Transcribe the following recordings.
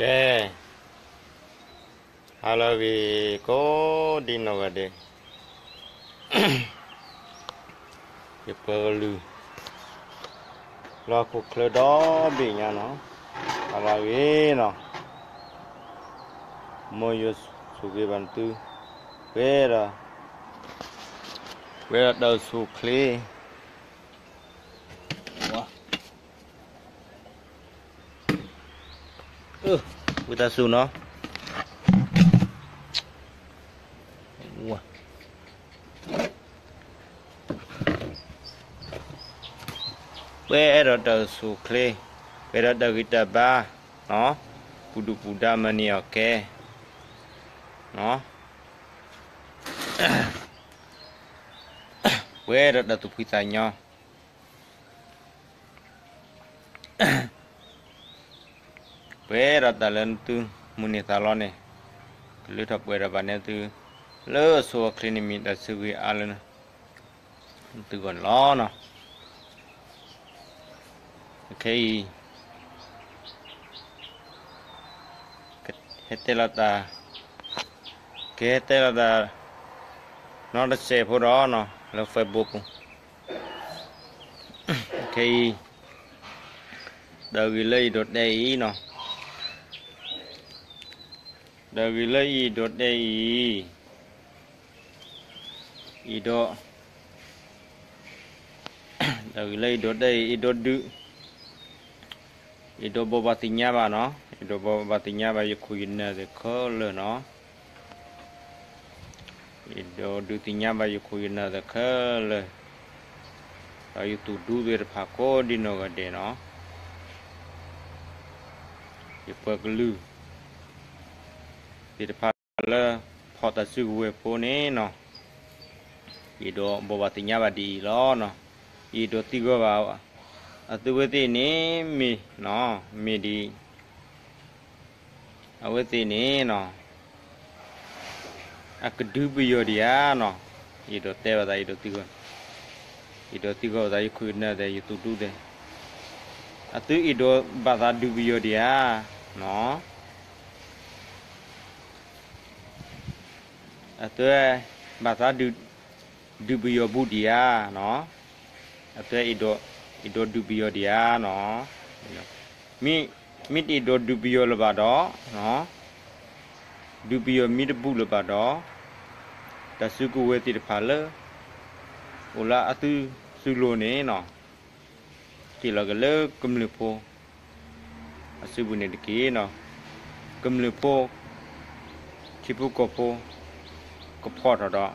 ကဲ, ဟါလၢအဂ့ၤ ကိးဒံနီၢ်ဂၤဒဲး, ယပှၤကလုာ် လၢဟီၣ်ခိၣ်ချၢဒီဘ့ၣ်ညါနီၤ, ဟါလၢအဂ့ၤနီၤ, မ်ယွၤဆိၣ်ဂ့ၤဘၣ်နသု, ပှဲၤဒီး, ပှဲၤဒီးတၢ်အိၣ်ဆူၣ်အိၣ်ချ့ ဝံသးစူၤနီၤ, ပှဲၤဒီးတၢ်အိၣ်ဆူၣ်အိၣ်ချ့, ပှဲၤဒီးတၢ်ဂံၢ်တၢ်ဘါ, ပူၤဒုၣ်ပူၤဒါမၤန့ၢ်အီၣ်ကဲ, ပှဲၤဒီးတၢ်သူၣ်ဖှံသးညီ ပှဲၤဒီးတၢ်လၢနသုမုၢ်န့ၢ်သးလီန့ၣ်, ကလၢထီၣ်ပှဲၤဒီးဘၣ်န့ၣ်သု, လၢအဆိအချ့န့ၣ်မ့ၢ်တၢ်ဆၢဂ့ၤအါလၢနသုဂီၢ်န့ၣ်လီၤနီၤ. ခဲအံၤ ကဟဲတဲလီၤတၢ်, ကဟဲတဲလီၤတၢ် နီတစဲးဖိဒီးနီၤ လၢ Facebook ပူၤ, ခဲအံၤ တၢ်ဂ့ၢ်လၢယဒိးတဲအံၤနီၤ, တၢ်ဂ့ၢ်လၢယဒိးတဲအံၤ, ယဒိး, တၢ်ဂ့ၢ်လၢယဒိးတဲအံၤ ယဒိးဒုး, ယဒိးဘိးဘၣ်သ့ၣ်ညါဘၣ်နီၤ, ယဒိးဘိးဘၣ်သ့ၣ်ညါဘၣ်ယခိၣ်ယနၢ်သ့ၣ်ခဲလၢာ်နီၤ, ယဒိးဒုးသ့ၣ်ညါဘၣ်ယခိၣ်ယနၢ်သ့ၣ်ခဲလၢာ်, ဒီးယသူၣ်ဒူသ့ၣ်တဖၣ်ကိးဒံနီၢ်ဂၤဒဲးနီၤ, ယပှၤကလုာ် သ့ၣ်တဖၣ်လၢ ဖီၣ်တၢ်စုကဝဲၤဖိန့ၣ်နီၤ, ယဒိးဘိးဘၣ်သ့ၣ်ညါဘၣ်ဒ်အံၤလီၤနီၤ, ယဒိးသံကွၢ်ဘၣ်, အသုဝဲသ့ၣ်န့ၣ် မ့ၢ်, မ့ၢ်ဒ် အဝဲသ့ၣ်န့ၣ်နီၤ, အကဒုးပယီၤဒံးဧါနီၤ, ယဒိးတဲဘၣ်သး ယဒိးသံကွၢ်, ယဒိးသံကွၢ်ဘၣ်သး ယခိၣ်ယနၢ်သ့ၣ် ယသူၣ်ဒူသ့ၣ်, အသုအဲၣ်ဒိးဘၣ်သးဒုးပယီၤဒံးဧါ, အသု ဘၣ်သးဒုးပယီၤဘူးဒံးဧါနီၤ, အသု အဲၣ်ဒိးဒုးပယီၤဒံးဧါနီၤ, မ့ၢ်တအဲၣ်ဒိးဒုးပယီၤလၢၤဘၣ်ဒီး, ဒုးပယီၤမ့ၢ်တဘူးလၢၤဘၣ်ဒီး, တၢ်စုကဝဲၤသ့ၣ်တဖၣ်လၢ အိၣ်လၢအသုစုလိၤန့ၣ်နီၤ, က့ၤလီၤက့ၤလၢကမျၢၢ်ဖိ အစုပူၤန့ၣ်တက့ၢ်နီၤ, ကမျၢၢ်ဖိ ထံဖိကီၢ်ဖိ ကဖီၣ်ထီၣ်ဒီး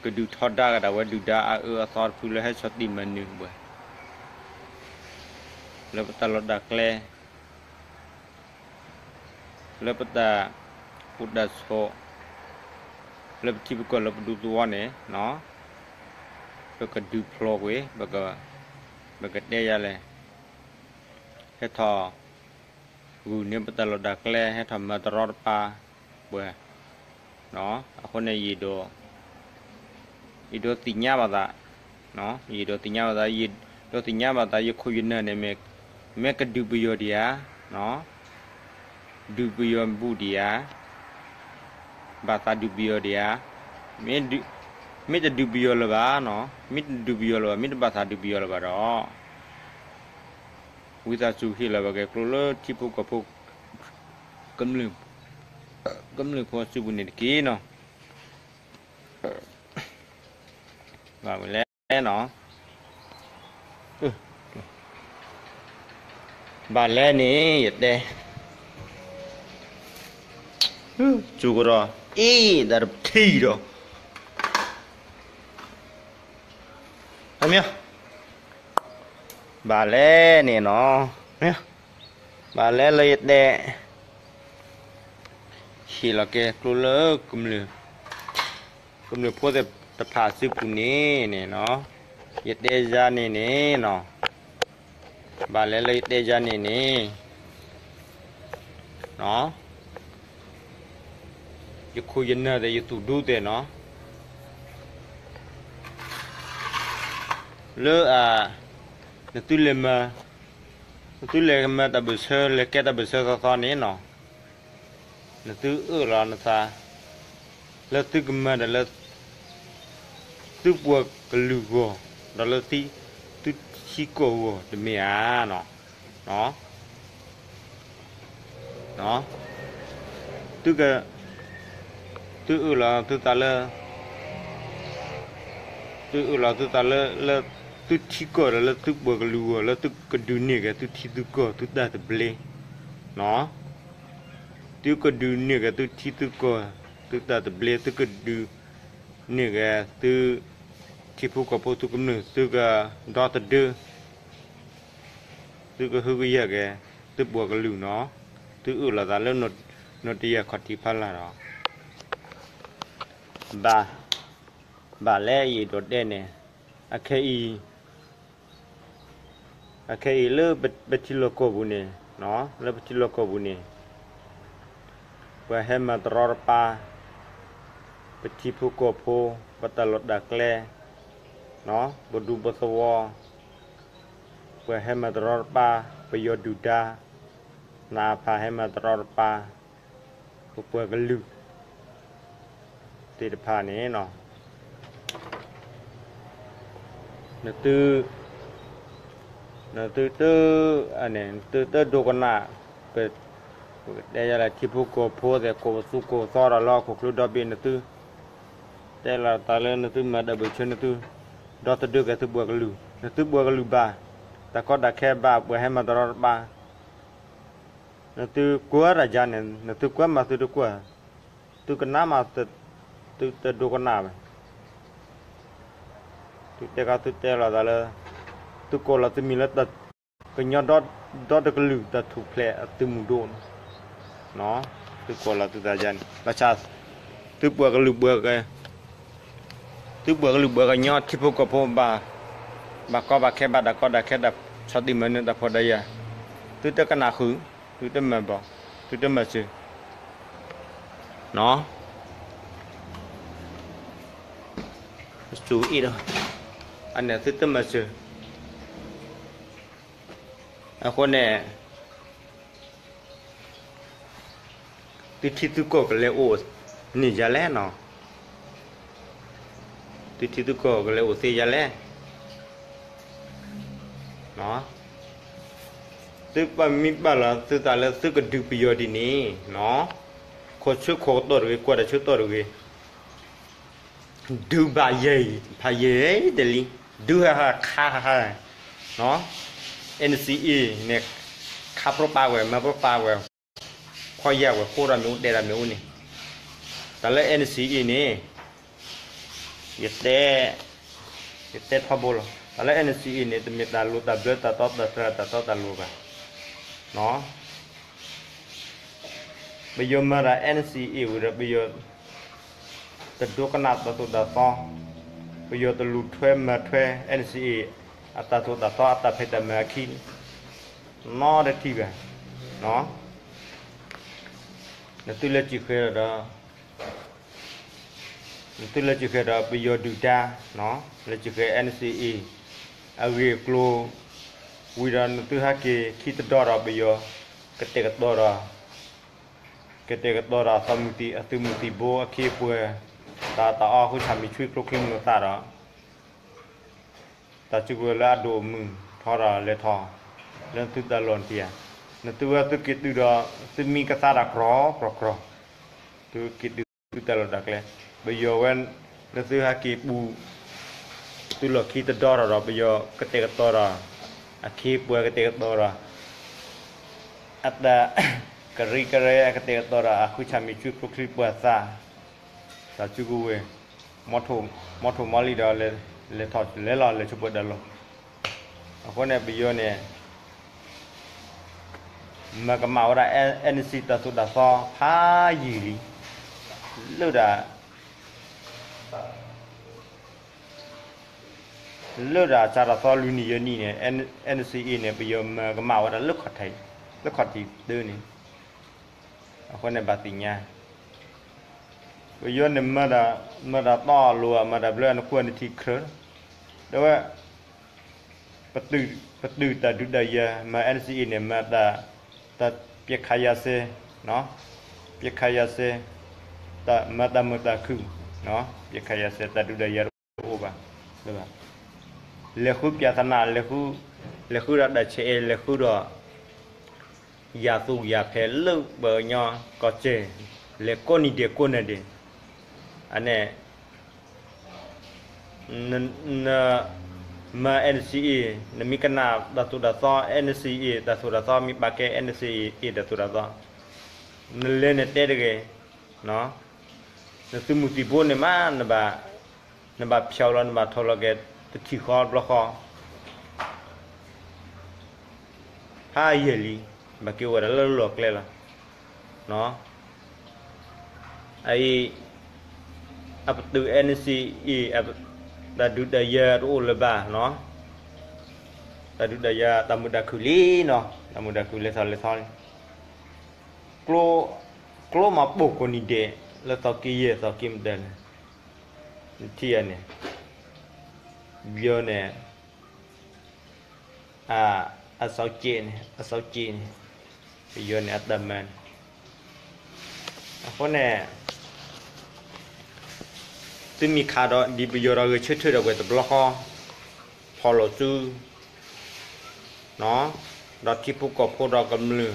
ကဒုးထီဒါက့ၤဒၣ်ဝဲ ဒုၣ်ဒါအအၢအသီတဖုလၢဟဲဆီၣ်တံၢ်မၤနၢၤဝဲ လၢပတၢ်လီၢ်တၢ်ကျဲ လၢပတၢ်အိၣ်တၢ်ဆိး လၢပထံပကီၢ်လၢပဒူသဝီန့ၣ် ပကဒုးဖျိကွံာ် ပကတဲယၤလဲၣ်, ဟဲထီၣ်ဂုာ်န့ၢ်ပတၢ်လီၢ်တၢ်ကျဲ ဟဲထီၣ်မၤတရီတပါပှၤ, အဃိန့ၣ် ယဒိးသ့ၣ်ညါဘၣ်သး, ယဒိးသ့ၣ်ညါဘၣ်သး, ယဒိးသ့ၣ်ညါဘၣ်သး ယခိၣ်ယနၢ်န့ၣ် မ့ၢ်ကဒုးပယီၤဒံးဧါ, ဒုးပယီၤဘူးဒံးဧါ, ဘၣ်သးဒုးပယီၤဒံးဧါ, မ့ၢ်တဒုးပယီၤလၢၤဘၣ်, မ့ၢ်တဒုးပယီၤလၢၤဘၣ်, မ့ၢ်တဘၣ်သးဒုးပယီၤလၢၤဘၣ်ဒီး ဝံသးစူၤဟ့ၣ်လီၤဘၣ်က့ၤကျိလၢထံဖိကီၢ်ဖိ ကမျၢၢ်ဖိအစုပူၤန့ၣ်တက့ၢ်နီၤ, ဘၣ်မနုၤလဲၣ်နီၤ, ဘၣ်လဲၣ်န့ၣ် ယတဲ, စူၤကဒီး အ့ၣ် တၢ်တထံၣ်ဒီး ဘၣ်လဲၣ်န့ၣ်နီၤ, ဘၣ်လဲၣ်လၢယတဲ ဟ့ၣ်လီၤက့ၤကျိလၢ ကမျၢၢ်ဖိသ့ၣ်တဖၣ်စုပူၤန့ၣ်န့ၣ်နီၤ, ယတဲယၤန့ၣ်န့ၣ်နီၤ, ဘၣ်လဲၣ်လၢယတဲယၤန့ၣ်န့ၣ် ယခိၣ်ယနၢ်သ့ၣ် ယသူၣ်ဒူသ့ၣ်နီၤ, လၢအ နသုလဲၤမၤ သုလဲၤမၤတၢ်ဘၢၣ်ဆၢ လဲၤကဲတၢ်ဘၢၣ်ဆၢသီသီန့ၣ်နီၤ, နသုအၢၣ်လီၤနသး လၢသုကမၤဒီးလၢ သုပှၤကလုာ်ဂီၢ်, ဒီးလၢသုထံကီၢ်ဂီၢ်တမ့ၢ်ဧါနီၤ. သုက, သုအၢၣ်လီၤသုသးလၢ, သုအၢၣ်လီၤသုသးလၢ လၢသုထံကီၢ်ဒီးလၢသုပှၤကလုာ်ဂီၢ် လၢသုကဒုးန့ၢ်က့ၤသုထံသုကီၢ်သုတၢ်သဘျ့, သုကဒုးန့ၢ်က့ၤသုထံသုကီၢ်သုတၢ်သဘျ့, သုကဒုးန့ၢ်က့ၤသု ထံဖိကီၢ်ဖိသုကမျၢၢ် သုကဒီသဒၢ သုကဟုကယာ်က့ၤ သုပှၤကလုာ်နီၤ, သုအၢၣ်လီၤသးလၢ နီၢ်တယၢ်ခီၣ်ထံးဖီလာ်ဒီး ဘၣ်, ဘၣ်လၢအံၤဒိးတဲန့ၣ်, အခဲအံၤ, အခဲအံၤလၢပထံလီၢ်ကီၢ်ပူၤန့ၣ်, လၢပထံလီၢ်ကီၢ်ပူၤန့ၣ် ပှၤဟဲမၤတရီတပါ, ပထံဖိကီၢ်ဖိ, ပတၢ်လီၢ်တၢ်ကျဲ, ပဒူပသဝီ, ပှၤဟဲမၤတရီတပါ, ပယီၤဒုၣ်ဒါ, နအဖ ဟဲမၤတရီတပါ, ပပှၤကလုာ်သ့ၣ်တဖၣ်န့ၣ် နသု, နသုတ, နသုတဒိကနၣ်, ပ, ပကတဲယၤလၢထံဖိကီၢ်ဖိသ့ၣ် ကိးပသူကိးပသီဒီးလၢဟီၣ်ခိၣ်ချၢဒီဘ့ၣ် နသုတဲလီၤသးလၢ နသုမၤတၢ်ဘၢၣ်ဆၢ နသုဒီသဒၢက့ၤသုပှၤကလုာ်, နသုပှၤကလုာ်ဘၣ်, တၢ်ကီတၢ်ခဲဘၣ်, ပှၤဟဲမၤတရီတပါ, နသုကွၢ်တၢ်ယါန့ၣ် နသုကွၢ်မးသုတကွၢ်, သုကနၣ်မး, သုတဒိကနၣ်ဘၣ်. သုတဲခီသုတဲလီၤသးလၢ သုကိးလီၤသုမံၤလၢ ကညီဒီတကလုာ်တၢ်ထူၣ်ဖျဲးအသုးမုၢ်ဒိၣ်န့ၣ်, သုကိးလီၤသုသးယါန့ၣ် ဘၣ်ဆၣ် သုပှၤကလုာ်ပှၤက, သုပှၤကလုာ်ပှၤကညီထံဖိကီၢ်ဖိဘၣ်, ဘၣ်ကီဘၣ်ခဲဘၣ်တၢ်ကီတၢ်ခဲတၢ်ဆီၣ်တံၢ်မၤနၢၤတၢ်ဖှီၣ်တၢ်ယာ်, သုတကနၣ်ဃုာ်, သုတမၤဘၣ်, သုတမၤစၢၤ စူအ့ၣ်ဒီး, အန့ၣ်သုတမၤစၢၤ, အဃိန့ၣ် သုထံသုကီၢ်ကလဲၤအိၣ်န့ၢ်ယၤလဲၣ်နီၤ, သုထံသုကီၢ်ကလဲၤအိၣ်သ့ယၤလဲၣ်, သုပာ်မံပာ်လီၤသုသးလၢသုကဒုးပယီၤဒ်န့ၣ်, ခိၣ်ဆၢခိၣ်ကတီၢ်တဂ့ၤ, ကွၢ်တၢ်ဆၢကတီၢ်တဂ့ၤ, ဒုးဘၣ်ယဲၢ်ဖးယဲၢ်တလံ, ဒုးဟးဟးခါဟးဟး, NCA န့ၣ် ခါပြၢပာ်ဝဲ မၤပြၢပာ်ဝဲ, ခီယၢ်ဝဲ ဃိတၢ်မ့ၢ်အိၣ် တဲတၢ်မ့ၢ်အိၣ်န့ၣ်, တၢ်လၢ NCA န့ၣ် ယတဲ, ယတဲထီဘိလီၤ. တၢ်လၢ NCA န့ၣ် တမ့ၢ်တၢ်လိၣ်တၢ်ဘျၢ တၢ်တီတၢ်တြၢ် တၢ်တီတၢ်လိၤဘၣ်. ပယီၤမၤတၢ် NCA ဝံၤဒီး ပယီၤတဒိကနၣ်တၢ်သိၣ်တၢ်သီ, ပယီၤတလူၤထွဲမၤထွဲ NCA အတၢ်သိၣ်တၢ်သီ အတၢ်ဖံးတၢ်မၤအခံန့ၣ် နီတထံၣ်ဘၣ်. နသုလဲၤစံၣ်ဃဲၤဒီး နသုလဲၤစံၣ်ဃဲၤဒီး ပယီၤဒုၣ်ဒါ, လဲၤစံၣ်ဃဲၤ NCA အဂ့ၢ်အကျိၤ, ဝံၤဒီးနသုဟဲက့ၤခံတဒီဒီးပယီၤ ကတဲာ်ကတီၤဒီး, ကတဲာ်ကတီၤဒီးအသုးမုၢ်သံၣ်ဘိအခ့အပှၤ, တၢ်တၢ်အီၣ်ဃုဆၣ်မံၤဆွံကျိချံမျိာ်သၣ်ဒီး တၢ်စုကဝဲၤလၢအဒိၣ်အမုၢ်ထီဒီးလဲၤထီၣ် လၢသုတၢ်လီၢ်တယၤ, နသုဝဲသုက့ၤတုၤဒီး သုမံကသါတၢ်ကြီကြီကြီ, သုက့ၤတုၤသုတၢ်လီၢ်တၢ်ကျဲ, ပယီၤဝဲ နသုဟဲက့ၤပူၤ သုလီၢ်ခံတဒီထီၣ်ဒီး ပယီၤကတဲာ်ကတီၤဒီး အခ့အပှၤကတဲာ်ကတီၤဒီး အတၢ်ကရံကရဲ ကတဲာ်ကတီၤဒီးအဃုဆၣ်မံၤဆွံကျိချံပှၤသၣ်, တၢ်စုကဝဲၤ မီထိၣ်မီလံဒီး လဲၤထီၣ်လဲၤလီၤ လဲၤဆိပှၤဒၢးလီၤ. အဃိန့ၣ် ပယီၤန့ၣ် မၤကမၣ်ဝဲဒၣ် NCA တၢ်သိၣ်တၢ်သီဖးယံာ်လံ, လၢဒၣ် လၢဒၣ်စးထီၣ်သီလွံၢ်နံၣ်ယဲၢ်နံၣ်န့ၣ် NCA န့ၣ် ပယီၤမၤကမၣ်ဝဲဒၣ်လၢခီၣ်ထံး, လၢခီၣ်ထံးတၢန့ၣ်, အဃိန့ၣ်ဘၣ်သ့ၣ်ညါ, ပယီၤန့ၣ် မၤတၢ်တီလိၤ မၤတၢ်ဘျၢအနခိၣ်အနထံၣ်ချၢ, ဒီးဝဲ ပတုာ်တၢ်ဒုးတၢ်ယၤ မၤ NCA န့ၣ် မၤတၢ် ပစ်ခတ်ရပ်စဲ, ပစ်ခတ်ရပ်စဲ, တၢ်မၤတၢ်မုာ်တၢ်ခုၣ်, ပစ်ခတ်ရပ်စဲ တၢ်ဒုးတၢ်ယၤတအိၣ်ဘၣ်, လဲၤဃုပြဿနာ, လဲၤဃုဒီးတၢ်ဆဲးအဲၣ်, လဲၤဃုဒီး ယၤသူယၤဖဲလၢပှၤကညီကီၢ်စဲၣ်, လဲၤကိးနံၤဒဲးကိးနၤဒဲး, အန့ၣ် နမၤ NCA, နမ့ၢ်ကနၣ်တၢ်သိၣ်တၢ်သီ NCA တၢ်သိၣ်တၢ်သီ, မ့ၢ်ပာ်ကဲ NCA တၢ်သိၣ်တၢ်သီ, နလဲၤနတဲတဂ့ၤ, နသုးမုၢ်သံၣ်ဘိန့ၣ်မး နဘၣ်ဖျီလီၤ နဘၣ်ထီၣ်လီၤက့ၤ တထံၣ်ဃီတဘျီဃီ ဖးယံာ်လံ, ဘၣ်က့ၤအိၣ်ဝဲဒၣ်လၢလီၢ်ကျဲလီၤ. အအံၤ အပတုာ် NCA တၢ်ဒုးတၢ်ယၤတအိၣ်လၢၤဘၣ်, တၢ်ဒုးတၢ်ယၤ တၢ်မုာ်တၢ်ခုၣ်လံနီၤ, တၢ်မုာ်တၢ်ခုၣ်လဲၤထီၣ်လဲၤထီလံ, ကျိမၤပိာ်ကိးနံၤဒဲး လၢသီက့ယဲၢ်သီက့မတၤန့ၣ်, နထံၣ်ဧါန့ၣ်, ပယီၤန့ၣ် အစီက့န့ၣ်, အစီက့န့ၣ်, ပယီၤန့ၣ်အတၢ်မၤန့ၣ်, အဃိန့ၣ် သုမ့ၢ်ခးဒီးဒ်ပယီၤဒီးဂဲၤဆၢထၢၣ်ဒီးပှဲၤတဘျီဃီ, ဖီၣ်လိာ်စု ဒီးထံဖိကီၢ်ဖိဒီးကမျၢၢ်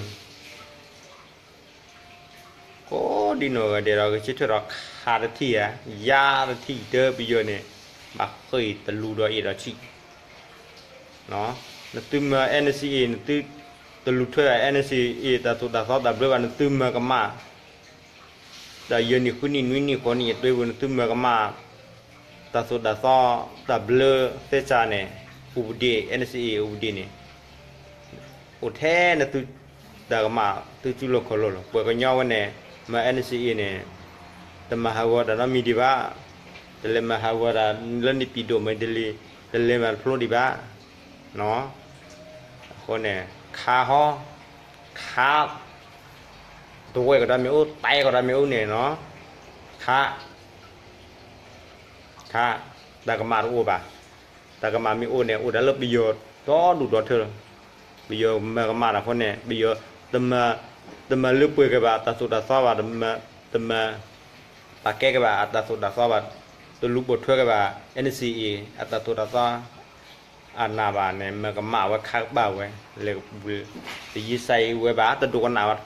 ကိးဒ်နီၢ်ဂၤဒဲးဒီး ဂဲၤဆၢထၢၣ်ဒီးခးတထံၣ်ဧါ, ယါတထံၣ်တၢ်ပယီၤန့ၣ်, ဘၣ်ဃ့ၢ်တလူၤဒီးအ့ၣ်ဒီးဆံး, နသုမၤ NCA နသုတလူၤထွဲ NCA တၢ်သိၣ်တၢ်သီတၢ်ဘျၢဘၣ် နသုမၤကမၣ် တၢ်ယဲၢ်နံၣ်ဃုနံၣ်နွံနံၣ်ဃိးနံၣ်အတၢ်ပူၤ နသုမၤကမၣ် တၢ်သိၣ်တၢ်သီ တၢ်ဘျၢသဲစးန့ၣ်, ဥပဒေ NCA ဥပဒေန့ၣ် အိၣ်ထဲနသုတၢ်ကမၣ်သုစုလိၤခီၣ်လိၤလီၤ. ပှၤကညီဝဲန့ၣ် မၤ NCA န့ၣ် တမၤဟးဂီၤတၢ်နီတမံၤဒံးဘၣ်, တလဲၤမၤဟးဂီၤတၢ်လၢနံၣ်ပံၤဒိၣ်မ့ၢ်တလံၤ, တလဲၤမၤတဖျိဒံးဘၣ်, အဃိန့ၣ် ခးဟီ, ခး တဝဲၢ်ကဒီးမ့ၢ်အိၣ် တၢ်ကဒီးမ့ၢ်အိၣ်န့ၣ်နီၤ, ခး ခး တၢ်ကမၣ်တအိၣ်ဘၣ်. တၢ်ကမၣ်မ့ၢ်အိၣ်န့ၣ် အိၣ်ဒၣ်လၢပယီၤဒီဒူၣ်ဒီထၢလီၤ. ပယီၤမၤကမၣ်တၢ်အဃိန့ၣ် ပယီၤ တမၤလၢပှဲၤက့ၤဘၣ်အတၢ်သိၣ်တၢ်သီဘၣ်, တမၤ ပာ်ကဲက့ၤဘၣ်အတၢ်သိၣ်တၢ်သီဘၣ်, တလူၤပိာ်ထွဲက့ၤဘၣ် NCA အတၢ်သိၣ်တၢ်သီ အနၢ်ဘၣ်န့ၣ် မၤကမၣ်ဝဲခးကပၤဝဲ, လဲၤကပူၤ တယံာ်စၢ်အံၤဝဲဘၣ် တဒိကနၣ်ဝဲ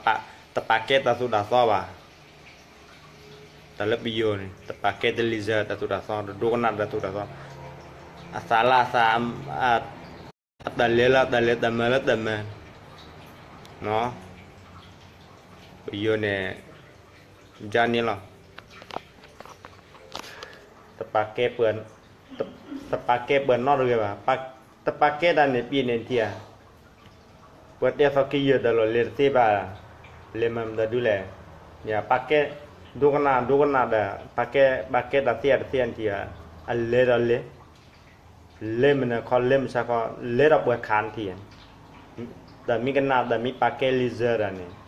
တပာ်ကဲတၢ်သိၣ်တၢ်သီဘၣ်. တၢ်လၢပယီၤန့ၣ် တပာ်ကဲတလံၤစၢၤတၢ်သိၣ်တၢ်သီ, တဒိကနၣ်တၢ်သိၣ်တၢ်သီ, အသးလၢအသး အတၢ်လဲၤလၢအတၢ်လဲၤ တၢ်မၤလၢတၢ်မၤ, ပယီၤန့ၣ် ယါန့ၣ်လီၤ. တပာ်ကဲပှၤ, တပာ်ကဲပှၤနီတဂၤဘၣ်. တပာ်ကဲတၢ်န့ၣ် ပ့ၤန့ၣ်ထံၣ်ဧါ, ပှၤတဲသီက့ယဲၢ်တၢ်လီၢ်လဲၤတသ့ဘၣ်, လဲၤမၤမတၤဒုလဲၣ်, ပာ်ကဲ ဒိကနၣ် ဒိကနၣ်ဒီး ပာ်ကဲ ပာ်ကဲတၢ်သ့ဧါတသ့ဧါန့ၣ်ထံၣ်ဧါ, အလဲၤဒီးလဲၤ လဲၤမနုၤခီ လဲၤမုၢ်ဆါခီ လဲၤဒီးပှၤခးန့ၣ်ထံၣ်ဧါ, တၢ်မ့ၢ်ကနၣ် တၢ်မ့ၢ်ပာ်ကဲလံာ်စၢၤတၢ်န့ၣ်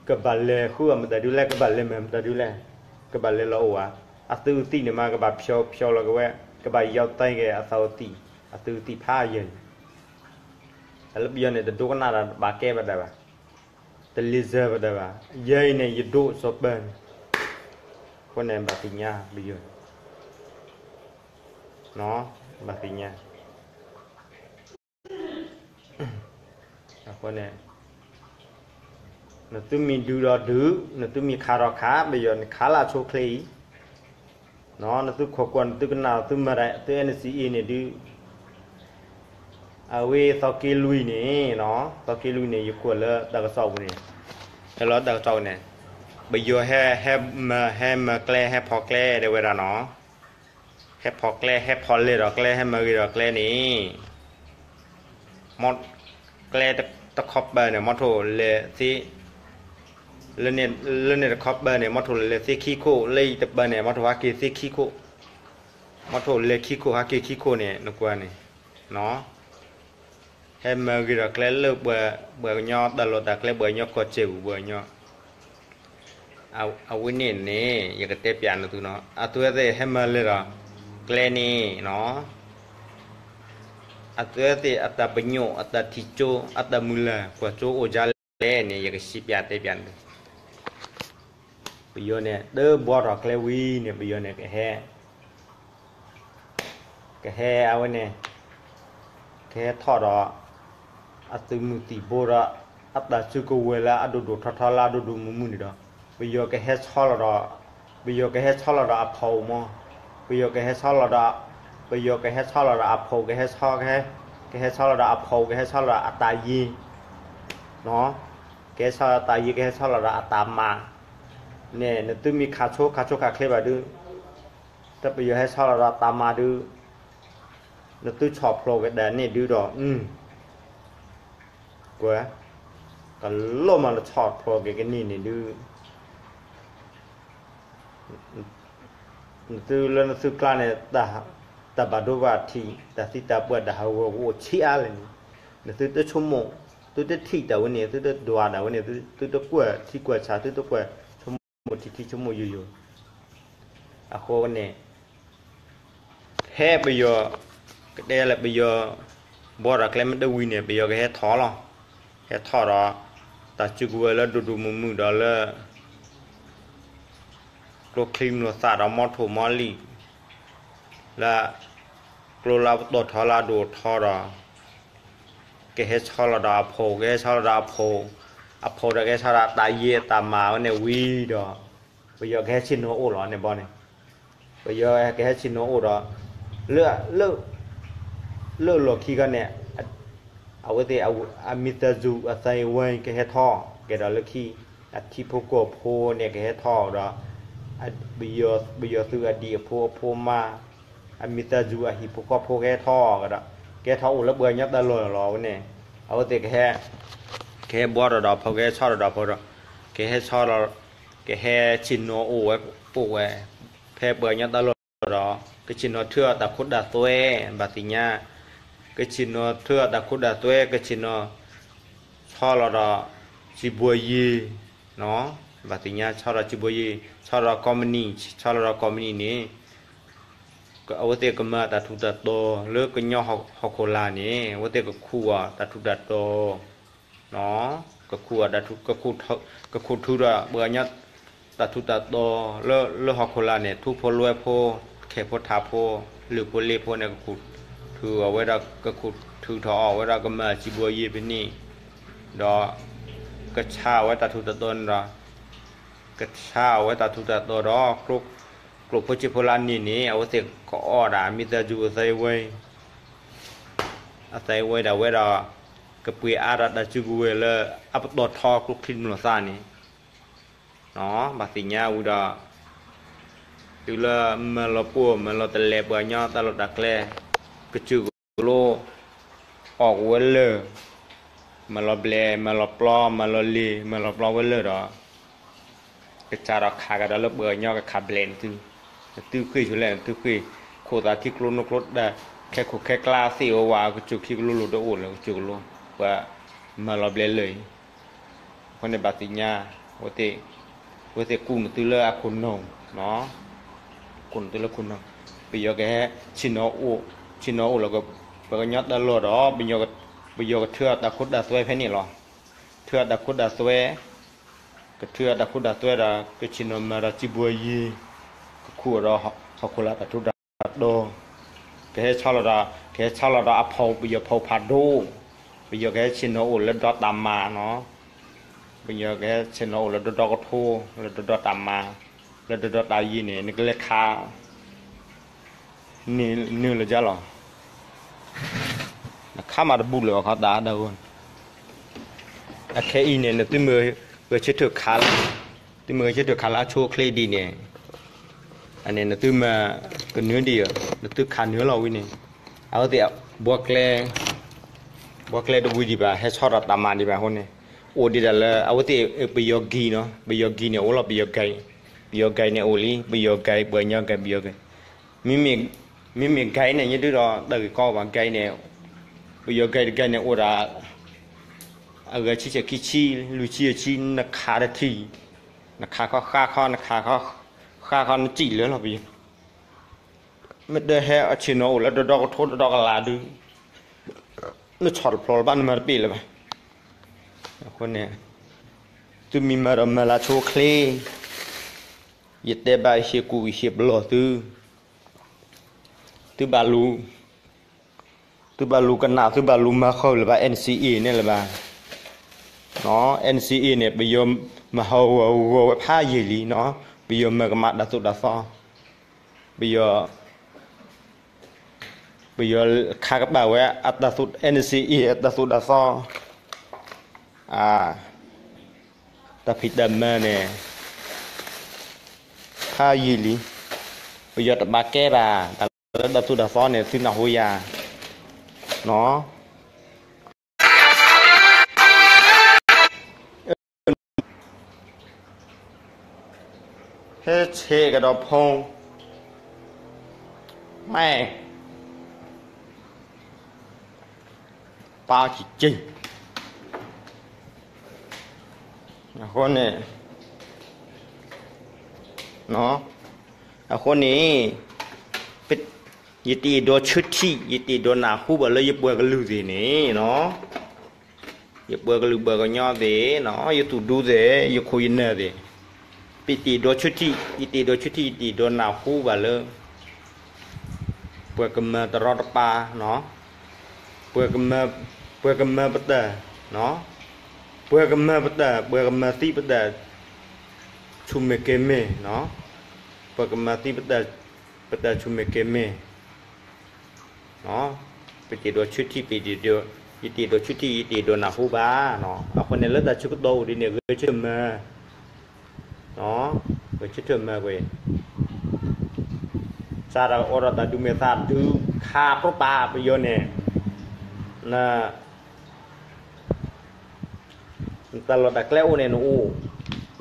ကဘၣ်လဲၤဃုအမတၤဒုလဲၣ်, ကဘၣ်လဲၤမၤမတၤဒုလဲၣ်, ကဘၣ်လဲၤလီၤအိၣ်ဧါ, အသုးသံၣ်န့ၣ်မး ကဘၣ်ဖျီ ဖျီလီၤက့ၤဝဲ, ကဘၣ်ယီၤတဲက့ၤအသးအသံၣ်, အသုးသံၣ်ဖးယဲၢ်န့ၣ်, တၢ်လၢပယီၤန့ၣ် တဒိကနၣ်ဒီး တပာ်ကဲပဒၣ်ဘၣ်, တလံာ်စၢၤပဒၣ်ဘၣ်, ယဲအံၤန့ၣ် ယဒိးစီၤပၢန့ၣ်, အဃိန့ၣ် ဘၣ်သ့ၣ်ညါပယီၤ ဘၣ်သ့ၣ်ညါ အဃိန့ၣ် နသုမ့ၢ်ဒုးဒီးဒုး, နသုမ့ၢ်ခးဒီးခး, ပယီၤန့ၣ်ခးလၢအဆိအချ့အံၤ, နသုခိးကွၢ် နသုကနၣ် သုမၤတၢ် သု NCA န့ၣ်ဒုး, အဝဲသီက့လွံၢ်န့ၣ်, သီက့လွံၢ်န့ၣ် ယကွၢ်လၢတၢ်ကစီၣ်ပူၤန့ၣ်, ဟဲလီၤတၢ်ကစီၣ်ပူၤန့ၣ်, ပယီၤဟဲ ဟဲမၤ ဟဲမၤကျဲ ဟဲဖီၣ်ကျဲ တဲဝဲဒၣ်နီၤ ဟဲဖီၣ်ကျဲ ဟဲဖီၣ်လဲၢ်ဒီးကျဲ ဟဲမၤဂ့ၤဒီးကျဲန့ၣ်, ကျဲတခီပၤန့ၣ် မီထိၣ်လဲၤသ့, လၢန့ၣ်တခီပၤန့ၣ် မီထိၣ်လဲၤသ့ခံခိၣ်, လၢအံၤတပၤန့ၣ် မီထိၣ်ဟးက့ၤသ့ခံခိၣ်, မီထိၣ်လဲၤခံခိၣ် ဟးက့ၤခံခိၣ်န့ၣ် နကွၢ်န့ၣ် ဟဲမၤဂ့ၤဒီးကျဲလၢပှၤကညီတၢ်လီၢ်တၢ်ကျဲ ပှၤကညီကီၢ်စဲၣ်ပူၤ ပှၤကညီ အဝဲန့ၣ်န့ၣ် ယကတဲပျးနသုနီၤ အသုဝဲသ့ၣ်ဟဲမၤလဲၢ်ဒီး ကျဲန့ၣ်နီၤ, အသ့ၣ်အတၢ်ပညိၣ် အတၢ်ထံၣ်ကၠိ အတၢ်မုၢ်လၢ် ကွၢ်ကၠိအိၣ်ဒ်လဲၣ်န့ၣ် ယကစံးပၠးတဲပၠးန့ၣ်, ပယီၤန့ၣ် တဘှီထီၣ်ကျဲဝံၤန့ၣ် ပယီၤန့ၣ် ကဟဲ ကဟဲအဝဲန့ၣ် ကဟဲထီၣ်ဒီး အသုးမုၢ်သံၣ်ဘိဒီး အတၢ်စုကဝဲၤလၢအဒိၣ်ဒိၣ်ထီထီလၢအဒိၣ်ဒိၣ်မုၢ်မုၢ်န့ၣ်ဒီး ပယီၤကဟဲဆီလီၤဒီး ပယီၤကဟဲဆီလီၤဒီးအဖီၣ်မး, ပယီၤကဟဲဆီလီၤဒီး ပယီၤကဟဲဆီလီၤဒီးအဖီၣ် ကဟဲဆီ ကဟဲဆီလီၤဒီးအဖီၣ် ကဟဲဆီလီၤဒီးအတၢ်ယ့ၤ နီၤ, ကဟဲဆီလီၤဒီးတၢ်ယ့ၤ ကဟဲဆီလီၤဒီးအတၢ်မၤ, န့ၣ် နသုမ့ၢ်ခးဆိခးဆိခးချ့ဘၣ်ဒုး တၢ်ပယီၤဟဲဆီလီၤဒီးတၢ်မၤဒုး နသုဆီၣ်ဖျိးကဒါန့ၣ်ဒုးဒီး ကွၢ် ကလီၤမၤလၢဆီၣ်ဖျိးက့ၤကန့ၢ်န့ၣ်ဒုး နသုလၢနသုကျါန့ၣ် တၢ်ဘၣ်ဒိဘၣ်ထံး တၢ်သံတၢ်ပှၢ်တၢ်ဟးဂီၤကအိၣ်ဆံးအါလဲၣ်န့ၣ် နသုတဆိကမိၣ် သုတထံၣ်တၢ်ဝဲန့ၣ် သုတဒွးတၢ်ဝဲန့ၣ် သုတကွၢ်ထံကွၢ်ဆး သုတကွၢ်ဆိကမိၣ်ထံထံဆိကမိၣ်ယိာ်ယိာ် အဃိန့ၣ် ဖဲပယီၤ ကတဲလၢပယီၤ ဘှီထီၣ်ကျဲမ့ၢ်တဝံၤန့ၣ် ပယီၤကဟဲထီၣ်လီၤ. ဟဲထီၣ်ဒီး တၢ်စုကဝဲၤလၢဒိၣ်ဒိၣ်မုၢ်မုၢ်ဒီးလၢ ကျိချံမျိာ်သၣ်ဒီးမီထိၣ်မီလံၣ် လၢ ကျိလၢအပတီၢ်ထီလၢအဒိၣ်ထီဒီး ကဟဲဆီလီၤဒီးအဖီၣ် ကဟဲဆီလီၤဒီးအဖီၣ် အဖီၣ်ဒီးကဟဲဆီလီၤတၢ်ယ့ၤအတၢ်မၤဝဲန့ၣ်ဝံၤဒီး ပယီၤကဟဲဆ့ၣ်နီၤအိၣ်လီၤန့ၣ်ဘီန့ၣ် ပယီၤကဟဲဆ့ၣ်နီၤအိၣ်ဒီး လၢ လၢ လၢလီၢ်ခံခီန့ၣ် အဝဲသ့ၣ် အမံၤသးစူၤအသးအဝဲကဟဲထီၣ်ကဲဒီးလၢခံ အထံဖိကီၢ်ဖိန့ၣ်ကဟဲထီၣ်ဒီး ပယီၤသုးအဒံၣ်အဖိအဖိမါ အမံၤသးစူၤအဟံၣ်ဖိဃီဖိကဟဲထီၣ်ကဒီး ကဟဲထီၣ်အိၣ်လၢပှၤကညီတၢ်လီၢ်လီၤဝဲန့ၣ် အဝဲသ့ၣ်ကဟဲ ကဟဲဘှီထီၣ်ဒီးဖီ ကဟဲဆီထီၣ်ဒီးဖီဒီး ကဟဲဆီလီၤ ကဟဲဆ့ၣ်နီၤအိၣ်ဝဲ အိၣ်ဝဲ ဖဲပှၤကညီတၢ်လီၢ်ဒီး ကဆ့ၣ်နီၤထုးအီၤတၢ်ခိတၢ်သွဲ ဘၣ်သ့ၣ်ညါ ကဆ့ၣ်နီၤထုးအီၤတၢ်ခိတၢ်သွဲ ကဆ့ၣ်နီၤ ဆီလီၤဒီး စံးဘှီယ့ၤ ဘၣ်သ့ၣ်ညါ ဆီလီၤစံးဘှီယ့ၤ ဆီလီၤဒီးကီမနံၣ် ဆီလီၤဒီးကီမနံၣ်န့ၣ် အဝဲသ့ၣ်ကမၤတၢ်ထူးတၢ်တီၤလၢကညီဟီၣ်ခိၣ်လာ်န့ၣ် အဝဲသ့ၣ်ကခူၣ်အီၤတၢ်ထူးတၢ်တီၤ ကခူၣ်အီၤတၢ်ထူး ကခူၣ်ထုးဒီးပှၤကညီ တၢ်ထူးတၢ်တီၤ လၢဟီၣ်ခိၣ်လာ်န့ၣ် ထူဖိလွဲဖိ ခဲၣ်ဖိထးဖိ လုၢ်ဖိလ့ဖိန့ၣ် ကခူၣ်ထုးအီၤဝဲဒၣ် ကခူၣ်ထုးထီၣ်အီၤဝဲဒၣ် ကမၤစံးဘှီယ့ၤဖဲန့ၣ် ဒီး ကဆါအဝဲတၢ်ထူးတၢ်တီၤန့ၣ်ဒီး ကဆါအဝဲတၢ်ထူးတၢ်တီၤဒီး ကျိၣ်ဖိစ့ဖိလၢန့ၣ်န့ၣ် အဝဲသ့ၣ်ကအီၣ်ဒၣ် မံၤသးစူၤအသးဝဲ အသးဝဲဒၣ်ဝဲဒီး ကပှ့ၤအါဒီးတၢ်စုကဝဲၤလၢ အပတီၢ်ထီကျိချံမျိာ်သၣ်န့ၣ် ဘၣ်သ့ၣ်ညါဝံၤဒီး တုၤလၢမၤလီၤပှီၢ် မၤလီၤတလဲၤပှၤကညီတၢ်လီၢ်တၢ်ကျဲ ကစၢၢ်ကလိ အီၣ်ကဝဲလၢာ် မၤလီၤဘျဲး မၤလီၤပျီ မၤလီၤလ့ၤ မၤလီၤပျီဝဲလၢာ်ဒီး ကစၢ်ဒီးခးကဒီးလၢပှၤကညီကခးဘျဲးနသု, နသုဃ့ၢ်ဆိလဲၣ် နသုဃ့ၢ်, ခိၣ်သးထံကျိနိကျိတၢ် ခဲခိၣ်ခဲကျါသ့ၣ်ဝဲဝဲ ကစၢၢ်ခံကလိလိၤတအိၣ်လၢၤ ကစၢၢ်ကလိ, ပှၤမၤလီၤဘျဲးလၢာ်အံၤ, အဃိန့ၣ်ဘၣ်သ့ၣ်ညါ, အဝဲသ့ၣ်ကူၣ်နသုလၢအခိၣ်နူာ်, ကူၣ်နသုလၢခိၣ်နူာ်, ပယီၤကဟဲ ဆ့ၣ်နီၤအိၣ်, ဆ့ၣ်နီၤအိၣ်လၢ ပှၤကညီတၢ်လီၢ်ဒီး ပယီၤကထုးအတၢ်ခိတၢ်သွဲဖဲန့ၣ်လီၤ. ထုးအတၢ်ခိတၢ်သွဲ, ကထုးအတၢ်ခိတၢ်သွဲဒီး ကဆ့ၣ်နီၤမၤဒီးစံးဘှီယ့ၤ, ကခူၣ်အီၤဒီးဟီၣ်ခိၣ်လာ်တၢ်ထူးတၢ်တီၤ, ကဟဲဆီလီၤဒီး, ကဟဲဆီလီၤဒီးအဖီၣ် ပယီၤဖီၣ်ဖးဒိၣ်, ပယီၤကဟဲဆ့ၣ်နီၤအိၣ်လၢဒီတၢ်မၤနီၤ, ပယီၤကဟဲဆ့ၣ်နီၤအိၣ်လၢဒီဒီကထိ, လၢဒီဒီတၢ်မၤ, လၢဒီဒီတၢ်ယံၤန့ၣ် နကလဲၤခး နုာ်လၢယါလီၤ. နခါမၤတဘူၣ်လၢၤဘၣ်ခီတၢ်ဒၢဝဲ, အခဲအံၤန့ၣ် နသုမ့ၢ်ဂဲၤဆၢထၢၣ်ခးလၢ, သုမ့ၢ်ဂဲၤဆၢထၢၣ်ခးလၢအဆိအချ့ဒ်န့ၣ်, အန့ၣ် နသုမၤကနၢဒံးဧါ, နသုခးနၢလီၤဝံၤန့ၣ်, အဝဲသ့ၣ် ဘှီကျဲ ဘှီကျဲတဝံၤဒံးဘၣ် ဟဲဆီဒီးတၢ်မၤဒံးဘၣ်အဃိန့ၣ်, အိၣ်ဒံးဒၣ်လၢ အဝဲသ့ၣ်ပယီၤကံၤနီၤ, ပယီၤကံၤန့ၣ်အိၣ်လီၤ, ပယီၤကံၤ, ပယီၤကံၤန့ၣ်အိၣ်လံ, ပယီၤကံၤ ပှၤကညီကံၤ ပယီၤကံၤ, မ့မ့ၢ် မ့မ့ၢ်ကံၤန့ၣ် ယဒုးဒီးတၢ်ဂ့ၢ်ကီဘၣ် ကံၤန့ၣ်, ပယီၤကံၤတကံၤန့ၣ်အိၣ်ဒၣ် အဂၤဆံဆဲးခံဆံ လွံၢ်ဆံအဆံ နခးတထံၣ်, နခးခီဃါခီ နခးခီဃါခီ နစံၣ်လၢလီၤပယီၤ မ့ၢ်တဟဲအဆ့ၣ်နီၤအိၣ်လၢတဒီကထိတဒီကလးဒုး, နဆီၣ်တဖျိလၢၤဘၣ် နမၤတပ့ၢ်လၢၤဘၣ်. အဃိန့ၣ် သုမ့ၢ်မၤဒီးမၤလၢဆိချ့, ယတဲဘၣ်ဟ့ၣ်ကူၣ်ဟ့ၣ်ပလီၢ်သု, သုဘၣ်လူၤ, သုဘၣ်လူၤကနၣ် သုဘၣ်လူၤမၤဃုာ်လၢၤဘၣ် NCA န့ၣ်လၢၤဘၣ်. NCA န့ၣ် ပယီၤမၤဟးဂီၤဝဲဖးယံာ်လံနီၤ, ပယီၤမၤကမၣ်တၢ်သိၣ်တၢ်သီ, ပယီၤ ပယီၤခးကပၤဝဲအတၢ်သိၣ် NCA အတၢ်သိၣ်တၢ်သီ, အ တၢ်ဖံးတၢ်မၤန့ၣ် ဖးယံာ်လံ, ပယီၤတဘၣ်ကဲဘၣ်, တၢ်လၢတၢ်သိၣ်တၢ်သီန့ၣ် သုနၢ်ဟူယၤနီၤ. ဟဲဆဲးကဒီးဖိ, မ့ၢ် ပာ်ကံၢ်ကံၢ်, အဃိန့ၣ် အဃိန့ၣ် ယတအဲၣ်ဒိးဆၢထံၣ် ယတအဲၣ်ဒိးနၢ်ဟူဘၣ်လၢယပှၤကလုာ်သ့ၣ်န့ၣ်နီၤ, ယပှၤကလုာ်ပှၤကညီသ့ၣ်နီၤ, ယသူၣ်ဒူသ့ၣ် ယခိၣ်ယနၢ်သ့ၣ်, ပတအဲၣ်ဒိးဆၢထံၣ် ယတအဲၣ်ဒိးဆၢထံၣ် ယတအဲၣ်ဒိးနၢ်ဟူဘၣ်လၢ ပှၤကမၤတရီတပါနီၤ, ပှၤကမၤပတၢ်, ပှၤကမၤပတၢ် ပှၤကမၤသံပတၢ်, ဆူၣ်မ့ၢ်ကဲၤမ့ၢ်, ပှၤကမၤသံပတၢ်, ပတၢ်ဆူၣ်မ့ၢ်ကဲၤမ့ၢ်, ပတအဲၣ်ဒိးဆၢထံၣ် ပတအဲၣ်ဒိး, ယတအဲၣ်ဒိးဆၢထံၣ် ယတအဲၣ်ဒိးနၢ်ဟူဘၣ်, အဃိန့ၣ်လၢတၢ်ဆၢကတီၢ်အိၣ်ဒ်န့ၣ် ဂဲၤဆၢထၢၣ်မၤ ဂဲၤဆၢထၢၣ်မၤကွံာ်, စးထီၣ်အိၣ်ဒီးတၢ်ဒုးမဲာ်သးဒုးခးပြိပာ်ပယီၤန့ၣ်, နတၢ်လီၢ်တၢ်ကျဲအိၣ်န့ၣ်နအိၣ်,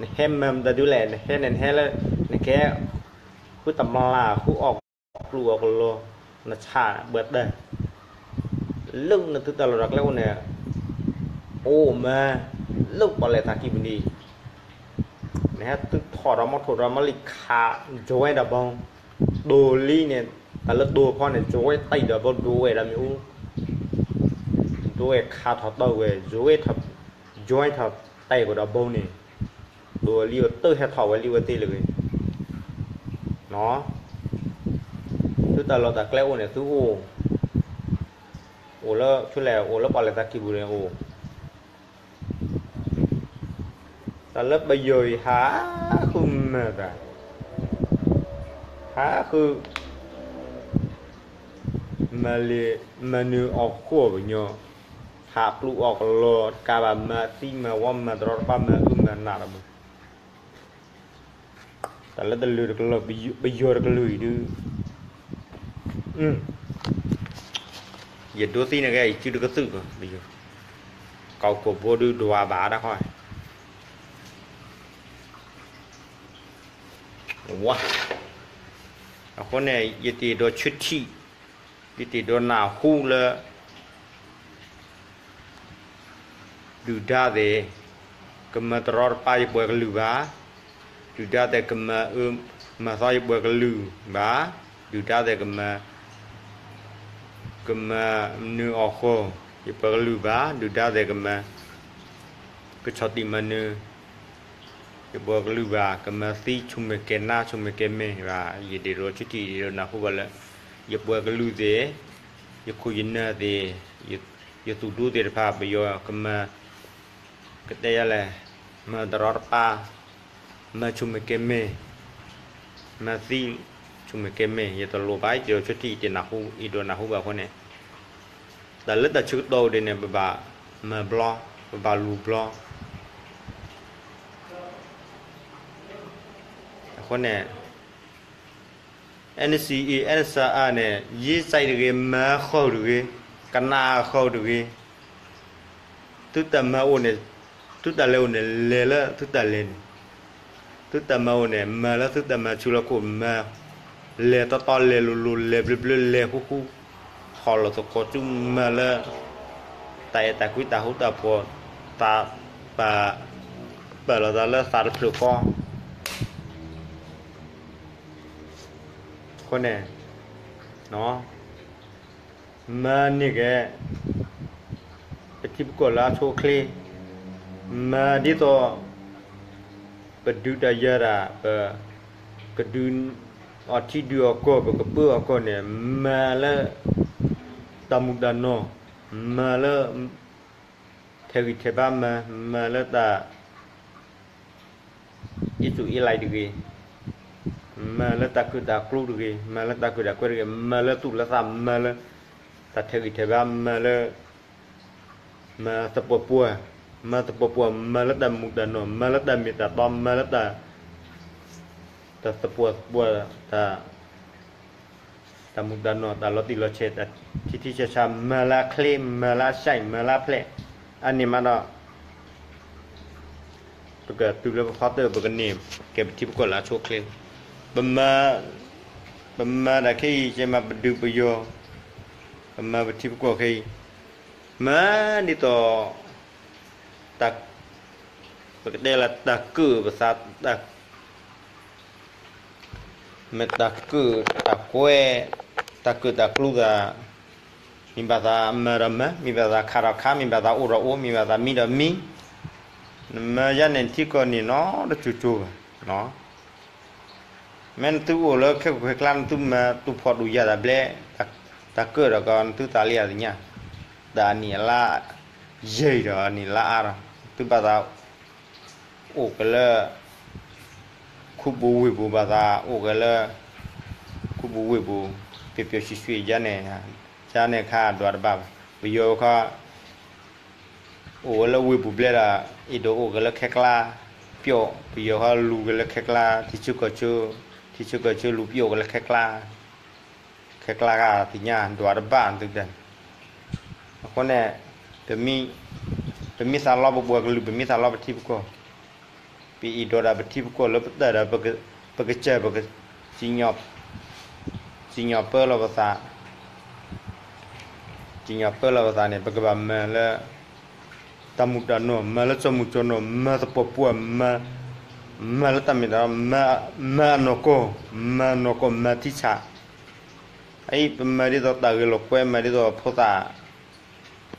နဟဲမၤမတၤဒုလဲၣ်, နဟဲန့ၣ်နဟဲလၢ, နကဲ, ဃုတမျၢ် ဃုအီၣ်ကျူအီၣ်ကလီ, နဆးဘၣ်တၢ် လၢနသုတၢ်လီၢ်တၢ်ကျဲအိၣ်န့ၣ်, အိၣ်မး, လၢပီၣ်လဲၣ်သးကံၢ်ပူၤန့ၣ်, နဟဲသုထီၣ်ဒီးမီထိၣ်ဒီးမီလံခး, ယွဲဒီးဘီ, ဒိၣ်လံန့ၣ်, တၢ်လၢဒိၣ်ဖီန့ၣ် ယွဲတံၢ်ဒီးဘီဒိၣ်ဝဲဒီးမ့ၣ်အူ, ဒိၣ်ဝဲခးထီၣ်တၢ်ဝဲ, ယွဲထီၣ်, ယွဲထီၣ်တံၢ်ကဒီးဘီန့ၣ်, ဒိၣ်လံဝဲတၢ်ဟဲထီၣ်ဝဲလံဝဲသ့လၢအဂ့ၤ သုတၢ်လီၢ်တၢ်ကျဲအိၣ်န့ၣ် သုအိၣ်, အိၣ်လၢဆူလဲၣ် အိၣ်လၢပီၣ်လဲၣ်သးကံၢ်ပူၤန့ၣ်အိၣ်, တၢ်လၢပယီၤအံၤဟးဃုမၤတၢ်, ဟးဃု မၤလ့ၤ, မၤနုၤအီၣ်ဃိၣ်ပညီ, ဟးပျုၢ်အီၣ်ကလီတကးဘၣ် မၤသံမၤဝီမၤတရီတပါ မၤအုမၤနးတမုာ် တၢ်လၢတလုာ်တကလုာ် ပယီၤတကလုာ်အံၤဒုး, ယဒိသံန့ၣ်ကဲ ယစုတကသုၣ်ဘၣ်, ပယီၤ, ကီၢ်ကိၣ်ဘိဒုးဒွးဘၣ်တၢ်ခီ, ဝါ, အဃိန့ၣ် ယတအဲၣ်ဒိးဆၢထံၣ်, ယတအဲၣ်ဒိးနၢ်ဟူလၢ ဒုၣ်ဒါသ့ၣ် ကမၤတရီတပါယပှၤကလုာ်ဘၣ်, ဒုၣ်ဒါသ့ၣ်ကမၤအၢမၤသီယပှၤကလုာ်ဘၣ်, ဒုၣ်ဒါသ့ၣ်ကမၤ, ကမၤနုၤအီၣ်ဃိၣ်ယပှၤကလုာ်ဘၣ်, ဒုၣ်ဒါသ့ၣ်ကမၤ, ကဆီၣ်တံၢ်မၤနၢၤ ယပှၤကလုာ်ဘၣ်, ကမၤသံဆူၣ်မဲာ်ကဲၤနါ ဆူၣ်မဲာ်ကဲၤမဲာ်ဘၣ်, ယတအဲၣ်ဒိးဆၢထံၣ် ယတအဲၣ်ဒိးနၢ်ဟူဘၣ်လၢ ယပှၤကလုာ်သ့ၣ်, ယခိၣ်ယနၢ်သ့ၣ်, ယသူၣ်ဒူသ့ၣ်တဖၣ် ပယီၤကမၤ, ကတဲယၤလဲၣ်, မၤတရီတပါ, မၤဆူၣ်မဲာ်ကဲၤမဲာ်, မၤသံဆူၣ်မဲာ်ကဲၤမဲာ်, ယတလိၣ်ဘၣ် ယတအဲၣ်ဒိးဆၢထံၣ် ယတအဲၣ်ဒိးနၢ်ဟူဘၣ်အဃိန့ၣ်, တၢ်လၢတၢ်ဆၢကတီၢ်အိၣ်ဒ်န့ၣ် ပဘၣ်မၤဘျီ, ပဘၣ်လူၤဘျီ အဃိန့ၣ် NCA NCA န့ၣ် ယဲစံးတဂ့ၤ, မၤဃုာ်တဂ့ၤ, ကနၣ်ဃုာ်တဂ့ၤ, သုတၢ်မၤအိၣ်န့ၣ်, သုတၢ်လဲၤအိၣ်န့ၣ် လဲၤလၢသုတၢ်လဲၤန့ၣ်, သုတၢ်မၤအိၣ်န့ၣ် မၤလၢသုတၢ်မၤဆူၣ်လီၤခိၣ်မၤ, လဲၤတီတီ လဲၤလိၤလိၤ လဲၤဘျၢဘျၢ လဲၤဃူဃူ, ဟီၣ်လီၤသကိး စုမၤလၢ တၢ်အဲၣ်တၢ်ကွံ တၢ်ဃူတၢ်ဖိး, တၢ်ပာ်, ပာ်လီၤသးလၢသးတဖျၢၣ်ဃီ အဃိန့ၣ်, မၤန့ၢ်က့ၤ ပထံပကီၢ်လၢအဆိအချ့, မၤဒ်သိး ပဒုးတၢ်ယၤတၢ် ပကဒုးအီထံဒုးအီကီၢ် ပကပၢအီကီၢ်န့ၣ် မၤလၢ တၢ်မူးတၢ်နီၢ်, မၤလၢ ထဲးဂံၢ်ထဲးဘါမၤ, မၤလၢတၢ် အ့ၣ်စူၣ်အ့လံတဂ့ၤ, မၤလၢတၢ်ကၢၣ်တၢ်ကျူတဂ့ၤ, မၤလၢတၢ်ကၢၣ်တၢ်ကျူတဂ့ၤ, မၤလၢသူၣ်လၢသး, မၤလၢ တၢ်ထဲးဂံၢ်ထဲးဘါ, မၤလၢ မၤသပှၢ်ပှၢ်, မၤသပှၢ်ပှၢ်, မၤလၢတၢ်မူးတၢ်နီၢ်, မၤလၢတၢ်မ့ၢ်တၢ်တီ, မၤလၢတၢ် တၢ်သပှၢ်ပှၢ်, တၢ် တၢ်မူးတၢ်နီၢ်, တၢ်လီၤတံၢ်လီၤဆဲး, တၢ်ထံထံဆးဆး, မၤလၢအချ့, မၤလၢအဆဲး, မၤလၢအဖျဲး, အန့ၣ်မးဒီး ပကတုၤလၢပဖီတၢၣ် ပကန့ၢ်က့ၤပထံပကီၢ်လၢအဆိအချ့, ပမၤ ပမၤတၢ်ခဲအံၤ ကဲမးပဒုးပယီၤ, ပမၤပထံပကီၢ်ခဲအံၤ, မၤဒ်သိး တၢ် ပကတဲလၢတၢ်ကၢၣ်ပသး မ့ၢ်တၢ်ကၢၣ်တၢ်ကွဲ, တၢ်ကၢၣ်တၢ်ကျူသး, မ့ၢ်ဘၣ်သးမၤဒီးမၤ, မ့ၢ်ဘၣ်သးခးဒီးခး, မ့ၢ်ဘၣ်သးအိၣ်ဒီးအိၣ်, မ့ၢ်ဘၣ်သးမံဒီးမံ, နမၤယါန့ၣ်ထံကီၢ်န့ၣ်နီတစိၤစိၤဘၣ်. မ့ၢ်နသုအိၣ်လၢခဲကိာ်ခဲကျါ နသုမၤတူၢ်ဖှီၣ်တူၢ်ယာ်တၢ်ဘျဲၣ်, တၢ်ကၢၣ်ဒီးကီး နသုသးလံအသညါ, တၢ်အနံၣ်အလါ ယံာ်ဒီးအနံၣ်လါအါဒီး သုဘၣ်သး အိၣ်က့ၤလၢ ခူပူၤဝ့ၢ်ပူၤ ဘၣ်သးအိၣ်က့ၤလၢ ခူပူၤဝ့ၢ်ပူၤ ပျော်ပျော်ရွှင်ရွှင် ယါန့ၣ်, ယါန့ၣ်ခါဒွးတဘၣ်ဘၣ်. ပယီၤခီ အိၣ်ဝဲလၢဝ့ၢ်ပူၤဘျဲၣ်ဒီး အဲၣ်ဒိးအိၣ်က့ၤလၢခဲကျါပျီ, ပယီၤခီလူၤက့ၤလၢခဲကျါ, ထံဆၢကီၢ်ဆၢ, ထံဆၢကီၢ်ဆၢလူၤပျီက့ၤလၢခဲကျါ, ခဲကျါဂၤသ့ၣ်ညါဒွးတဘၣ်သုဒၣ်. အဃိန့ၣ် ပမ့ၢ်သးလီပပှၤကလုာ် ပမ့ၢ်သးလီပထံပကီၢ်, ပအံၤဒိးဒၣ်ပထံပကီၢ်လၢပတၢ်ဒီး ပကစၢ်ပက စံၣ်ညီၣ်ပၢလီၤပသး, စံၣ်ညီၣ်ပၢလီၤပသးန့ၣ် ပကဘၣ်မၤလၢ တၢ်မူးတၢ်နီၢ်, မၤလၢစီၤမူၤစီၤနီၢ်, မၤသပှၢ်ပှၢ်, မၤလၢတၢ်မ့ၢ်တၢ်တီ, မၤအနီၢ်ကီၢ်, မၤနီၢ်ကီၢ်, မၤထံဆး, အအံၤပမၤဒ်သိးတၢ်ဂဲၤလိာ်ကွဲ, မၤဒ်သိးဖိသၣ်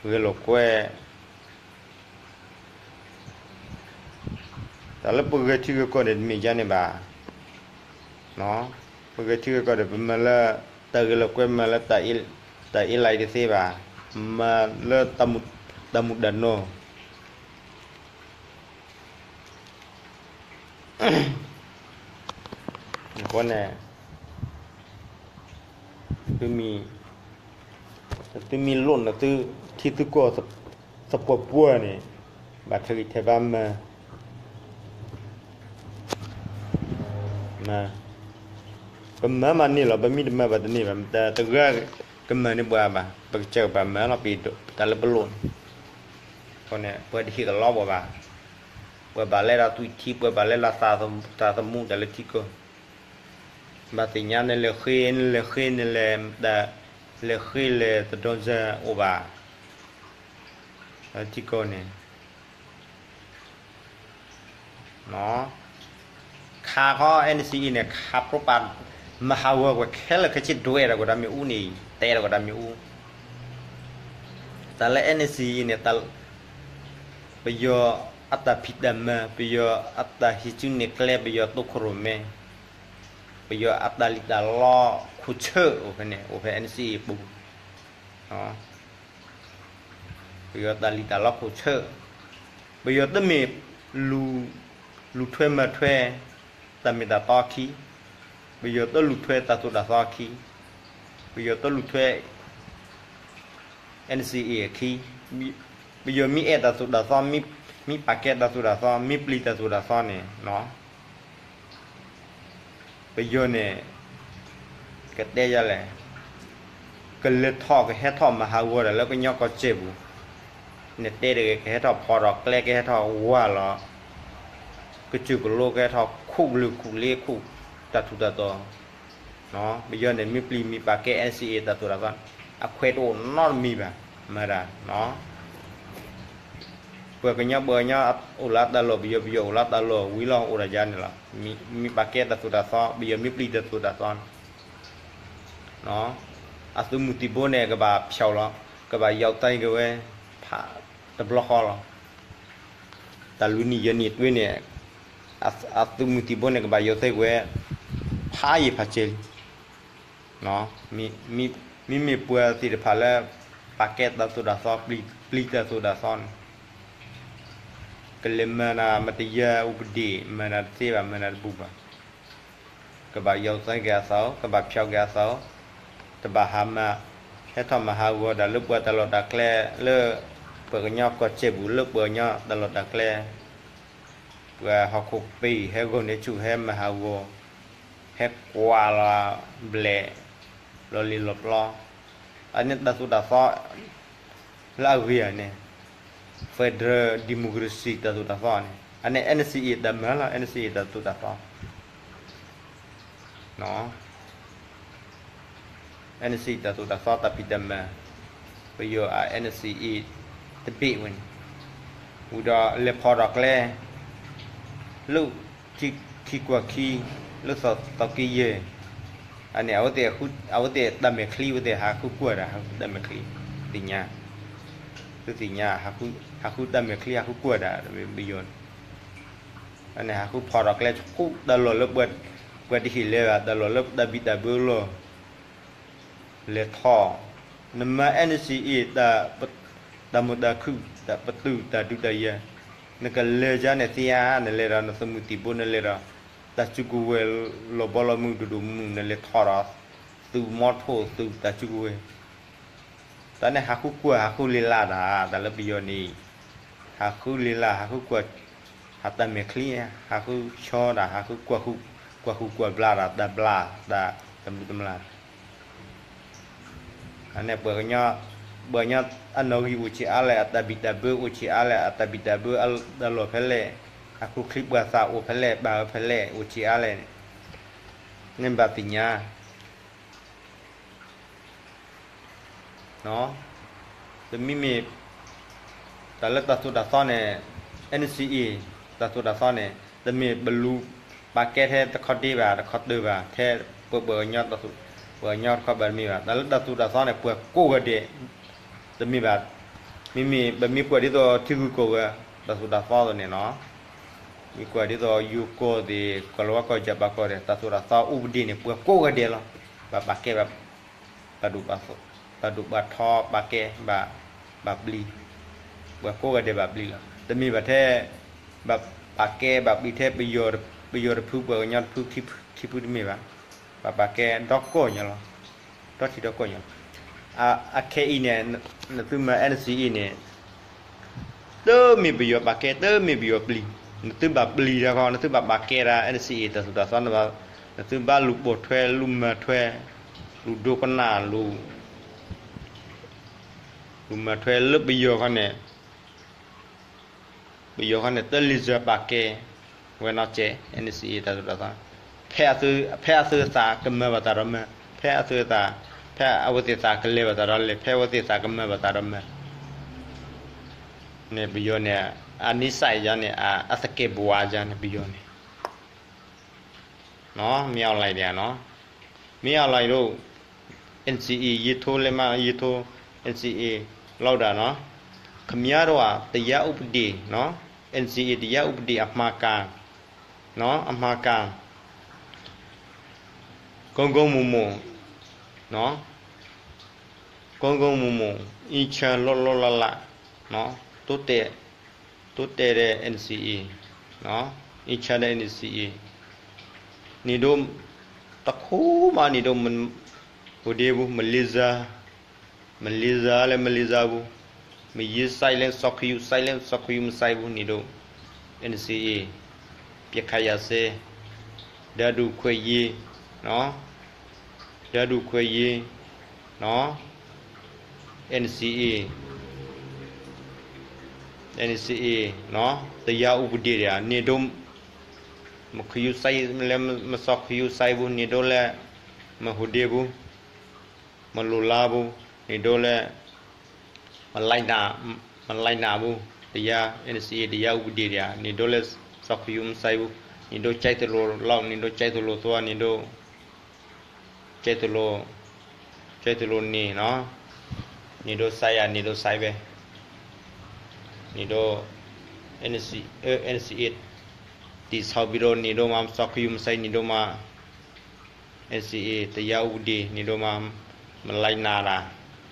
ဂဲၤလိာ်ကွဲ, တၢ်လၢပဂဲၤထံဂဲၤကီၢ်န့ၣ် တမ့ၢ်ယါန့ၣ်ဘၣ်. ပဂဲၤထံဂဲၤကီၢ်ဒီး ပမၤလၢတၢ်ဂဲၤလိာ်ကွဲ, မၤလၢတၢ်အ့လံတသ့ဘၣ်, မၤလၢ တၢ်မူးတၢ်နီၢ် အဃိန့ၣ် သုမ့ၢ်လိၣ်နသုထံသုကီၢ်သပှၢ်ပှၢ်န့ၣ် ဘၣ်ထဲးဂံၢ်ထဲးဘါမၤ, ပမၤမၤန့ၢ်လီၤ, ပမ့ၢ်တမၤဘၣ်တန့ၢ်ဘၣ်, တဂၤကမၤန့ၢ်ပှၤဘၣ်, ပကစၢ်ဘၣ်မၤလီၤ ပတၢ်လၢပလိၣ်န့ၣ်. အဃိန့ၣ် ပှၤတဟ့ၣ်ကလီပှၤဘၣ်, ပှၤဘၣ်လဲၤဒီးသွံၣ်ထံ, ပှၤဘၣ်လဲၤလၢသးသမူတၢ်လၢထံကီၢ်, ဘၣ်သ့ၣ်ညါ နလဲၤဃ့, နလဲၤဃ့, နလဲၤ, လဲၤဃ့လဲၤတဒီစၢၤအိၣ်ဘၣ်, ထံကီၢ်န့ၣ် ခးခီ NCA န့ၣ် ခးပြိပာ် မၤဟးဂီၤကွံာ်ခဲလၢာ်ခဲဆ့ ဒွဲၣ်ဒီးကီးတၢ်မ့ၣ်အူန့ၣ်, တဲဒီးကီးတၢ်မ့ၣ်အူ, တၢ်လၢ NCA န့ၣ် ပယီၤအတၢ်ဖံးတၢ်မၤ, ပယီၤအတၢ်ဟံးစုနဲၣ်ကျဲ, ပယီၤတိခိၣ်ရိၣ်မဲ, ပယီၤအတၢ်လံၣ်တၢ်လီခိၣ်ဆၢအိၣ်ဖဲန့ၣ်, အိၣ်ဖဲ NCA ပူၤ ပယီၤတၢ်လံၣ်တၢ်လီခိၣ်ဆၢ, ပယီၤတမ့ၢ် လူၤထွဲမၤထွဲ တၢ်မ့ၢ်တၢ်တီအခံ, ပယီၤတလူၤထွဲတၢ်သိၣ်တၢ်သီအခံ, ပယီၤတလူၤထွဲ NCA အခံ, ပယီၤမ့ၢ်အဲၣ်တၢ်သိၣ်တၢ်သီ, မ့ၢ်ပာ်ကဲတၢ်သိၣ်တၢ်သီ, မ့ၢ်ပျံၤတၢ်သိၣ်တၢ်သီန့ၣ် ပယီၤန့ၣ် ကတဲယၤလဲၣ်, ကလဲၤထီၣ်ကဟဲထီၣ်မၤဟးဂီၤတၢ်လၢကညီကီၢ်စဲၣ်ပူၤ, နတဲတဂ့ၤ ကဟဲထီၣ်ဖီဒီးကျဲ ကဟဲထီၣ်ဝါလီၤ, ကစၢၢ်ကလိကဟဲထီၣ်ခူၣ်ကလုာ်ခူၣ်လ့ခူၣ်တၢ်ထူးတၢ်တီၤ, ပယီၤန့ၣ် မ့ၢ်ပျံၤမ့ၢ်ပာ်ကဲ NCA တၢ်သိၣ်တၢ်သီ, အခွဲးတအိၣ်နီတမံၤဘၣ်, မၤတၢ် ပှၤကညီပှၤကညီအိၣ်လၢတၢ်လီၢ်, ပယီၤပယီၤအိၣ်လၢတၢ်လီၢ်, ဝံၤလီၢ်အိၣ်ဒီးယၤန့ၣ်လီၤ. မ့ၢ်ပာ်ကဲတၢ်သိၣ်တၢ်သီ, ပယီၤမ့ၢ်ပျံၤတၢ်သိၣ်တၢ်သီန့ၣ် အသုးမုၢ်သံၣ်ဘိန့ၣ် ကဘၣ်ဖျီလီၤ, ကဘၣ်ယီၤသံက့ၤဝဲ ဖးတဘျီဃီလီၤ. တၢ်လွံၢ်နံၣ်ယဲၢ်နံၣ်တွ့န့ၣ် အသုးမုၢ်သံၣ်ဘိန့ၣ် ကဘၣ်ယီၤသံက့ၤဝဲ ဖးယံၤဖးစဲးလံ. မ့မ့ၢ်ပှၤသ့ၣ်တဖၣ်လၢ ပာ်ကဲတၢ်သိၣ်တၢ်သီ ပျံၤတၢ်သိၣ်တၢ်သီန့ၣ် ကလဲၤမၤနၤမတယၤ ဥပဒေ မၤနၤတသ့ဘၣ် မၤနၤတဘူၣ်ဘၣ်. ကဘၣ်ယီၤသံက့ၤအသး, ကဘၣ်ဖျီက့ၤအသး, တဘၣ်ဟးမၤ ဟဲထီၣ်မၤဟးဂီၤတၢ်လၢပှၤတၢ်လီၢ်တၢ်ကျဲလၢ ပှၤကညီကီၢ်စဲၣ်ပူၤ လၢပှၤကညီတၢ်လီၢ်တၢ်ကျဲ, ပှၤဟီၣ်ခိၣ်ပ့ၤ ဟဲဂီၤန့ၢ်ဆူၣ် ဟဲမၤဟးဂီၤ ဟဲကွၢ်လီၤဘျဲၣ် လီၤလံၤလီၤပျီ, အန့ၣ်တၢ်သိၣ်တၢ်သီ လၢအဂ့ၤဧါန့ၣ် federal democracy တၢ်သိၣ်တၢ်သီန့ၣ် အန့ၣ် NCA တၢ်မၤလီၤ NCA တၢ်သိၣ်တၢ်သီ NCA တၢ်သိၣ်တၢ်သီတၢ်ဖံးတၢ်မၤ ပယီၤအ NCA တဘ့ၣ်ဝဲန့ၣ် ဝံၤဒီးလဲၤဖီၣ်ထီၣ်ကျဲ လၢထံကွၢ်ခံ လၢသီသီက့ယဲၢ် အန့ၣ် အဝဲသ့ၣ်တၢ်မဲာ်ချံ အဝဲသ့ၣ်ဟးဃုကွၢ်တၢ် ဟးဃုတၢ်မဲာ်ချံ သ့ၣ်ညါ သုသ့ၣ်ညါ ဟးဃုတၢ်မဲာ်ချံ ဟးဃုကွၢ်တၢ် ပယီၤန့ၣ် အန့ၣ် ဟးဃုဖီၣ်ထီၣ်ကျဲ ဆူတၢ်လီၢ်လၢ ပှၤတဟ့ၣ်လၢၤဘၣ် တၢ်လီၢ်လၢတၢ်ဘံၣ်တၢ်ဘၢလီၢ် လဲၤထီၣ် နမၤ NCA တၢ်မုာ်တၢ်ခုၣ် တၢ်ပတုာ်တၢ်ဒုးတၢ်ယၤ နကလဲၤယါန့ၣ်သ့ဧါ နလဲၤဒီးနသုးမုၢ်သံၣ်ဘိ နလဲၤဒီး တၢ်စုကဝဲၤလီၤဘီလီၤမုၢ်ဒိၣ်ဒိၣ်မုၢ် နလဲၤထီၣ်ဒီး သုးမီထိၣ်သုးတၢ်စုကဝဲၤ တၢ်န့ၣ် ဟးဃုကွၢ် ဟးဃုလ့ၤလးတၢ် တၢ်လၢပယီၤန့ၣ် ဟးဃုလ့ၤလး ဟးဃုကွၢ် ဟးတၢ်မဲာ်ချံ ဟးဃုဆီတၢ် ဟးဃုကွၢ်ဃု ကွၢ်ဃုကွၢ်ဘျါတၢ် တၢ်ဘျါ တၢ်တၢ်မုာ်တၢ်ဘျါ အန့ၣ် ပှၤကညီ ပှၤကညီအနီၣ်ဂံၢ်အိၣ်ဆံးအါလဲၣ် အတၢ်ဘံၣ်တၢ်ဘၢအိၣ်ဆံးအါလဲၣ် အတၢ်ဘံၣ်တၢ်ဘၢအတၢ်လီၢ်ဖဲလဲၣ် အကျိချံပှၤသးအိၣ်ဖဲလဲၣ် ဘၣ်အၢဖဲလဲၣ် အိၣ်ဆံးအါလဲၣ်န့ၣ် န့ၣ်ဘၣ်သ့ၣ်ညါ တမ့မ့ၢ် တၢ်လၢတၢ်သိၣ်တၢ်သီန့ၣ် NCA တၢ်သိၣ်တၢ်သီန့ၣ် တမ့ၢ်ပလူၤပာ်ကဲထဲတခီဒ့ဘၣ် တခီတၢၢ်ဘၣ် ထဲပပှၤကညီတၢ်သိၣ် ပှၤကညီတခီဘၣ်တမ့ၢ်ဘၣ် တၢ်လၢတၢ်သိၣ်တၢ်သီန့ၣ် ပှၤကိးဂၤဒဲး တမ့ၢ်ဘၣ် မ့မ့ၢ်ပမ့ၢ်ကွၢ်ဒ်သိးထံဂုၤကီၢ်ဂၤ တၢ်သိၣ်တၢ်သီသိးန့ၣ်နီၤ မ့ၢ်ကွၢ်ဒ်သိးယိၤကီၢ်သ့ၣ် ကီၢ်လၤဝါကီၢ် ယပၣ်ကီၢ်ဒီး တၢ်သိၣ်တၢ်သီအိၣ်ပဒ့ၣ်န့ၣ် ပှၤကိးဂၤဒဲးလီၤ ဘၣ်ပာ်ကဲ ဘၣ်ဒိၣ်ဘၣ်ထီ ဘၣ်ကဲ ဘၣ်ပျံၤ ပှၤကိးဂၤဒဲးဘၣ်ပျံၤလီၤ တမ့ၢ်ဘၣ်ထဲ ဘၣ်ပာ်ကဲဘၣ်ပျံၤထဲ ပယီၤတဖု ပှၤကညီတဖု ခံဖုတမ့ၢ်ဘၣ် ဘၣ်ပာ်ကဲဒီကီၢ်ညါလီၤ ဒီထံဒီကီၢ်ညါလီၤ အခဲအံၤန့ၣ် နသုမၤ NCA အံၤန့ၣ် တမ့ၢ်ပယီၤပာ်ကဲ တမ့ၢ်ပယီၤပျံၤ နသုဘၣ်ပျံၤတၢ်ဃီ နသုဘၣ်ပာ်ကဲတၢ် NCA တၢ်သိၣ်တၢ်သီ နသုဘၣ်လူၤပိာ်ထွဲ လူၤမၤထွဲ လူၤဒိကနၣ် လူၤမၤထွဲလၢပယီၤခီန့ၣ် ပယီၤခီန့ၣ် တလံၤစၢၤပာ်ကဲ ဝဲနီၢ်ကဲ NCA တၢ်သိၣ်တၢ်သီ ဖဲအသုသးကမၤဘၣ်တၢ်ဒီးမၤ ဖဲအသုသး ဖဲအဝဲသ့ၣ်သးကလဲၤဘၣ်တၢ်ဒီးလဲၤ ဖဲအဝဲသ့ၣ်သးကမၤဘၣ်တၢ်ဒီးမၤ န့ၣ်ပယီၤန့ၣ် အနံၣ်စၢ်ယါန့ၣ် အသကဲးပဝးယါန့ၣ် ပယီၤန့ၣ် မ့ၢ်အီၤလၢဒၣ်နီၤ မ့ၢ်အီၤလၢဒိၣ် NCA ယံၤထိလဲၣ်မး ယံၤထိ NCA လီၤဒၣ်နီၤ ခမည်းတော် တရားဥပဒေ နော် NCA တရားဥပဒေ အမှန်ကန် နော် အမှန်ကန် ကောင်းကောင်းမွန်မွန် နော် ကောင်းကောင်းမွန်မွန် အေးချမ်း လွတ်လွတ်လပ်လပ် နော် တိုးတက် တိုးတက်တဲ့ NCA နော် အေးချမ်းတဲ့ NCA န့ၣ်ဒိၣ် တခိၣ်မးန့ၣ်ဒိၣ် မ ဟိုဒ့ဘူး မလေးစား မလေးစားလည်း မလေးစားဘူး မရေး silent စောင့်ကြည့် silent စောင့်ကြည့် မစိုက်ဘူးန့ၣ်ဒိၣ် NCA ပစ်ခတ်ရပ်စဲ တန်းတူခွင့်ရေး နော် တန်းတူခွင့်ရေး နော် NCA NCA နော် တရားဥပဒေ တွေ န့ၣ်ဒိၣ် မခရု စိုက် လည်း မစောင့်ကြည့် စိုက်ဘူး န့ၣ်ဒိၣ်လည်း မဟိုဒ့ဘူး မလိုလားဘူး န့ၣ်ဒိၣ်လည်း မလိုက်နာ မလိုက်နာဘူး တရား NCA တရားဥပဒေ တွေ န့ၣ်ဒိၣ်လည်း စောင့်ကြည့် မစိုက်ဘူး န့ၣ်ဒိၣ် ကြိုက်သလိုလုပ် န့ၣ်ဒိၣ် ကြိုက်သလိုသွား န့ၣ်ဒိၣ် ကြိုက်သလို ကၠဲးတလိၣ်န့ၣ်နီၤ, န့ၣ်ဒိးစဲးယၤ န့ၣ်ဒိးစဲးဝဲ, န့ၣ်ဒိး NCA တံၤဆီၣ်ဘံၤဒိၣ်န့ၣ်ဒိးမၤ စီၤခယူၣ်မစဲး န့ၣ်ဒိးမၤ NCA တယါအူပဒ့ၣ် န့ၣ်ဒိးမၤ မလံနၤတၢ်,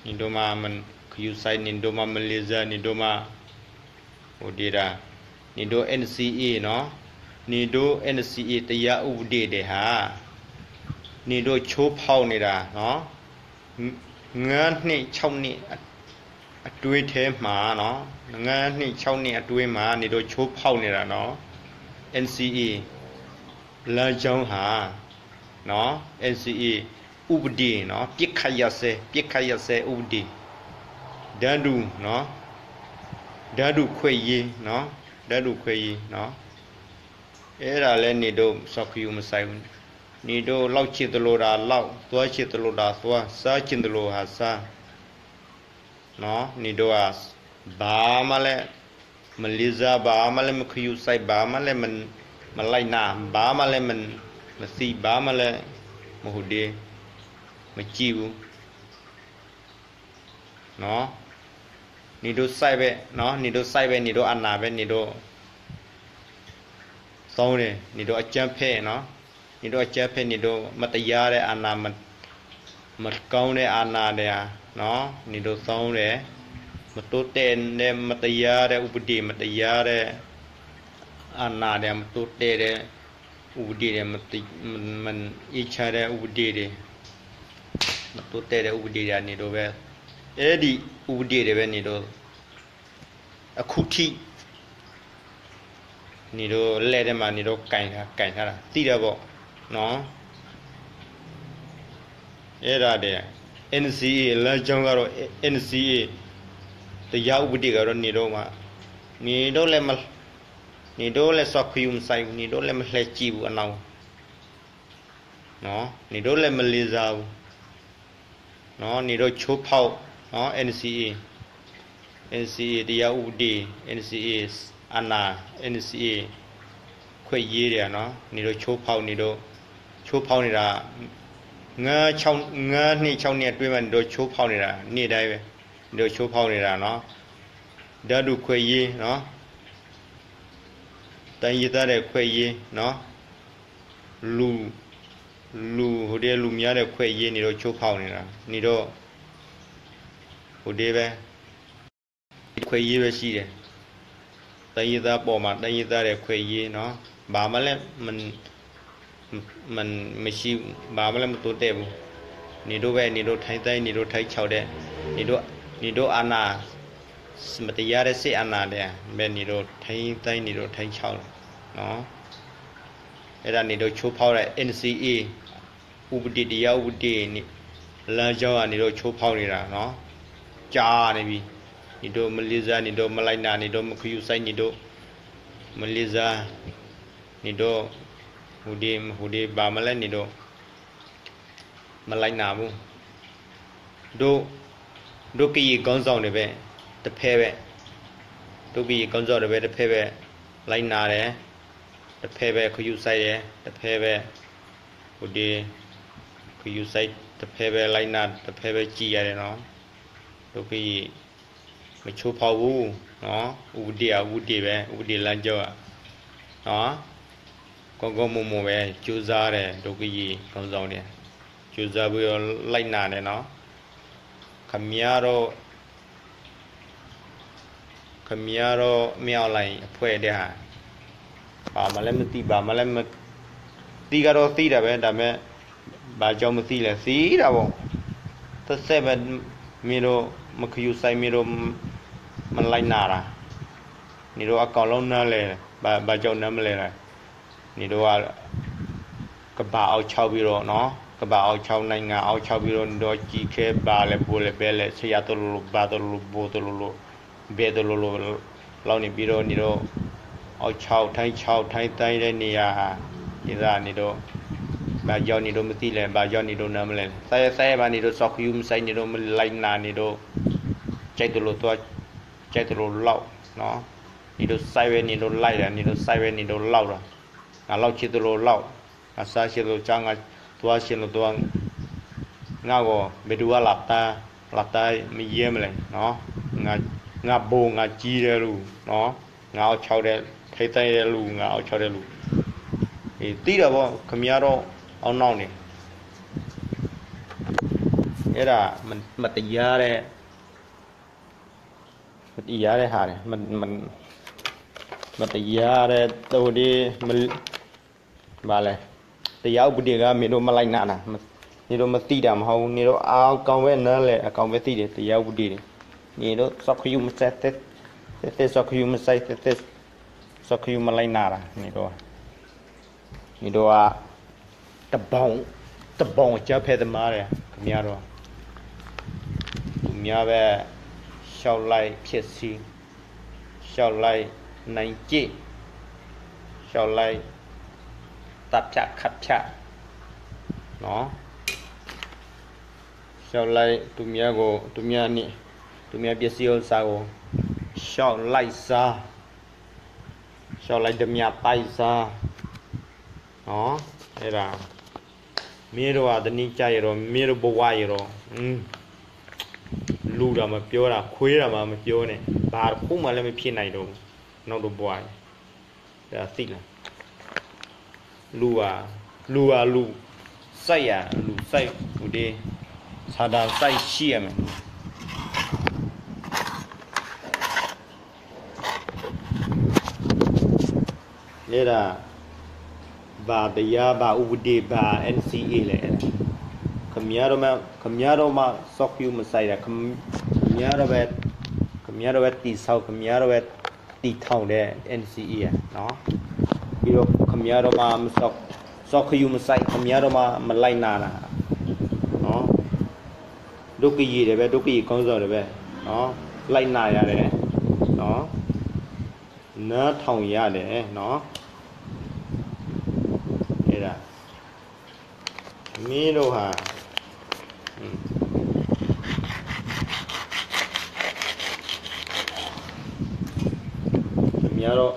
န့ၣ်ဒိးမၤ ခယူၣ်စဲး န့ၣ်ဒိးမၤ မလ့ၤစၢၤ န့ၣ်ဒိးမၤ အိၣ်ဒံးဒၣ်, န့ၣ်ဒိး NCA နီၤ, န့ၣ်ဒိး NCA တယါအူပဒ့ၣ်ဒဲးဟါ, န့ၣ်ဒိးဆိဖီၣ်န့ၢ်ဒၣ် ငါးနှစ်ခြောက်နှစ် အတွင်းထဲမှာနီၤ, ငါးနှစ်ခြောက်နှစ် အတွင်းမှာ န့ၣ်ဒိးဆိဖီၣ်န့ၢ်ဒၣ်နီၤ, NCA လမ်းကြောင်းဟါ, နီၤ, NCA ဥပဒေနီၤ, ပစ်ခတ်ရပ်စဲ, ပစ်ခတ်ရပ်စဲဥပဒေ, တန်းတူ, တန်းတူခွင့်ရေး, တန်းတူခွင့်ရေး, အဲဒါလဲန့ၣ်ဒိး စီၤခယူၣ်မစဲး န့ၣ်ဒိး လောက်ချင်သလိုတာလောက်, သွားချင်သလိုတာသွား, စားချင်သလိုဟာစား, န့ၣ်ဒိးဧါ, ဘၣ်မးလဲၣ်, မလ့ၤစၢၤ ဘၣ်မးလဲၣ်, မခယူၣ်စဲး ဘၣ်မးလဲၣ်, မလံနၤ ဘၣ်မးလဲၣ်, မသံ ဘၣ်မးလဲၣ်, မဟူးဒ့, မစံးဘူး, န့ၣ်ဒိးစဲးဝဲ, န့ၣ်ဒိးစဲးဝဲ န့ၣ်ဒိးအနၢ်ဝဲ န့ၣ်ဒိး သုံးတယ်, န့ၣ်ဒိးအကြမ်းဖက်နီၤ, န့ၣ်ဒိးအကြမ်းဖက် န့ၣ်ဒိး မတရားတဲ့အာဏာ, မကောင်းတဲ့အာဏာတွေ, န့ၣ်ဒိး သုံးတယ်, မတိုးတက်တဲ့ မတရားတဲ့ဥပဒေ, မတရားတဲ့အာဏာတွေ, မတိုးတက်တဲ့ဥပဒေတွေ, မအေးချမ်းတဲ့ဥပဒေတွေ, မတိုးတက်တဲ့ဥပဒေတွေ န့ၣ်ဒိးဝဲ, အဲဒီဥပဒေတွေဝဲ န့ၣ်ဒိး အခုထိ န့ၣ်ဒိး လက်ထဲမှာ န့ၣ်ဒိး ကိုင်ထား, ကိုင်ထားတာ သိတာပေါ့နော်. အဲ့ဒါတဲ့ NCA လမ်းကြောင်းကတော့ NCA တရားဥပဒေကတော့ န့ၣ်ဒိး မ, န့ၣ်ဒိးလဲၤမ, န့ၣ်ဒိးလဲၤစီၤခယူၣ်မစဲးဘူး, န့ၣ်ဒိးလဲၤမလှဲၣ်စံာ်ဘူး အနၢ်ဘူး, န့ၣ်ဒိးလဲၤမလ့ၤစၢၤဘူး န့ၣ်ဒိး ချိုးဖောက်, NCA, NCA တရားဥပဒေ, NCA အာဏာ, NCA ခွင့်ရေးတွေ, န့ၣ်ဒိး ချိုးဖောက်, န့ၣ်ဒိး ချိုးဖောက်နေတာ, ငါး, ငါးနှစ်, ခြောက်နှစ်အတွင်းမှာ န့ၣ်ဒိး ချိုးဖောက်နေတာ, နေ့တိုင်းပဲ, န့ၣ်ဒိး ချိုးဖောက်နေတာနော်. တန်းတူခွင့်ရေးနော်, တိုင်းရင်းသားတွေခွင့်ရေးနော်, လူ, လူ, ဟိုဒီး လူမျိုးတွေခွင့်ရေး န့ၣ်ဒိး ချိုးဖောက်နေတာ, န့ၣ်ဒိး ဟိုဒီးပဲ ခွင့်ရေးပဲရှိတယ်, တိုင်းရင်းသားပေါ်မှာ တိုင်းရင်းသားတွေခွင့်ရေးနော်, ဘာမှလည်းမ, မ, မရှိဘူး, ဘာမှလည်းမတိုးတက်ဘူး, န့ၣ်ဒိးပဲ န့ၣ်ဒိး ထိန်းသိမ်း, န့ၣ်ဒိး ထိန်းချုပ်တယ်, န့ၣ်ဒိး, န့ၣ်ဒိး အာဏာ, မတရားတဲ့စစ်အာဏာတွေပဲ န့ၣ်ဒိး ထိန်းသိမ်း, န့ၣ်ဒိး ထိန်းချုပ်နော်. အဲ့ဒါ န့ၣ်ဒိး ချိုးဖောက်တဲ့ NCA ဥပဒေ, တရားဥပဒေ လမ်းကြောင်းက န့ၣ်ဒိး ချိုးဖောက်နေတာနော်, ကြာနေပြီ, န့ၣ်ဒိး မလေးစား, န့ၣ်ဒိး မလိုက်နာ, န့ၣ်ဒိး မဂရုစိုက်, န့ၣ်ဒိး မလေးစား, န့ၣ်ဒိး ဟူးဒ့ ဟူးဒ့ ဘာမှလည်း န့ၣ်ဒိး မလိုက်နာဘူး, တို့, တို့ကရင်ခေါင်းဆောင်တွေပဲ တစ်ဖက်ပဲ, တို့ကရင်ခေါင်းဆောင်တွေပဲ တစ်ဖက်ပဲ လိုက်နာတယ်, တစ်ဖက်ပဲ ဂရုစိုက်တယ်, တစ်ဖက်ပဲ ဟူးဒ့ ဂရုစိုက်, တစ်ဖက်ပဲ လိုက်နာ, တစ်ဖက်ပဲ ကြည့်ရတယ်နော်. တို့ကရင် မချိုးဖောက်ဘူးနော်, ဥပဒေက ဥပဒေပဲ, ဥပဒေလမ်းကြောင်းက နော်, ကောင်းကောင်းမွန်မွန်ပဲ ကြိုးစားတယ်, တို့ကရင်ခေါင်းဆောင်တွေ ကြိုးစားပြီးတော့ လိုက်နာတယ်နော်. ခင်ဗျားတို့, ခင်ဗျားတို့ မင်းအောင်လှိုင်အဖွဲ့တွေဟာ ဘာမှလည်းမသိ, ဘာမှလည်းမ, သိကတော့သိတာပဲ, ဒါပေမဲ့ ဘာကြောင့်မသိလဲ, သိတာပေါ့, သက်သက်ပဲ မင်းတို့ မဂရုစိုက်, မင်းတို့ မလိုက်နာတာ, နင်တို့ အကုန်လုံးနားလည်, ဘာ, ဘာကြောင့်နားမလည်လဲ, နင်တို့က ကမ္ဘာ့အောက်ချုပ်ပြီးတော့နော်, ကမ္ဘာ့အောက်ချုပ်, နိုင်ငံအောက်ချုပ်ပြီးတော့ နင်တို့ကြီးခဲ, ဘာလဲ ဘိုးလဲ ဘဲလဲ ဆရာတလူလူ, ဘာတလူလူ, ဘိုးတလူလူ, ဘဲတလူလူ လုပ်နေပြီးတော့ နင်တို့ အောက်ချုပ်, ထိန်းချုပ်, ထိန်းသိမ်းတဲ့နေရာဟာ ဒေသ နင်တို့ ဘာကြောင့် နင်တို့မသိလဲ, ဘာကြောင့် နင်တို့နားမလည်လဲ, သဲသဲပါ နင်တို့ စီၤခယူမစဲး နင်တို့ မလိုက်နာ, နင်တို့ ကြိုက်သလိုသွား, ကြိုက်သလိုလုပ်နော်, နင်တို့ စိုက်ဝဲ နင်တို့ လိုက်တာ, နင်တို့ စိုက်ဝဲ နင်တို့ လုပ်တာ, ငါလုပ်ချင်သလိုလုပ်, ငါစားချင်သလိုစား, ငါသွားချင်သလိုသွား, ငါဂီၤ ဘဲဒုးဝါလၢ်တၢ်, လၢ်တၢ်မ့ၢ်ယဲၢ်မလဲၣ်, ငါဘိ ငါကံဒဲးလူၤ, ငါအီၣ်ဆီဒဲး, ထဲသၢဒဲးလူၤ, ငါအီၣ်ဆီဒဲးလူၤ, သံဒီး ခမၠါဒီး အနီၢ်န့ၣ်, အဲဒၣ် မတယါဒဲး, မတယါဒဲးဟးန့ၣ်, မတယါဒဲး တအိၣ်ဒ် ဘၣ်လဲၣ်, တရားဥပဒေက မ့ၢ်ဒိးမလၢနၤ, န့ၣ်ဒိးမသံတၢ်မဟီ, န့ၣ်ဒိးအကီဝဲနၤလဲၣ်, အကီဝဲသံဒီး တရားဥပဒေန့ၣ်, န့ၣ်ဒိးစီၤခယူးမစဲး, သ့သ့စီၤခယူးမစဲး, သ့သ့စီၤခယူးမလၢနၤတၢ်, န့ၣ်ဒိး, န့ၣ်ဒိး တဘီ တဘီအကၢဖဲသမားဒီး ခမၠါဒီး သူများပဲ လျှောက်လိုက်ဖြစ်စီ, လျှောက်လိုက်နိုင်ကျိ, လျှောက်လိုက် သတ်ဖြတ်ခတ်ဖြတ်, နော်, လျှောက်လိုက် သူများကို သူများနဲ့ သူများပစ္စည်းဥစ္စာကို လျှောက်လိုက်စား, လျှောက်လိုက်ဓမြပိုက်စား, နော်, အဲ့ဒါ မင်းတို့က တနည်းကျရင်တော့ မင်းတို့ဘဝရင်တော့ လူတာမပြောတာ ခွေးတာမှမပြောနဲ့ ဘာတစ်ခုမှလည်းမဖြစ်နိုင်တော့ဘူး နောက်တစ်ဘဝရင် ဒါသိလား လူဟာ လူဟာလူ စိုက်ရာလူစိုက်ကိုဒီ စာတန်းစိုက်ရှိရမယ် အဲ့ဒါ ဘာတရား ဘာဥပဒေ ဘာ NCA လဲၣ် ခင်ဗျားတို့မှ ခင်ဗျားတို့မှ စောက်ယူမဆိုင်တာ ခင်ဗျားတို့ပဲ ခင်ဗျားတို့ပဲတည်ဆောက် ခင်ဗျားတို့ပဲတည်ထောင်တဲ့ NCA อ่ะနော် ပြီးတော့ခင်ဗျားတို့မှမစောက် စောက်ယူမဆိုင် ခင်ဗျားတို့မှမလိုက်နာတာနော် ဒုက္ခကြီးတွေပဲ ဒုက္ခကြီးခေါင်းဆောင်တွေပဲနော် လိုက်နာရတယ်နော် နားထောင်ရတယ်နော် အဲ့ဒါ မင်းတို့ဟာ ခင်ဗျားတို့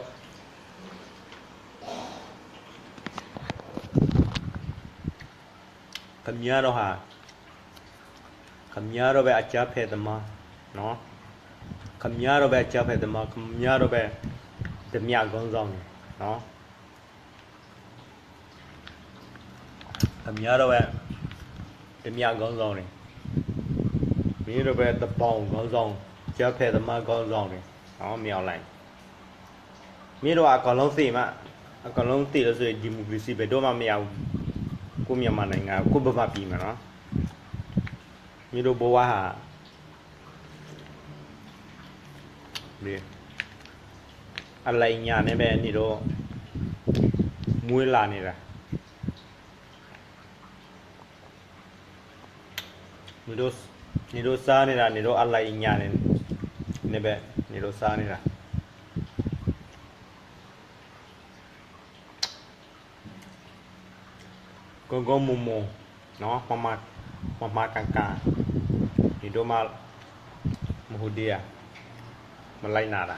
ခင်ဗျားတို့ဟာ ခင်ဗျားတို့ပဲအကြမ်းဖက်သမားနော် ခင်ဗျားတို့ပဲအကြမ်းဖက်သမား ခင်ဗျားတို့ပဲဓမြခေါင်းဆောင်တွေနော် ခင်ဗျားတို့ပဲဓမြခေါင်းဆောင်တွေ မင်းတို့ပဲတပေါင်းခေါင်းဆောင် အကြမ်းဖက်သမားခေါင်းဆောင်တွေနော် မင်းအောင်လှိုင် မင်းတို့ကအကောင်လုံးသေမှာ အကောင်လုံးသေလို့ဆိုရင် ဒီမိုကရေစီဘယ်တော့မှမရဘူးကိုယ့်မြန်မာနိုင်ငံကိုယ့်ဗမာပြည်မှာနော် မင်းတို့ဘဝဟာ အလံာ်ညါန့ၣ်ပဲန့ၣ်တို့ မွေးလာနေတာ န့ၣ်တို့ န့ၣ်တို့စားနေတာ န့ၣ်တို့အလံာ်ညါန့ၣ် န့ၣ်ပဲ န့ၣ်တို့စားနေတာ ကောင်းကောင်းမွန်မွန်နော် မှန်မှန်ကန်ကန် န့ၣ်တို့မှ မဟုတ်သေးတာ မလိုက်နာတာ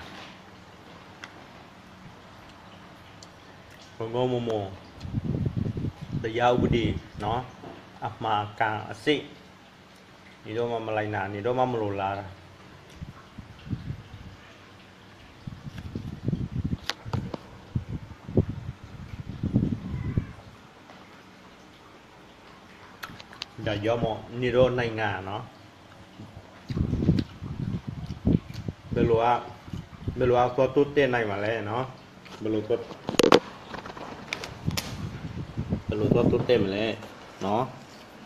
ကောင်းကောင်းမွန်မွန် တရားဥပဒေနော် အမှန်အကန်အစစ် န့ၣ်တို့မှမလိုက်နာ န့ၣ်တို့မှမလိုလားတာ ဒါကြောင့်မို့ န့ၣ်တို့နိုင်ငံနော် ဘယ်လိုက ဘယ်လိုကသွားတိုးတက်နိုင်မှာလဲနော် ဘယ်လိုသွား ဘယ်လိုသွားတိုးတက်မလဲနော်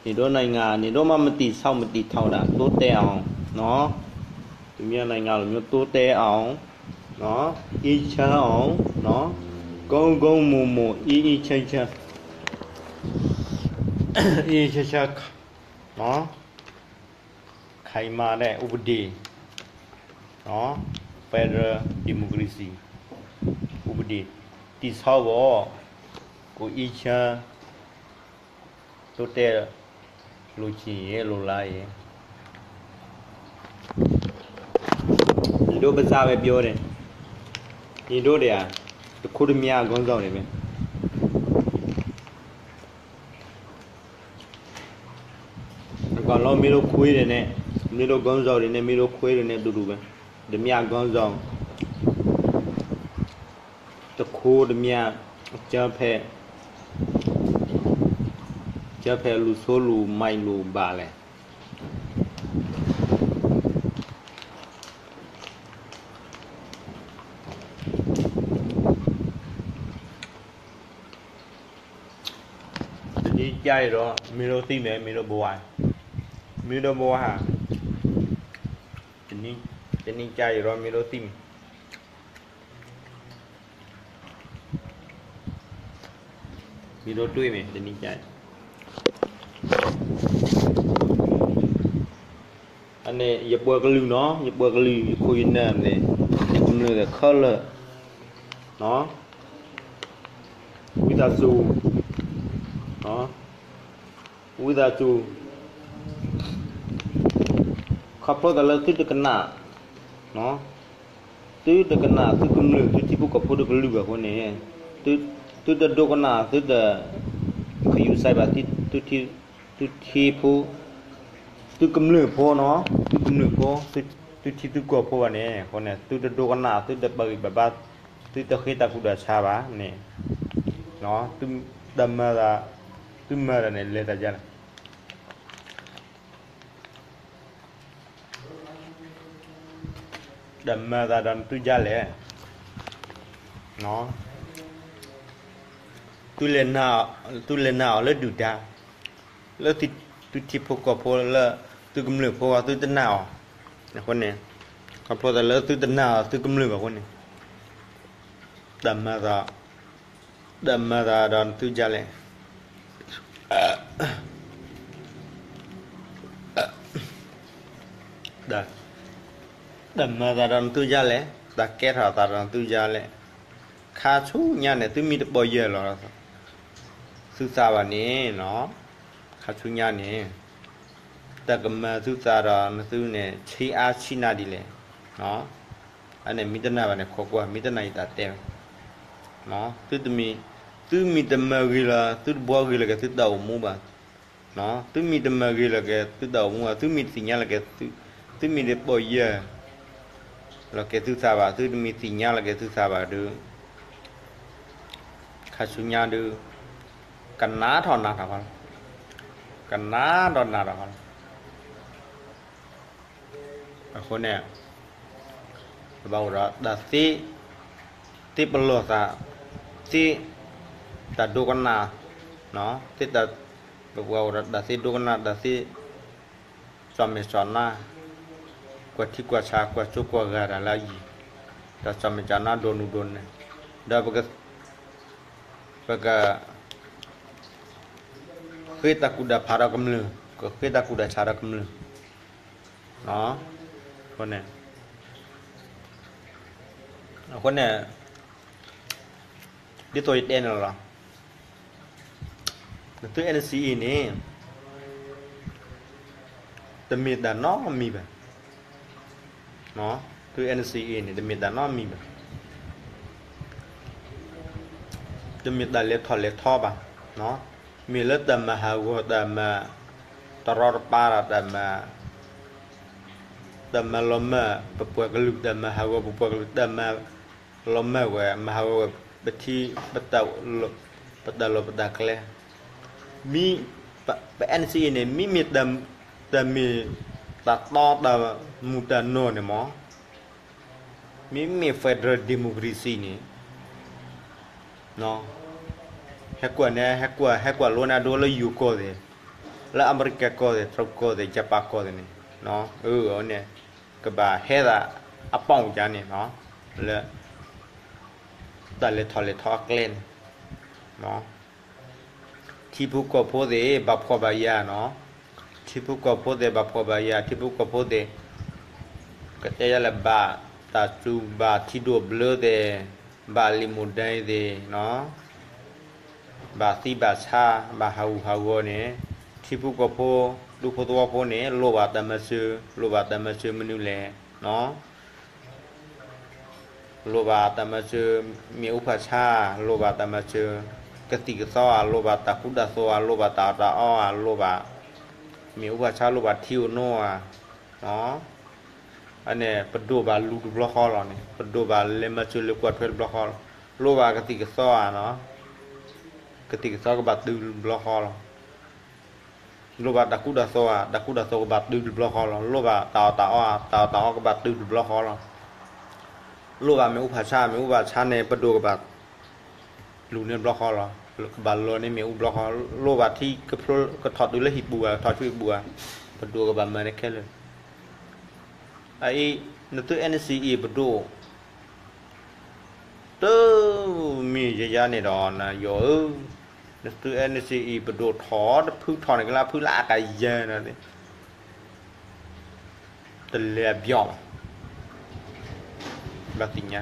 န့ၣ်တို့နိုင်ငံ န့ၣ်တို့မှမတည်ဆောက်မတည်ထောင်တာတိုးတက်အောင်နော် သူများနိုင်ငံလိုမျိုးတိုးတက်အောင်နော် အေးချမ်းအောင်နော် ကောင်းကောင်းမွန်မွန် အေးအေးချမ်းချမ်း အေးချမ်းချမ်းနော် ခိုင်မာတဲ့ဥပဒေနော် Federal Democracy ဥပဒေတည်ဆောက်ဖို့ ကိုအေးချမ်းတိုးတက်လိုချင်ရဲ့လိုလားရဲ့ ညီတို့ပါစားပဲပြောတယ်ညီတို့တွေကတခုတည်းများခေါင်းဆောင်တွေပဲ အ လီၤမ့ၢ်ဒိခွ့ဒ်န့ၣ်, မ့ၢ်ဒိ ခေါင်းဆောင် ဒ်န့ၣ်, မ့ၢ်ဒိခွ့ဒ်န့ၣ် တူၢ်တူၢ်ဝဲ, တမ့ၢ် ခေါင်းဆောင်, တခိၣ်တမ့ၢ်, ကၢဖဲ, ကၢဖဲလူၤဆိလူၤမံလူၤဘၣ်လဲၣ်. တနံၤကၢအံၤဒီး မ့ၢ်ဒိသံမ့ၢ် မ့ၢ်ဒိဘဝါ, မ့ၢ်ဒိဘဝါ, တနံၤကၢအံၤဒီး မ့ၢ်ဒိသံမ့ၢ် မ့ၢ်ဒိတွ့မ့ၢ် တနံၤကၢအံၤ, အန့ၣ် ယပှၤကလုာ်နီၤ, ယပှၤကလုာ် ယခိၣ်ယနၢ်န့ၣ်, ယကမျၢၢ်ခဲလၢာ်, ဝံသးစူၤ, ဝံသးစူၤ, ခီဖျိသးလၢသုတကနၣ်, သုတကနၣ်သုကမျၢၢ် သုထံဖိကီၢ်ဖိတကလုာ်ဘၣ်အဃိန့ၣ်, သုတဒိကနၣ် သုတ ခယူၤစဲးဘၣ် သုထံဖိ, သုကမျၢၢ်ဖိနီၤ, သုကမျၢၢ်ဖိ, သုထံသုကီၢ်ဖိဘၣ်န့ၣ် အဃိန့ၣ် သုတဒိကနၣ် သုတပာ်ဂံၢ်ပာ်ဘါ, သုတဃ့တၢ်ကူၣ်တၢ်ဆးဘၣ်န့ၣ်, သုတမၤသး, သုမၤတၢ်န့ၣ် လဲၤတၢ်ယါလဲၣ် တမၤသးဒီးနသုယါလဲၣ်, သုလဲၤနာ်အီၤလၢဒုၣ်ဒါ, လၢသုထံဖိကီၢ်ဖိလၢ သုကမျၢၢ်ဖိဂီၢ် သုတနာ်အီၤ, အဃိန့ၣ်, ခီဖျိသးလၢသုတနာ်အီၤ သုကမျၢၢ်ဘၣ်အဃိန့ၣ်, တမၤသး, တမၤသးဒီးနသုယါလဲၣ် တမၤသးဒီးနသုယါလဲၣ်, တၢ်ကဲထီၣ်သးဒီးနသုယါလဲၣ်, ခါဆူညါန့ၣ် သုမ့ၢ်တပီၢ်ယၢ်လီၤ သုသးဘၣ်န့ၣ်, ခါဆူညါန့ၣ်, တၢ်ကမၤသုသးဒီးနသုန့ၣ် ဆံးအါဆံးနၤဒ်လဲၣ်, အန့ၣ်မ့ၢ်တနာ်ဘၣ်န့ၣ် ခိးကွၢ် မ့ၢ်တနာ်ယတၢ်တဲဝဲ သုမ့ၢ်တမၤဂ့ၤလီၤ သုတဘှီဂ့ၤလီၤက့ၤသုတၢ်အိၣ်မူဘၣ်, သုမ့ၢ်တမၤဂ့ၤလီၤက့ၤသုတၢ်အိၣ်မူဘၣ် သုမ့ၢ်တသ့ၣ်ညါလီၤက့ၤ, သုမ့ၢ်တပီၢ်ယၢ် လီၤက့ၤသုသးဘၣ် သုတမ့ၢ်သ့ၣ်ညါလီၤက့ၤသုသးဘၣ်ဒီး, ခါဆူညါဒီး, ကနၣ်ထီၣ်နၢ်ထီၣ်ဃီလီၤ, ကနၣ်ထီၣ်နၢ်ထီၣ်ဃီလီၤ အဃိန့ၣ်, ပဘၣ်အိၣ်ဒီးတၢ်သ့, သ့ပလီၢ်သး, သ့, တၢ်ဒိကနၣ်, သ့, ပဘၣ်အိၣ်ဒီးတၢ်သ့ဒိကနၣ် တၢ်သ့, စီၤမဲာ်စီၤနါ, ကွၢ်ထံကွၢ်ဆး ကွၢ်စိကွၢ်ဂၤတၢ်လၢအယံၤ, ဒီးစီၤမဲာ်စီၤနါဒိၣ်နုၢ်ဒိၣ်နၢ်, ဒီး ပက ဃ့တၢ်ကူၣ်တၢ်ဖးဒီးကမျၢၢ်, ကဃ့တၢ်ကူၣ်တၢ်ဆးဒီးကမျၢၢ်, အဃိန့ၣ်, အဃိန့ၣ်, ဒ်သိးယတဲန့ၣ်လီၤ, နသု NCA န့ၣ် တမ့ၢ်တၢ်နီတမံၤဘၣ်, သု NCA န့ၣ် တမ့ၢ်တၢ်နီတမံၤဘၣ်, တမ့ၢ်တၢ်လဲၤထီၣ်လဲၤထီဘၣ်, မ့ၢ်လၢတၢ်မၤဟးဂီၤ တၢ်မၤတရီတပါဒီး တၢ်မၤ တၢ်မၤလီၤမၢ်ပပှၤကလုာ် တၢ်မၤဟးဂီၤပပှၤကလုာ် တၢ်မၤလီၤမၢ်ဝဲ မၤဟးဂီၤဝဲ ပထံ ပတၢ်လီၢ်ပတၢ်ကျဲ, မ့ၢ် ပ NCA န့ၣ် မ့မ့ၢ်တၢ်မ့ၢ်တၢ်တီတၢ်မူၤတၢ်နီၢ်န့ၣ်မး, မ့မ့ၢ် federal democracy န့ၣ် ဟဲကွၢ်န့ၣ် ဟဲကွၢ် ဟဲကွၢ်လိန့ၣ် အဒိလၢယိၤကီၢ်သ့ၣ်, လၢအမဲရကၤကီၢ်သ့ၣ် တရူးကီၢ်သ့ၣ် ယပၣ်ကီၢ်သ့ၣ်န့ၣ်, အန့ၣ် ကဘၣ်ဟဲသးအပီၢ်ယါန့ၣ်, လၢ တၢ်လဲၤထီၣ်လဲၤထီအကျဲန့ၣ်, ထံဖိကီၢ်ဖိသ့ၣ် ဘၣ်ဖှီၣ်ဘၣ်ယာ်နီၤ, ထံဖိကီၢ်ဖိသ့ၣ် ဘၣ်ဖှီၣ်ဘၣ်ယာ် ထံဖိကီၢ်ဖိသ့ၣ် ကတဲယၤလၢ ဘၣ်တၢ်စူၤ ဘၣ်ထံဒိၣ်ဘျၢသ့ၣ်, ဘၣ်လံာ်မိၢ်ဒဲသ့ၣ်နီၤ, ဘၣ်သံဘၣ်ဆါ ဘၣ်ဟးဂူာ်ဟးဂီၤန့ၣ်, ထံဖိကီၢ်ဖိ ဒူဖိသဝီဖိန့ၣ် လိၣ်ဘၣ်တၢ်မၤစၢၤ, လိၣ်ဘၣ်တၢ်မၤစၢၤမနုၤလဲၣ်နီၤ လိၣ်ဘၣ်တၢ်မၤစၢၤ မ့ၣ်အူဖးဆါ, လိၣ်ဘၣ်တၢ်မၤစၢၤ ကသံၣ်ကသီဧါ, လိၣ်ဘၣ်တၢ်ကူတၢ်သိးဧါ, လိၣ်ဘၣ်တၢ်အီၣ်တၢ်အီဧါ, လိၣ်ဘၣ် မ့ၣ်အူဖးဆါလိၣ်ဘၣ်ထံအိၣ်နိဧါ, အန့ၣ် ပဒိၣ်ဘၣ်လူၤတဘျီဃီလီၤန့ၣ် ပဒိၣ်ဘၣ်လဲၤမၤစၢၤလၢကွၢ်ထွဲတဘျီဃီလီၤ. လိၣ်ဘၣ်ကသံၣ်ကသီဧါနီၤ, ကသံၣ်ကသီကဘၣ်တုၤတဘျီဃီလီၤ. လိၣ်ဘၣ်တၢ်ကူတၢ်သိးဧါ, တၢ်ကူတၢ်သိးကဘၣ်တုၤတဘျီဃီလီၤ. လိၣ်ဘၣ်တၢ်အီၣ်တၢ်အီဧါ, တၢ်အီၣ်တၢ်အီကဘၣ်တုၤတဘျီဃီလီၤ. လိၣ်ဘၣ်မ့ၣ်အူဖးဆါ, မ့ၣ်အူဖးဆါန့ၣ် ပဒိၣ်ကဘၣ်လူၤန့ၢ်တဘျီဃီလီၤ. ကဘၣ်လီၤန့ၢ်မ့ၣ်အူတဘျီဃီ. လိၣ်ဘၣ်ထံကဖျိကထီၣ်တုၤလၢဟံၣ်ပူၤဧါ, ကထီၣ်ဆူဟံၣ်ပူၤဧါ, ပဒိၣ်ကဘၣ်မၤန့ၢ်ခဲလၢာ်. အအံၤ နသု N C A ပဒိၣ် တမ့ၢ်ယယါန့ၣ်ဒီး နယီၤဧၢ, နသု N C A ပဒိၣ်ထီၣ်တဖုထီၣ်န့ၣ်ကလါဖုလၢအကယၤန့ၣ် တလဲၤအဘျီၣ်ဘၣ်, ဘၣ်သ့ၣ်ညါ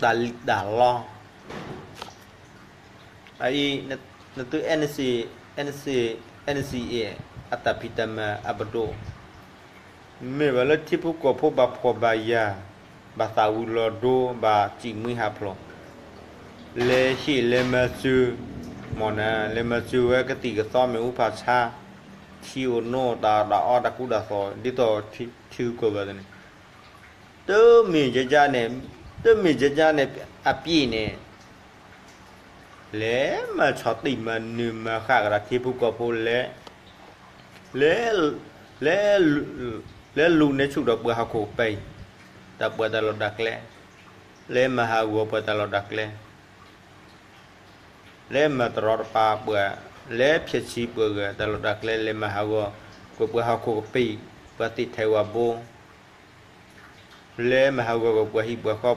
တၢ်လံၣ်တၢ်လီ အအံၤ နသု N C, N C, N C A အတၢ်ဖံးတၢ်မၤအပဒိၣ် မ့ၢ်ဝဲလၢထံဖိကီၢ်ဖိဘၣ်ဖှီၣ်ဘၣ်ယာ်, ဘၣ်သးဝံၤလီၤဒိ, ဘၣ်စံၣ်မှံဟးဖျိး, လဲၤဟ့ၣ်လဲၤမၤစၢၤ, မ့ၢ်နၤ လဲၤမၤစၢၤဝဲကသံၣ်ကသီမ့ၣ်အူဖးဆါ, ထံအိၣ်နိတၢ်အီၣ်တၢ်အီတၢ်ကူတၢ်သိး ဒ်သိးထံဂုၤကီၢ်ဂၤန့ၣ် တမ့ၢ်ယယါန့ၣ်, တမ့ၢ်ယယါန့ၣ်အပျ့ၤန့ၣ် လဲၤမၤဆီၣ်တံၢ်မၤနၢၤမၤဃၣ်ကဒီးထံဖိကီၢ်ဖိ လဲၤ, လဲၤ, လဲၤလူၤန့ၢ်ဆူၣ်ဒီးပှၤဟီၣ်ခိၣ်ကပံာ်, တၢ်ပှၤတၢ်လီၢ်တၢ်ကျဲ, လဲၤမၤဟးဂီၤပှၤတၢ်လီၢ်တၢ်ကျဲ, လဲၤမၤတရီတပါပှၤ, လဲၤဖျဲးဆံပှၤဂၤတၢ်လီၢ်တၢ်ကျဲ, လဲၤမၤဟးဂီၤကွံာ်ပှၤဟီၣ်ခိၣ်ကပံာ်, ပှၤသ့ၣ်ထဲဝၤဘိ လဲၤမၤဟးဂီၤကွံာ်ပှၤဟံၣ်ပှၤဃီ ပှၤဘၣ်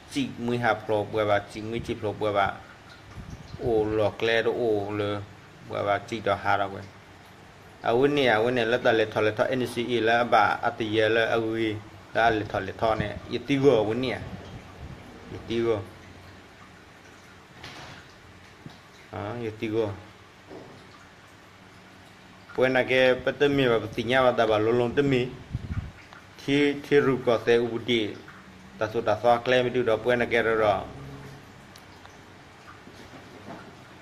စံၣ်မှံဟးဖျိး ပှၤဘၣ်စံၣ်မှံစံၣ်ဖျိး ပှၤဘၣ်အိၣ်လီၢ်ကျဲတအိၣ်လၢ ပှၤဘၣ်စံၣ်ဒီးဟးထီၣ်ကွံာ်, အဝဲန့ၣ် အဝဲန့ၣ်လၢတၢ်လဲၤထီၣ်လဲၤထီ N C A လၢအဘၣ်အတယၢလၢအဂ့ၤ လၢအလဲၤထီၣ်လဲၤထီန့ၣ် ယသံဂီၢ်အဝဲန့ၣ်ဧါ, ယသံဂီၢ်, ယသံဂီၢ် ပဝဲနာ်က့ ပတမ့ၢ်ဘၣ်ပသ့ၣ်ညါဘၣ်တၢ်ဘၣ်လိၤလိၤတမ့ၢ်, ထံရူၢ်ကီၢ်သဲးအူပူၤဒံး, တၢ်သိၣ်တၢ်သီအကျဲမ့ၢ်ဒုးဒီး ပဝဲနာ်က့ဒီး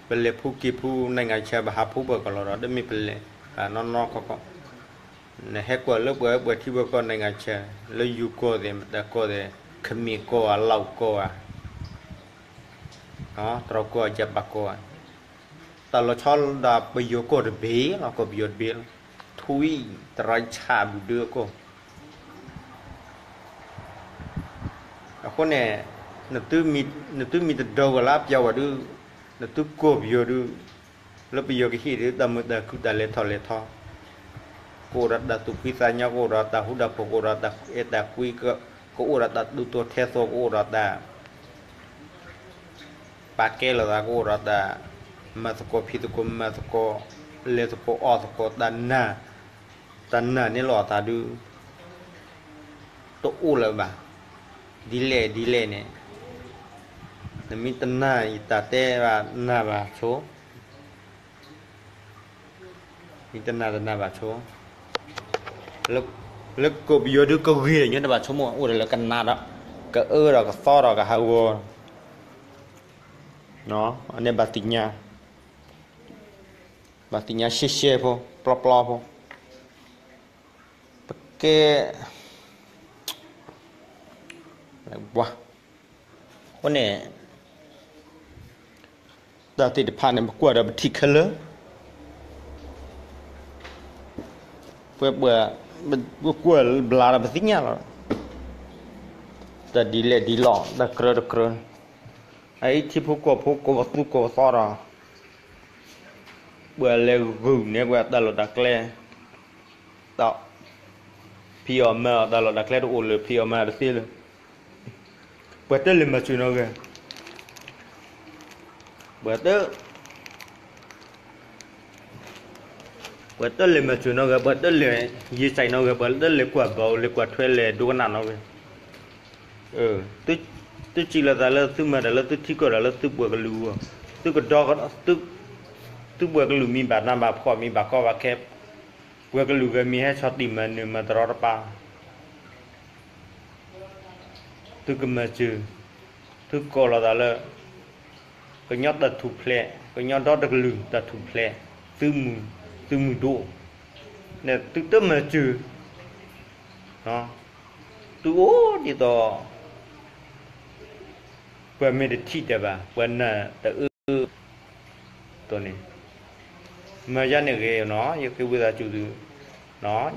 ပလဲၤဖူက့ၤဖူ နိုင်ငံခြား ပဟးဖူပှၤကီၢ်လီၤဒီး တမ့ၢ်ပလဲၤနီၢ်နီၢ်ကီၢ်ကီၢ်, နဟဲကွၢ်လၢပှၤပှၤထံပှၤကီၢ် နိုင်ငံခြား လၢယူၤကီၢ်သ့ၣ် မတၤကီၢ်သ့ၣ် ခမ့ၢ်ကီၢ်ဧါ လၢကီၢ်ဧါ တြီကီၢ် ယပၣ်ကီၢ်ဧါ, တၢ်လီၤဆီဒၣ်ပယီၤကီၢ်တဘ့ၣ်လီၤ, ကီၢ်ပယီၤတဘ့ၣ်လီၤ, ထွံၣ်တရံးဆၣ်ဘူးဒုအကီၢ် အဃိန့ၣ် နသုမ့ၢ်တဒိးဝဲလၢပျီဝဲဒုး, နသုကီၢ်ပယီၤဒုး, လၢပယီၤကဟ့ၣ်ဒုး တၢ်မုာ်တၢ်ခုၣ် တၢ်လဲၤထီၣ်လဲၤထီ, ကအိၣ်ဒီးတၢ်သူၣ်ဖှံသးညီ, ကအိၣ်ဒီးတၢ်ဃူတၢ်ဖိး, ကအိၣ်ဒီးတၢ်အဲၣ်တၢ်ကွံ, ကအိၣ်ဒီးတၢ်ဒိၣ်တိၢ်ထဲသိး, ကအိၣ်ဒီးတၢ် ပာ်ကဲလိာ်သး ကအိၣ်ဒီးတၢ်မၤသကိးဖံးသကိးမၤသကိး, လဲၤသကိးအီၣ်သကိး, တၢ်နာ်, တၢ်နာ်န့ၢ်လိာ်သးဒုး တအိၣ်လၢၤဘၣ်. ဒ်လဲၣ်ဒ်လဲၣ်န့ၣ်, နမ့ၢ်တနာ် ယတၢ်တဲဘၣ်နၢ်ဘၣ်ဆိ, မ့ၢ်တနာ်တနာ်ဘၣ်ဆိ, လၢကီၢ်ပယီၤဒုးကဂ့ၤညီတဘၣ်ဆိကမိၣ်, အိၣ်ဒီးလၢကနၣ်ဒီး ကအၢဒီးကသီဒီးကဟးဂီၤ, အန့ၣ်ဘၣ်သ့ၣ်ညါ, ဘၣ်သ့ၣ်ညါရှဲရှဲဖိ ပျီပျီဖိ, ပကဲ အဃိန့ၣ် တၢ်သ့ၣ်တဖၣ်န့ၣ် ပကွၢ်ဒီးပထံၣ်ခဲလၢာ်, ပှၤ ပကွၢ်ဘျါဒီးပသ့ၣ်ညါလီၤ, တၢ်ဒ်လဲၣ်ဒ်လဲၣ် တၢ်ကြၢးတကြၢး, အအံၤထံဖိကီၢ်ဖိ ကိးပသူကိးပသီဒီး ပှၤလဲၤဂုာ်န့ၢ်ပှၤတၢ်လီၢ်တၢ်ကျဲ, ဖံးအီၣ်မၤအီၣ်တၢ်လီၢ်တၢ်ကျဲတအိၣ်လၢၤ, ဖံးအီၣ်မၤအီၣ်တသ့လၢၤ, ပှၤတလဲၤမၤစၢၤနီတဂၤ, ပှၤတ ပှၤတလဲၤမၤစၢၤနီတဂၤ, ပှၤတလဲၤယံာ်စဲးနီတဂၤ, ပှၤတလဲၤကွၢ်ဘၣ်အီၤ လဲၤကွၢ်ထွဲလဲၤဒိကနၣ်နီတဂၤ, သုစံးလီၤသးလၢသုမၤတၢ်လၢသုထံကီၢ်ဒီးလၢသုပှၤကလုာ်အဂီၢ်, သုကဒီ သုပှၤကလုာ်မ့ၢ်ဘၣ်နးဘၣ်ဖှီၣ်မ့ၢ်ဘၣ်ကီဘၣ်ခဲ, ပှၤကလုာ်ဂၤမ့ၢ်ဟဲဆီၣ်တံၢ်မၤနၢၤမၤတရီတပါ သုကမၤစၢၤ, သုကိးလီၤသးလၢ ကညီတၢ်ထူၣ်ဖျဲး, ကညီဒီတကလုာ်တၢ်ထူၣ်ဖျဲး, သုးမုၢ်ဒိၣ်, သုတမၤစၢၤ, သုအိၣ်ဒ်သိး ပှၤမ့ၢ်တထံၣ်တၢ်ဘၣ်, ပှၤနာ်တအၢ သိးန့ၣ်, မၤယၤန့ၣ်ဂ့ၤနီၤ, ယဃ့ဝံသးစူၤသု,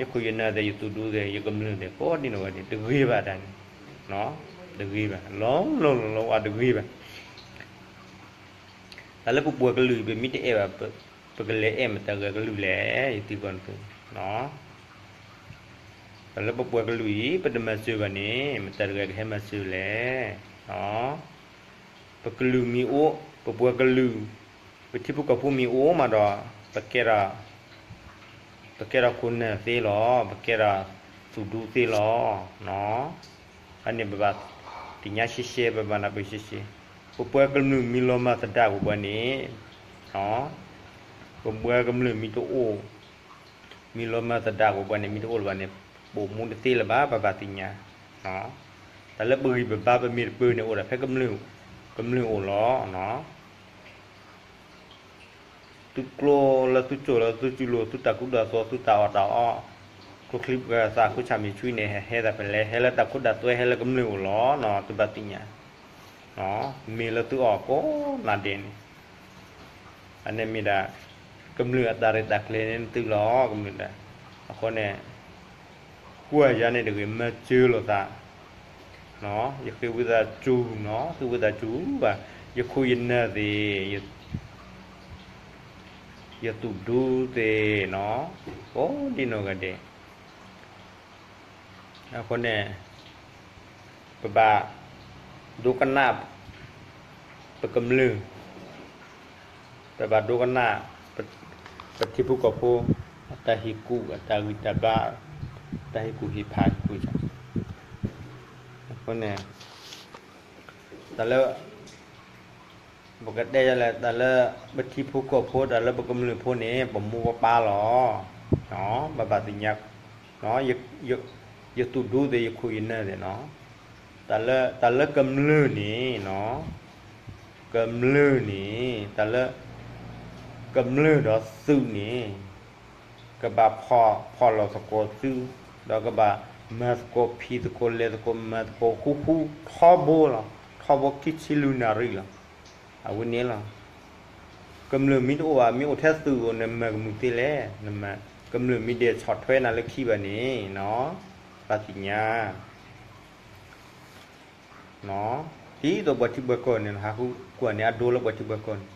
ယခိၣ်ယနၢ်သ့ၣ် ယသူၣ်ဒူသ့ၣ် ယကမျၢၢ်သ့ၣ် ကိးဒံနီၢ်ဂၤဒဲး တဂ့ၤဘၣ်တၢ်န့ၣ်, တဂ့ၤဘၣ်, လီၤလီၤလီၤလီၤဝဲတဂ့ၤဘၣ်. တၢ်လၢပပှၤကလုာ် ပမ့ၢ်တအဲၣ်ဘၣ် ပကလဲၤအဲၣ်မတၤတဂၤကလုာ်လဲၣ်, ယသံကွၢ်နသု, တၢ်လၢပပှၤကလုာ်အံၤ ပတမၤစၢၤဘၣ်န့ၣ် မတၤတဂၤကဟဲမၤစၢၤလဲၣ်. ပကလုာ်မ့ၢ်အိၣ်, ပပှၤကလုာ်, ပထံဖိကီၢ်ဖိမ့ၢ်အိၣ်မးဒီး ပကဲထီၣ် ပကဲထီၣ်ခိၣ်နၢ်သ့လီၤ, ပကဲထီၣ်သူၣ်ဒူသ့လီၤ. အန့ၣ်ပဘၣ်သ့ၣ်ညါရှဲရှဲ, ပဘၣ်နၢ်ပၢၢ်ရှဲရှဲ, ပပှၤကလုာ်မ့ၢ်လီၤမၢ်သဒၣ်ကွံာ်ပှၤန့ၣ်, ပပှၤကမျၢၢ်မ့ၢ်တအိၣ်, မ့ၢ်လီၤမၢ်သဒၣ်ကွံာ်ပှၤန့ၣ် မ့ၢ်တအိၣ်လၢၤဘၣ်န့ၣ် ပိာ်မူတသ့လၢၤဘၣ်, ပဘၣ်သ့ၣ်ညါ. တၢ်လၢပဂံၢ်ပဘါပမ့ၢ်တပၢၢ်န့ၣ် အိၣ်ဒၣ်ဖဲ ကမျၢၢ်အိၣ်လီၤ. သုကျိလၢသုစိၤလၢသုစုလိၤ သုတၢ်ကူတၢ်သိး သုတၢ်အီၣ်တၢ်အီ, ကျိချံပှၤသးခိၣ်ဆၣ်မ့ၢ်ဆှံန့ၣ် ဟဲသးဖဲလဲၣ်, ဟဲလၢတၢ်ခိတၢ်သွဲ ဟဲလၢကမျၢၢ်အိၣ်လီၤ, သုဘၣ်သ့ၣ်ညါ. မ့ၢ်လၢသုအီၣ်ကိးနၤဒဲးန့ၣ်, အန့ၣ်မ့ၢ်ဒၣ် ကမျၢၢ်အတၢ်ရဲၣ်တၢ်ကျဲၤန့ၣ်သုလီၤ, ကမျၢၢ်ဒၣ်. အဃိန့ၣ် ကွၢ်ယၤန့ၣ်တဂ့ၤ, မၤစၢၤလိာ်သး, ယဃ့ဝံသးစူၤနီၤ, ဃ့ဝံသးစူၤဘၣ်, ယခိၣ်ယနၢ်သ့ၣ်, ယသူၣ်ဒူသ့ၣ်နီၤ, ကိးဒံနီၢ်ဂၤဒဲး. အဃိန့ၣ် ပဘၣ်ဒိကနၣ် ပကမျၢၢ်, ပဘၣ်ဒိကနၣ် ပထံဖိကီၢ်ဖိ အတၢ်ဟ့ၣ်ကူၣ် အတၢ်ဂံၢ်တၢ်ဘါ, တၢ်ဟ့ၣ်ကူၣ်ဟ့ၣ်ဖးဟ့ၣ်ကူၣ်, အဃိန့ၣ် တၢ်လၢ ပကတဲလဲၣ် တၢ်လၢပထံဖိကီၢ်ဖိ တၢ်လၢပကမျၢၢ်ဖိန့ၣ် ပမိၢ်ပပၢ်လီၤ. ဘၣ်ဘၣ်သ့ၣ်ညါ, ယသူၣ်ဒူသ့ၣ် ယခိၣ်ယနၢ်သ့ၣ်နီၤ, တၢ်လၢကမျၢၢ်န့ၣ်နီၤ, ကမျၢၢ်န့ၣ် တၢ်လၢ ကမျၢၢ်ဒီးသုးန့ၣ် ကဘၣ်ဖီၣ်လီၤသကိးသု, ဒီးကဘၣ်မၤသကိးဖံးသကိးလဲၤသကိးမၤသကိးဃူဃူထီဘိလီၤ, ထီဘိခံဆံလွံၢ်နၣ်ရံၣ်လီၤ. အဝဲန့ၣ်လီၤ. ကမျၢၢ်မ့ၢ်တအိၣ်ဘၣ် မ့ၢ်အိၣ်ထဲသုးဧိၤ နမၤကမုာ်သ့လဲၣ်, ကမျၢၢ်မ့ၢ်ဒဲးဆီၣ်ထွဲနၤလၢခံဘၣ်န့ၣ်နီၤ, ဘၣ်သ့ၣ်ညါ ဒ်သိးပှၤထံပှၤကီၢ်န့ၣ် ဟးဃုကွၢ်န့ၣ် အဒိလၢပှၤထံပှၤကီၢ်န့ၣ်,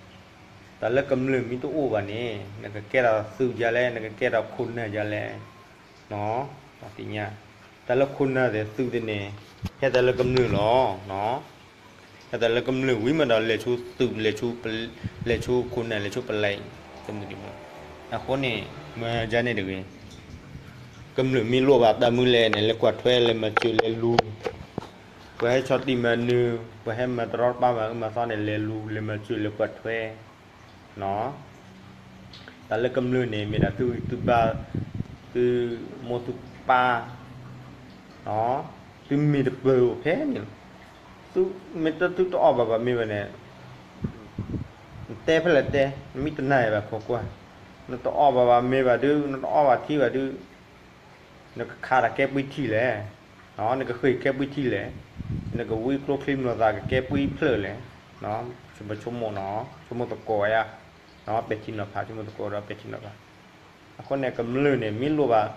တၢ်လၢကမျၢၢ်မ့ၢ်တအိၣ်ဘၣ်န့ၣ် နကကဲထီၣ်သုးဒ်လဲၣ်, နကကဲထီၣ်ခိၣ်နၢ်ဒ်လဲၣ်, ပှၤသ့ၣ်ညါ, တၢ်လၢခိၣ်နၢ်သ့ၣ်သုးသ့ၣ်န့ၣ် ဟဲသးလၢကမျၢၢ်လီၤ. ဟဲသးလၢကမျၢၢ်ဝံၤမးဒီး လဲၤဆူသုး လဲၤဆူခိၣ်နၢ် လဲၤဆူပလဲၤ, တမုၢ်တမုၢ်, အဃိန့ၣ် မၤယၤန့ၣ်တဂ့ၤ ကမျၢၢ်မ့ၢ်လိၣ်ဘၣ်တၢ်မနုၤလဲၣ်န့ၣ် လဲၤကွၢ်ထွဲ လဲၤမၤစၢၤ လဲၤလူၤ, ပှၤဟဲဆီၣ်တံၢ်မၤနၢၤ ပှၤဟဲမၤတရီတပါမၤအၢမၤသီန့ၣ် လဲၤလူၤ လဲၤမၤစၢၤ လဲၤကွၢ်ထွဲ, တၢ်လၢကမျၢၢ်န့ၣ် မ့ၢ်ဒၣ်သုဂံၢ်သုဘါ, သုမိၢ်သုပၢ်, သုမ့ၢ်တပၢၢ်အိၣ်ဖဲန့ၣ်လီၤ. သုမ့ၢ်တသုတအီၣ်ဘၣ်ဘၣ်မ့ၤဘၣ်န့ၣ် နတဲဖဲလဲၣ်တဲ, နမ့ၢ်တနာ်ဘၣ်ခိးကွၢ်, နတအီၣ်ဘၣ်ဘၣ်မ့ၤဘၣ်ဒုး နတအီၣ်ဘၣ်ထံဘၣ်ဒုး, နကခးတၢ်ကဲပှံထံလဲၣ်, နကဃ့ၢ်ကဲပှံထံလဲၣ်, နကဝံကျိချံမျိာ်သၣ်ကကဲပှံဖျၢၣ်လဲၣ်, ပဆိကမိၣ်နီၤ, ဆိကမိၣ်သကိးယါ, ပဲာ်ထံနီၤဖး ဆိကမိၣ်သကိးဒီးပဲာ်ထံနီၤဖး, အဃိန့ၣ် ကမျၢၢ်န့ၣ် မ့ၢ်လိၣ်ဘၣ်,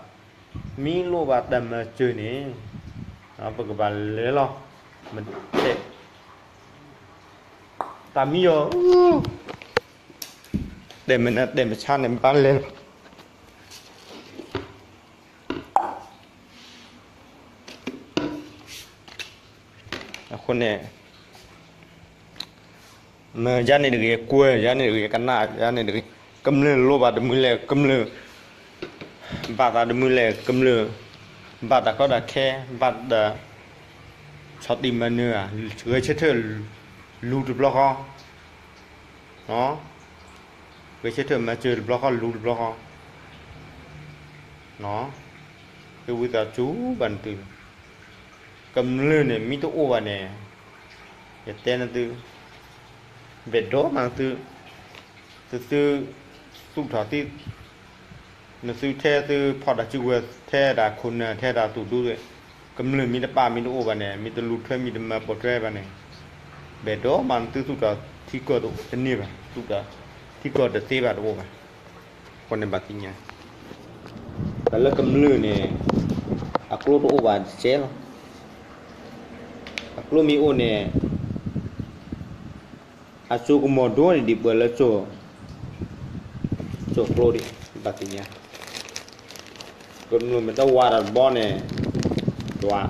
မ့ၢ်လိၣ်ဘၣ်တၢ်မၤစၢၤန့ၣ်, ပကဘၣ်လဲၤလီၤ, မ့ၢ်တဲ တၢ်မံယီၤ, တဲမနုၤတဲမဆါန့ၣ် ဘၣ်လဲၤလီၤ. အဃိန့ၣ် မၤယါန့ၣ်တဂ့ၤ, ကွၢ်ယါန့ၣ်တဂ့ၤ, ကနၣ်ယါန့ၣ်တဂ့ၤ, ကမျၢၢ်လိၣ်ဘၣ်တမုာ်လဲၣ်, ကမျၢၢ်ဘၣ်သးတမုာ်လဲၣ်, ကမျၢၢ်ဘၣ်တၢ်ကီတၢ်ခဲ, ဘၣ်တၢ်ဆီၣ်တံၢ်မၤနၢၤဧါ, ဂဲၤဆၢထၢၣ် လူၤတဘျီဃီ, ဂဲၤဆၢထၢၣ်မၤစၢၤတဘျီဃီ လူၤတဘျီဃီ, ဃ့ဝံသးစူၤဘၣ်နသု, ကမျၢၢ်န့ၣ် မ့ၢ်တအိၣ်ဘၣ်န့ၣ်, ယတဲနသု, ဘၣ်ဒိမးသု, သုသု သူၣ်ထီၣ်သ့, နသုထဲသုဖီၣ်တၢ်စုကဝဲၤ ထဲတၢ်ခိၣ်နၢ် ထဲတၢ်သူၣ်ဒူ, ကမျၢၢ်မ့ၢ်တပာ်မ့ၢ်တအိၣ်ဘၣ်န့ၣ် မ့ၢ်တလူၤထွဲမ့ၢ်တမၤပိာ်ထွဲဘၣ်န့ၣ်, ဘၣ်ဒိဘၣ်နသုသူၣ်ထီၣ်ထံကီၢ်တန့ၢ်ဘၣ်, သူၣ်ထီၣ်ထံကီၢ်တသ့ဘၣ်တအိၣ်ဘၣ်. အဃိန့ၣ်ဘၣ်သ့ၣ်ညါ တၢ်လၢကမျၢၢ်န့ၣ် အကျိတအိၣ်ဘၣ်တကဲလီၤ. အကျိမ့ၢ်အိၣ်န့ၣ် အစိကမီၤဒိန့ၣ်ဒံးပှဲၤလၢ စိၢ်ကျိဒံး ဘၣ်သ့ၣ်ညါ, ကမျၢၢ်မ့ၢ်တဝးတၢ်တဘျီန့ၣ် ဒွး,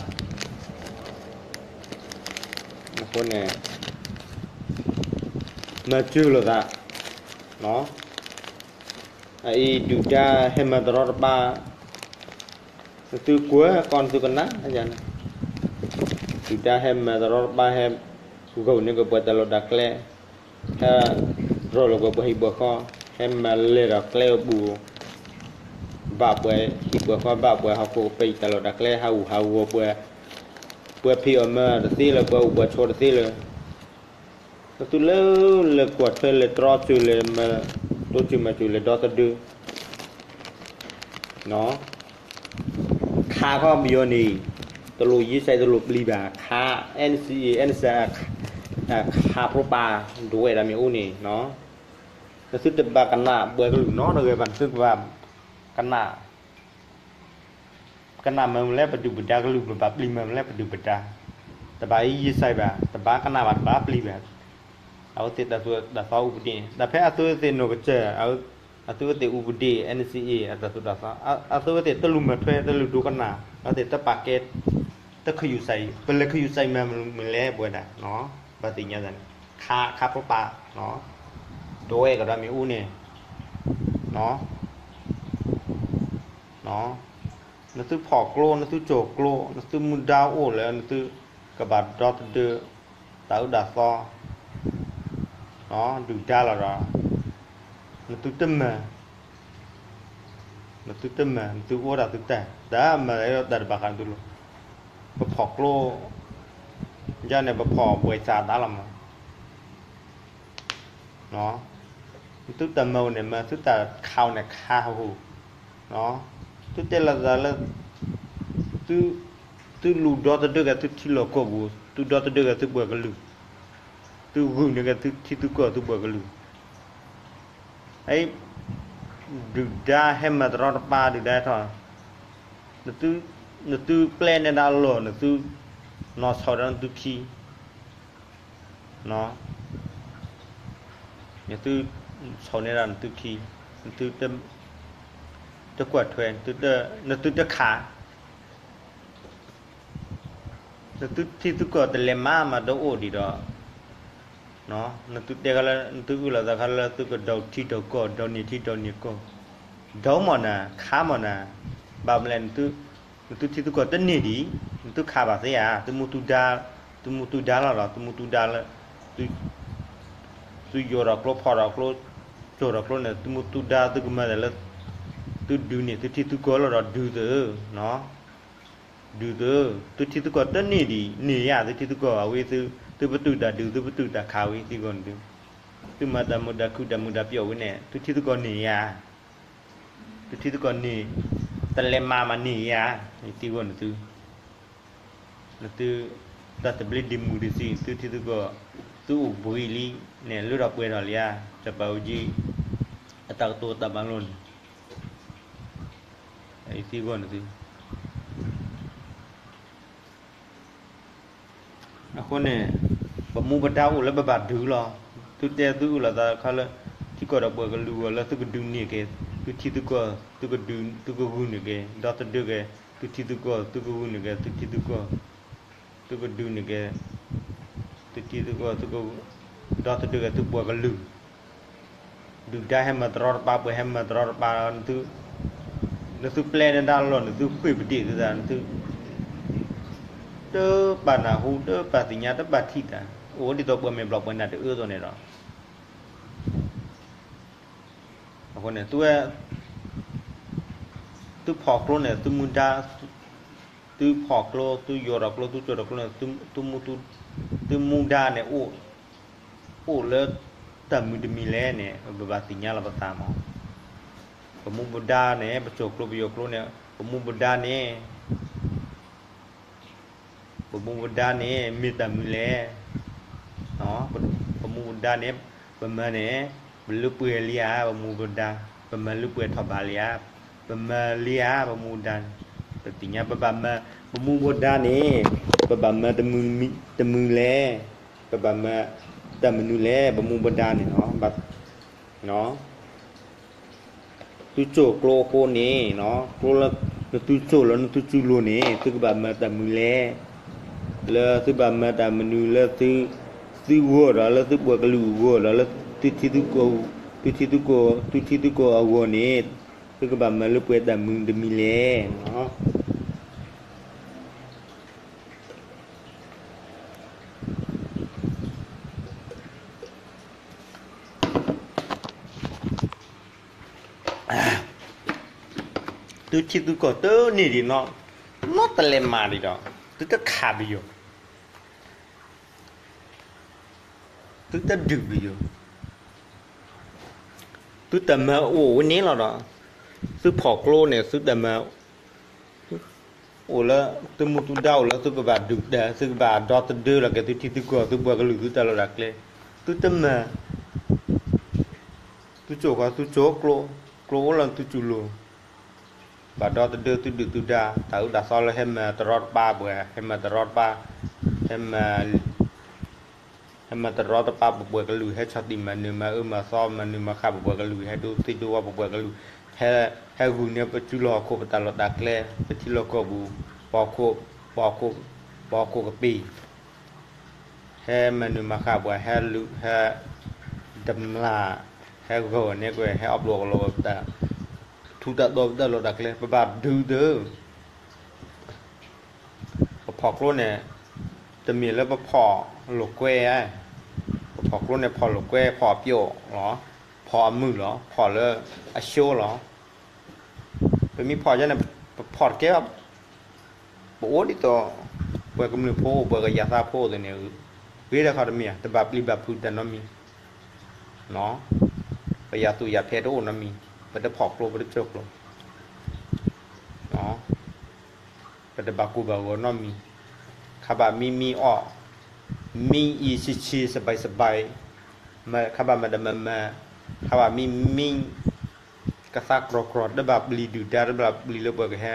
အဃိန့ၣ် မၤစၢၤလိာ်သး, အအံၤဒုၣ်ဒါဟဲမၤတရီတပါ နသုကွၢ်ကီနသုကနၣ်ယၤန့ၣ်, ဒုၣ်ဒါဟဲမၤတရီတပါ ဟဲဂီၤန့ၢ်က့ၤပှၤတၢ်လီၢ်တၢ်ကျဲ, ဟဲရီလီၤက့ၤပှၤဟံၣ်ပှၤဃီ, ဟဲမၤလဲၤဒီးကျဲအပူၤ, ဘၣ်ပှၤဟံၣ်ပှၤဃီ ဘၣ်ပှၤဟီၣ်ခိၣ်ကပ့ၤတၢ်လီၢ်တၢ်ကျဲ ဟးဂူာ်ဟးဂီၤပှၤ, ပှၤဖံးအီၣ်မၤအီၣ်တသ့လၢၤ ပှၤအိၣ်ပှၤဆိးတသ့လၢၤ နသုလၢ လဲၤကွၢ်ထွဲလဲၤတြီစၢၤလဲၤမၤ တိစၢၤမၤစၢၤလဲၤဒီသဒၢ ခးခီပယီၤန့ၣ် တလိၣ်ယံစဲးတလိၣ်ပျံၤဘၣ် ခး NCA NCA ခးဖိပာ် ဒဝဲၢ်ဒၣ်မ့ၢ်အိၣ်န့ၣ် နသုတဘၣ်ကနၣ်ပှၤကလုာ်နီတဂၤဘၣ် နသုကဘၣ်ကနၣ် ကနၣ်မၤမလဲၣ်ပဒုၣ်ပဒါကလုၢ် ပဘၣ်ပျံၤမၤမလဲၣ်ပဒုၣ်ပဒါ, တဘၣ်ယံယံစဲးဘၣ် တဘၣ်ကနၣ်ဘၣ်တဘၣ်ပျံၤဘၣ်, အဝဲသ့ၣ်တၢ်သိၣ်တၢ်သီအူပဒ့ၣ်န့ၣ် တၢ်ဖဲအသုဝဲသ့ၣ်နီၢ်ကစၢ် အသုဝဲသ့ၣ်အူပဒ့ၣ် NCA အတၢ်သိၣ်တၢ်သီ အသုဝဲသ့ၣ်တလူၤမၤထွဲ တလူၤဒိကနၣ် အဝဲသ့ၣ်တပာ်ကဲ တခယူၣ်စဲး ပလဲၤခယူၣ်စဲးမၤမလဲၣ်ပဝဲဒၣ် ဘၣ်သ့ၣ်ညါသးန့ၣ် ခးခးဖိပာ် ဒဝဲၢ်ကဒီးမ့ၢ်အိၣ်န့ၣ် နသုဖီၣ်ကျိ နသုစိာ်ကျိ နသုမူဒါအိၣ်လၢ နသုကဘၣ်ဒီသဒၢ တၢ်အၢတၢ်သီ ဒုၣ်ဒါလီၤဒီး နသုတမၤ နသုတမၤ နသုအိၣ်ဒၣ်သုတၢ် တၢ်မၤလၢတၢ်တဘၣ်ဃးနသုလီၤ ပဖီၣ်ကျိ ယန့ၣ် ပဖီၣ်ဘှဲးစးသးလီၤမး နသုတၢ်မၤအိၣ်န့ၣ် မၤသုတၢ်ခးအိၣ်န့ၣ်ခးဟီၣ်ဟူၣ် သုတဲလီၤသးလၢ သုလူၤဒီသဒၢက့ၤသုထံလီၢ်ကီၢ်ပူၤ သုဒီသဒၢက့ၤသုပှၤကလုာ် သုဂုာ်န့ၢ်က့ၤသုထံသုကီၢ်သုပှၤကလုာ် ဒုၣ်ဒါဟဲမၤတရီတပါဒုၣ်ဒါထီၣ် နသုပျဲန့ၢ်ဒၣ်အလီၢ် နသု နီၢ်ဆီၣ်ဒီးနသုခံ နသု ဆီၣ်န့ၢ်ဒၣ်နသုခံ နသု တကွၢ်ထွဲ နသုတခး နသုထံသုကီၢ်တလဲၤမၤမးတအိၣ်ဒံးဒီး နသုတဲခါလၢ နသုအုၣ်လီၤသးခါလၢ သုကဒီးထံဒီးကီၢ် ဒီးန့ၢ်ထံဒီးန့ၢ်ကီၢ် ဒီးမ့ၢ်နၤ ခးမ့ၢ်နၤ ဘၣ်မလဲၣ် နသုထံသုကီၢ်တန့ၢ်ဒံး နသုခးဘၣ်သ့ဧါ သုမူသုဒါ သုမူသုဒါလီၤဒီး သုမူသုဒါလၢ သုယိၤဒီးကျိဖီၣ်ဒီးကျိ စိာ်ဒီးကျိန့ၣ် သုမူသုဒါသုကမၤတၢ်လၢ သုဒုးန့ၢ်သုထံသုကီၢ်လီၤဒီးဒုးသု ဒုးသု သုထံသုကီၢ်တန့ၢ်ဒံး န့ၢ်ယၤ သုထံသုကီၢ် အဝဲသု သုပတုာ်တၢ်ဒုး သုပတုာ်တၢ်ခးဝဲသံဂီၢ်န့ၣ်သု သုမၤတၢ်မုာ်တၢ်ခုၣ်တၢ်မုာ်တၢ်ပျီဝဲန့ၣ် သုထံသုကီၢ်န့ၢ်ယၤ သုထံသုကီၢ်န့ၢ် တလဲၤမၤမးန့ၢ်ယၤ သံဂီၢ်န့ၣ်သု နသု တၢ်သဘျ့ဒံးမုၢ်ဒံးသံ သုထံသုကီၢ် သုအိၣ်ဘှံးလံန့ၣ် လၢထီၣ်ပှဲၤထီၣ်လံဧါ စီၤပၤအူကၠံ အတၢ်ကတိၤတၢ်မၤလိန့ၣ် သံဂီၢ်န့ၣ်သု အဃိန့ၣ် ပမူပဒါအိၣ်လၢပဘၣ်ဒုးလီၤ. သုတဲသုအုၣ်လီၤသးခါလၢ ထံကီၢ်ဒီးပှၤကလုာ်အဂီၢ်လၢသုကဒုးန့ၢ်က့ၤ သုထံသုကီၢ် သုကဒုး သုကဂုာ်န့ၢ်က့ၤ ဒီသဒၢက့ၤ သုထံသုကီၢ် သုကဂုာ်န့ၢ်က့ၤ သုထံသုကီၢ် သုကဒုးန့ၢ်က့ၤ သုထံသုကီၢ် သုက ဒီသဒၢက့ၤသုပှၤကလုာ် ဒုၣ်ဒါဟဲမၤတရီတပါ ပှၤဟဲမၤတရီတပါ နသု နသုပျဲနဒၣ်လီၢ် နသုဃ့ၢ်ပဒ့ၣ်သုသး နသု တပာ်နၢ်ဟူ တပာ်သ့ၣ်ညါ တပာ်ထံၣ်တၢ် အိၣ်ဒ်သိးပှၤမဲာ်ဘျီၣ်ပှၤနၢ်တအၢသိးန့ၣ်ဒီး အဃိန့ၣ် သုဝဲ သုဖီၣ်ကျိန့ၣ် သုမူဒါ သုဖီၣ်ကျိ သုယိၤဒီးကျိ သုစိာ်ဒီးကျိန့ၣ် သုမူဒါန့ၣ် အိၣ်လၢတၢ်မုာ်တမံၤလဲၣ်န့ၣ် ပဘၣ်သ့ၣ်ညါလီၤပသးမး ပမူပဒါန့ၣ် ပစိာ်ကျိပယိာ်ကျိန့ၣ် ပမူပဒါန့ၣ် ပမူပဒါန့ၣ် မ့ၢ်တၢ်မနုၤလဲၣ်. ပမူပဒါန့ၣ် ပမၤန့ၣ် ပလုၢ်ပှဲၤလံဧါ ပမူပဒါ, ပမၤလုၢ်ပှဲၤထီၣ်ဘးလံဧါ, ပမၤလံဧါ ပမူပဒါန့ၣ် ပသ့ၣ်ညါ ပဘၣ်မၤ ပမူပဒါန့ၣ် ပဘၣ်မၤတမံၤလဲၣ်, ပဘၣ်မၤတၢ်မနုၤလဲၣ် ပမူပဒါန့ၣ်လီၤ. သုစိာ်ကျိအဃိန့ၣ် ကျိလၢနသုစိာ်လီၤနသုစူၤလိၤန့ၣ် သုကဘၣ်မၤတၢ်မနုၤလဲၣ်, လၢသုဘၣ်မၤတၢ်မနုၤလၢသု သုဂီၢ်ဒီးလၢသုပှၤကလုာ်အဂီၢ်ဒီးလၢသုထံသုကီၢ်, သုထံသုကီၢ်, သုထံသုကီၢ်အဂီၢ်န့ၣ် သုကဘၣ်မၤလၢပှဲၤတၢ်မနုၤတမံၤလဲၣ်. သုထံသုကီၢ်တန့ၢ်ဒံးနီၢ်, နီၢ်တလဲၤမၤဒံးဒီး သုတခးပယီၤ, သုတဒုးပယီၤ, သုတၢ်မၤအိၣ်ဝဲန့ၣ်လီၤဒီး သုဖီၣ်ကျိန့ၣ် သုတၢ်မၤ အိၣ်လၢ သုမူသုဒါအိၣ်လၢသုကဘၣ်ဒုးတၢ် သုကဘၣ်ဒီသဒၢလီၤက့ၤသုထံသုကီၢ် သုပှၤကလုာ်သုတၢ်လီၢ်တၢ်ကျဲ, သုတမၤ သုစိာ်ဃီသုစိာ်ကျိ, ကျိအိၣ်လၢသုစူၤလိၤ, ဘၣ်ဒီသဒၢသုဒုၣ်သုဒါ တၢ်အၢတၢ်သီလၢဟဲမၤတရီတပါပှၤ ဟဲမၤတရီတပါ, ဟဲမၤ ဟဲမၤတရီတပါပပှၤကလုာ် ဟဲဆီၣ်တံၢ်မၤနၢၤမၤအၢမၤသီ မၤနၢၤမၤဃၣ်ပပှၤကလုာ် ဟဲဒိသံဒိဝီပပှၤကလုာ်, ဟဲ ဟဲဂုာ်န့ၢ်ပစုလီၢ်ဟီၣ်ခိၣ် ပတၢ်လီၢ်တၢ်ကျဲ, ပထံလီၢ်ကီၢ်ပူၤ, ပဟီၣ်ခိၣ်, ပဟီၣ်ခိၣ်ကပ့ၤ, ဟဲမၤနၢၤမၤဃၣ်ပှၤ ဟဲလူၤ ဟဲ တမျၢ် ဟဲဂီၤန့ၢ်ကွံာ် ဟဲအီၣ်ဘျိးကလီၤဝဲပတၢ် ထူးတၢ်တီၤပတၢ်လီၢ်တၢ်ကျဲ ပဘၣ်ဒုးသု ပဖီၣ်ကျိန့ၣ် တမ့ၢ်လၢပဖီၣ်လိာ်ကွဲဧါ, ပဖီၣ်ကျိန့ၣ် ဖီၣ်လိာ်ကွဲ ဖီၣ်အပျိၣ်လီၤ, ဖီၣ်အမုၢ်လီၤ, ဖီၣ်လၢအဆိလီၤ. ပမ့ၢ်ဖီၣ်ယဲန့ၣ် ပဖီၣ်တကဲဘၣ်, ပအိၣ်ဒ်သိး ပှၤကမျၢၢ်ဖိအိၣ် ပှၤကယၤသးဖိအိၣ်သ့ၣ်န့ၣ်, ဂ့ၤဒၣ်ခီတမ့ၢ်ဧါ, တဘၣ်ပျံၤဘၣ်ဖုးတၢ်နီတမံၤ, ပယၤသူၣ်ယၤဖဲတအိၣ်နီတမံၤ, ပတဖီၣ်ကျိ ပတစိာ်ကျိ ပတဘၣ်ကိၢ်ဘၣ်ဂီၤနီတမံၤ, ခါဘၣ်မံမံအီၣ်, မံအံၤဆံးဆံး စဘဲးစဘဲး, ခါဘၣ်မၤတၢ်မၤမၤ, ခါဘၣ်မံမံ, ကသါကြီကြီ တဘၣ်ပျံၤဒုၣ်ဒါ တဘၣ်ပျံၤလၢပှၤကဟဲ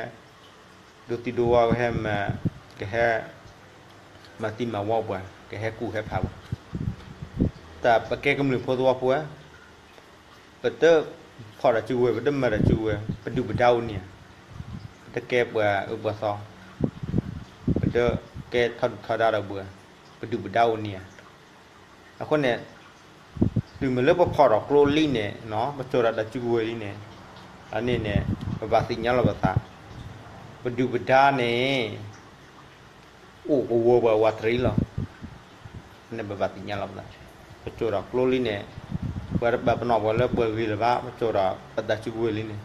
ဒိသံဒိဝီ ကဟဲမၤ, ကဟဲ မၤသံမၤဝီပှၤ ကဟဲကူၣ်ဟဲဖးပှၤ, တၢ်ပကဲကမျၢၢ်ဖိသဝီဖိဧါ, ပတဖီၣ်တၢ်စုကဝဲၤ ပတမၤတၢ်စုကဝဲၤ ပဒုၣ်ပဒါအိၣ်န့ၣ်ဧါ, ပတကဲပှၤအၢပှၤသီ, ပတကဲထီဒုၣ်ထီဒါဒီးပှၤ, ပဒုၣ်ပဒါအိၣ်န့ၣ်ဧါ, အဃိန့ၣ် တုၤမ့ၢ်လၢပဖီၣ်ထီၣ်ကျိလံန့ၣ် ပစိာ်ထီၣ်တၢ်စုကဝဲၤလံန့ၣ်, အန့ၣ်န့ၣ် ပဘၣ်သ့ၣ်ညါလီၤပသး, ပဒုၣ်ပဒါန့ၣ် အိၣ်ကဝီၤပှၤဝးတရံးလီၤ, န့ၣ်ပဘၣ်သ့ၣ်ညါလီၤပသး, ပစိာ်ထီၣ်ကျိလံန့ၣ်, ပှၤတပာ်ပနီၣ်ပှၤလၢပှၤဂ့ၤလၢၤဘၣ် ပစိာ်ထီၣ်ပတၢ်စုကဝဲၤလံန့ၣ်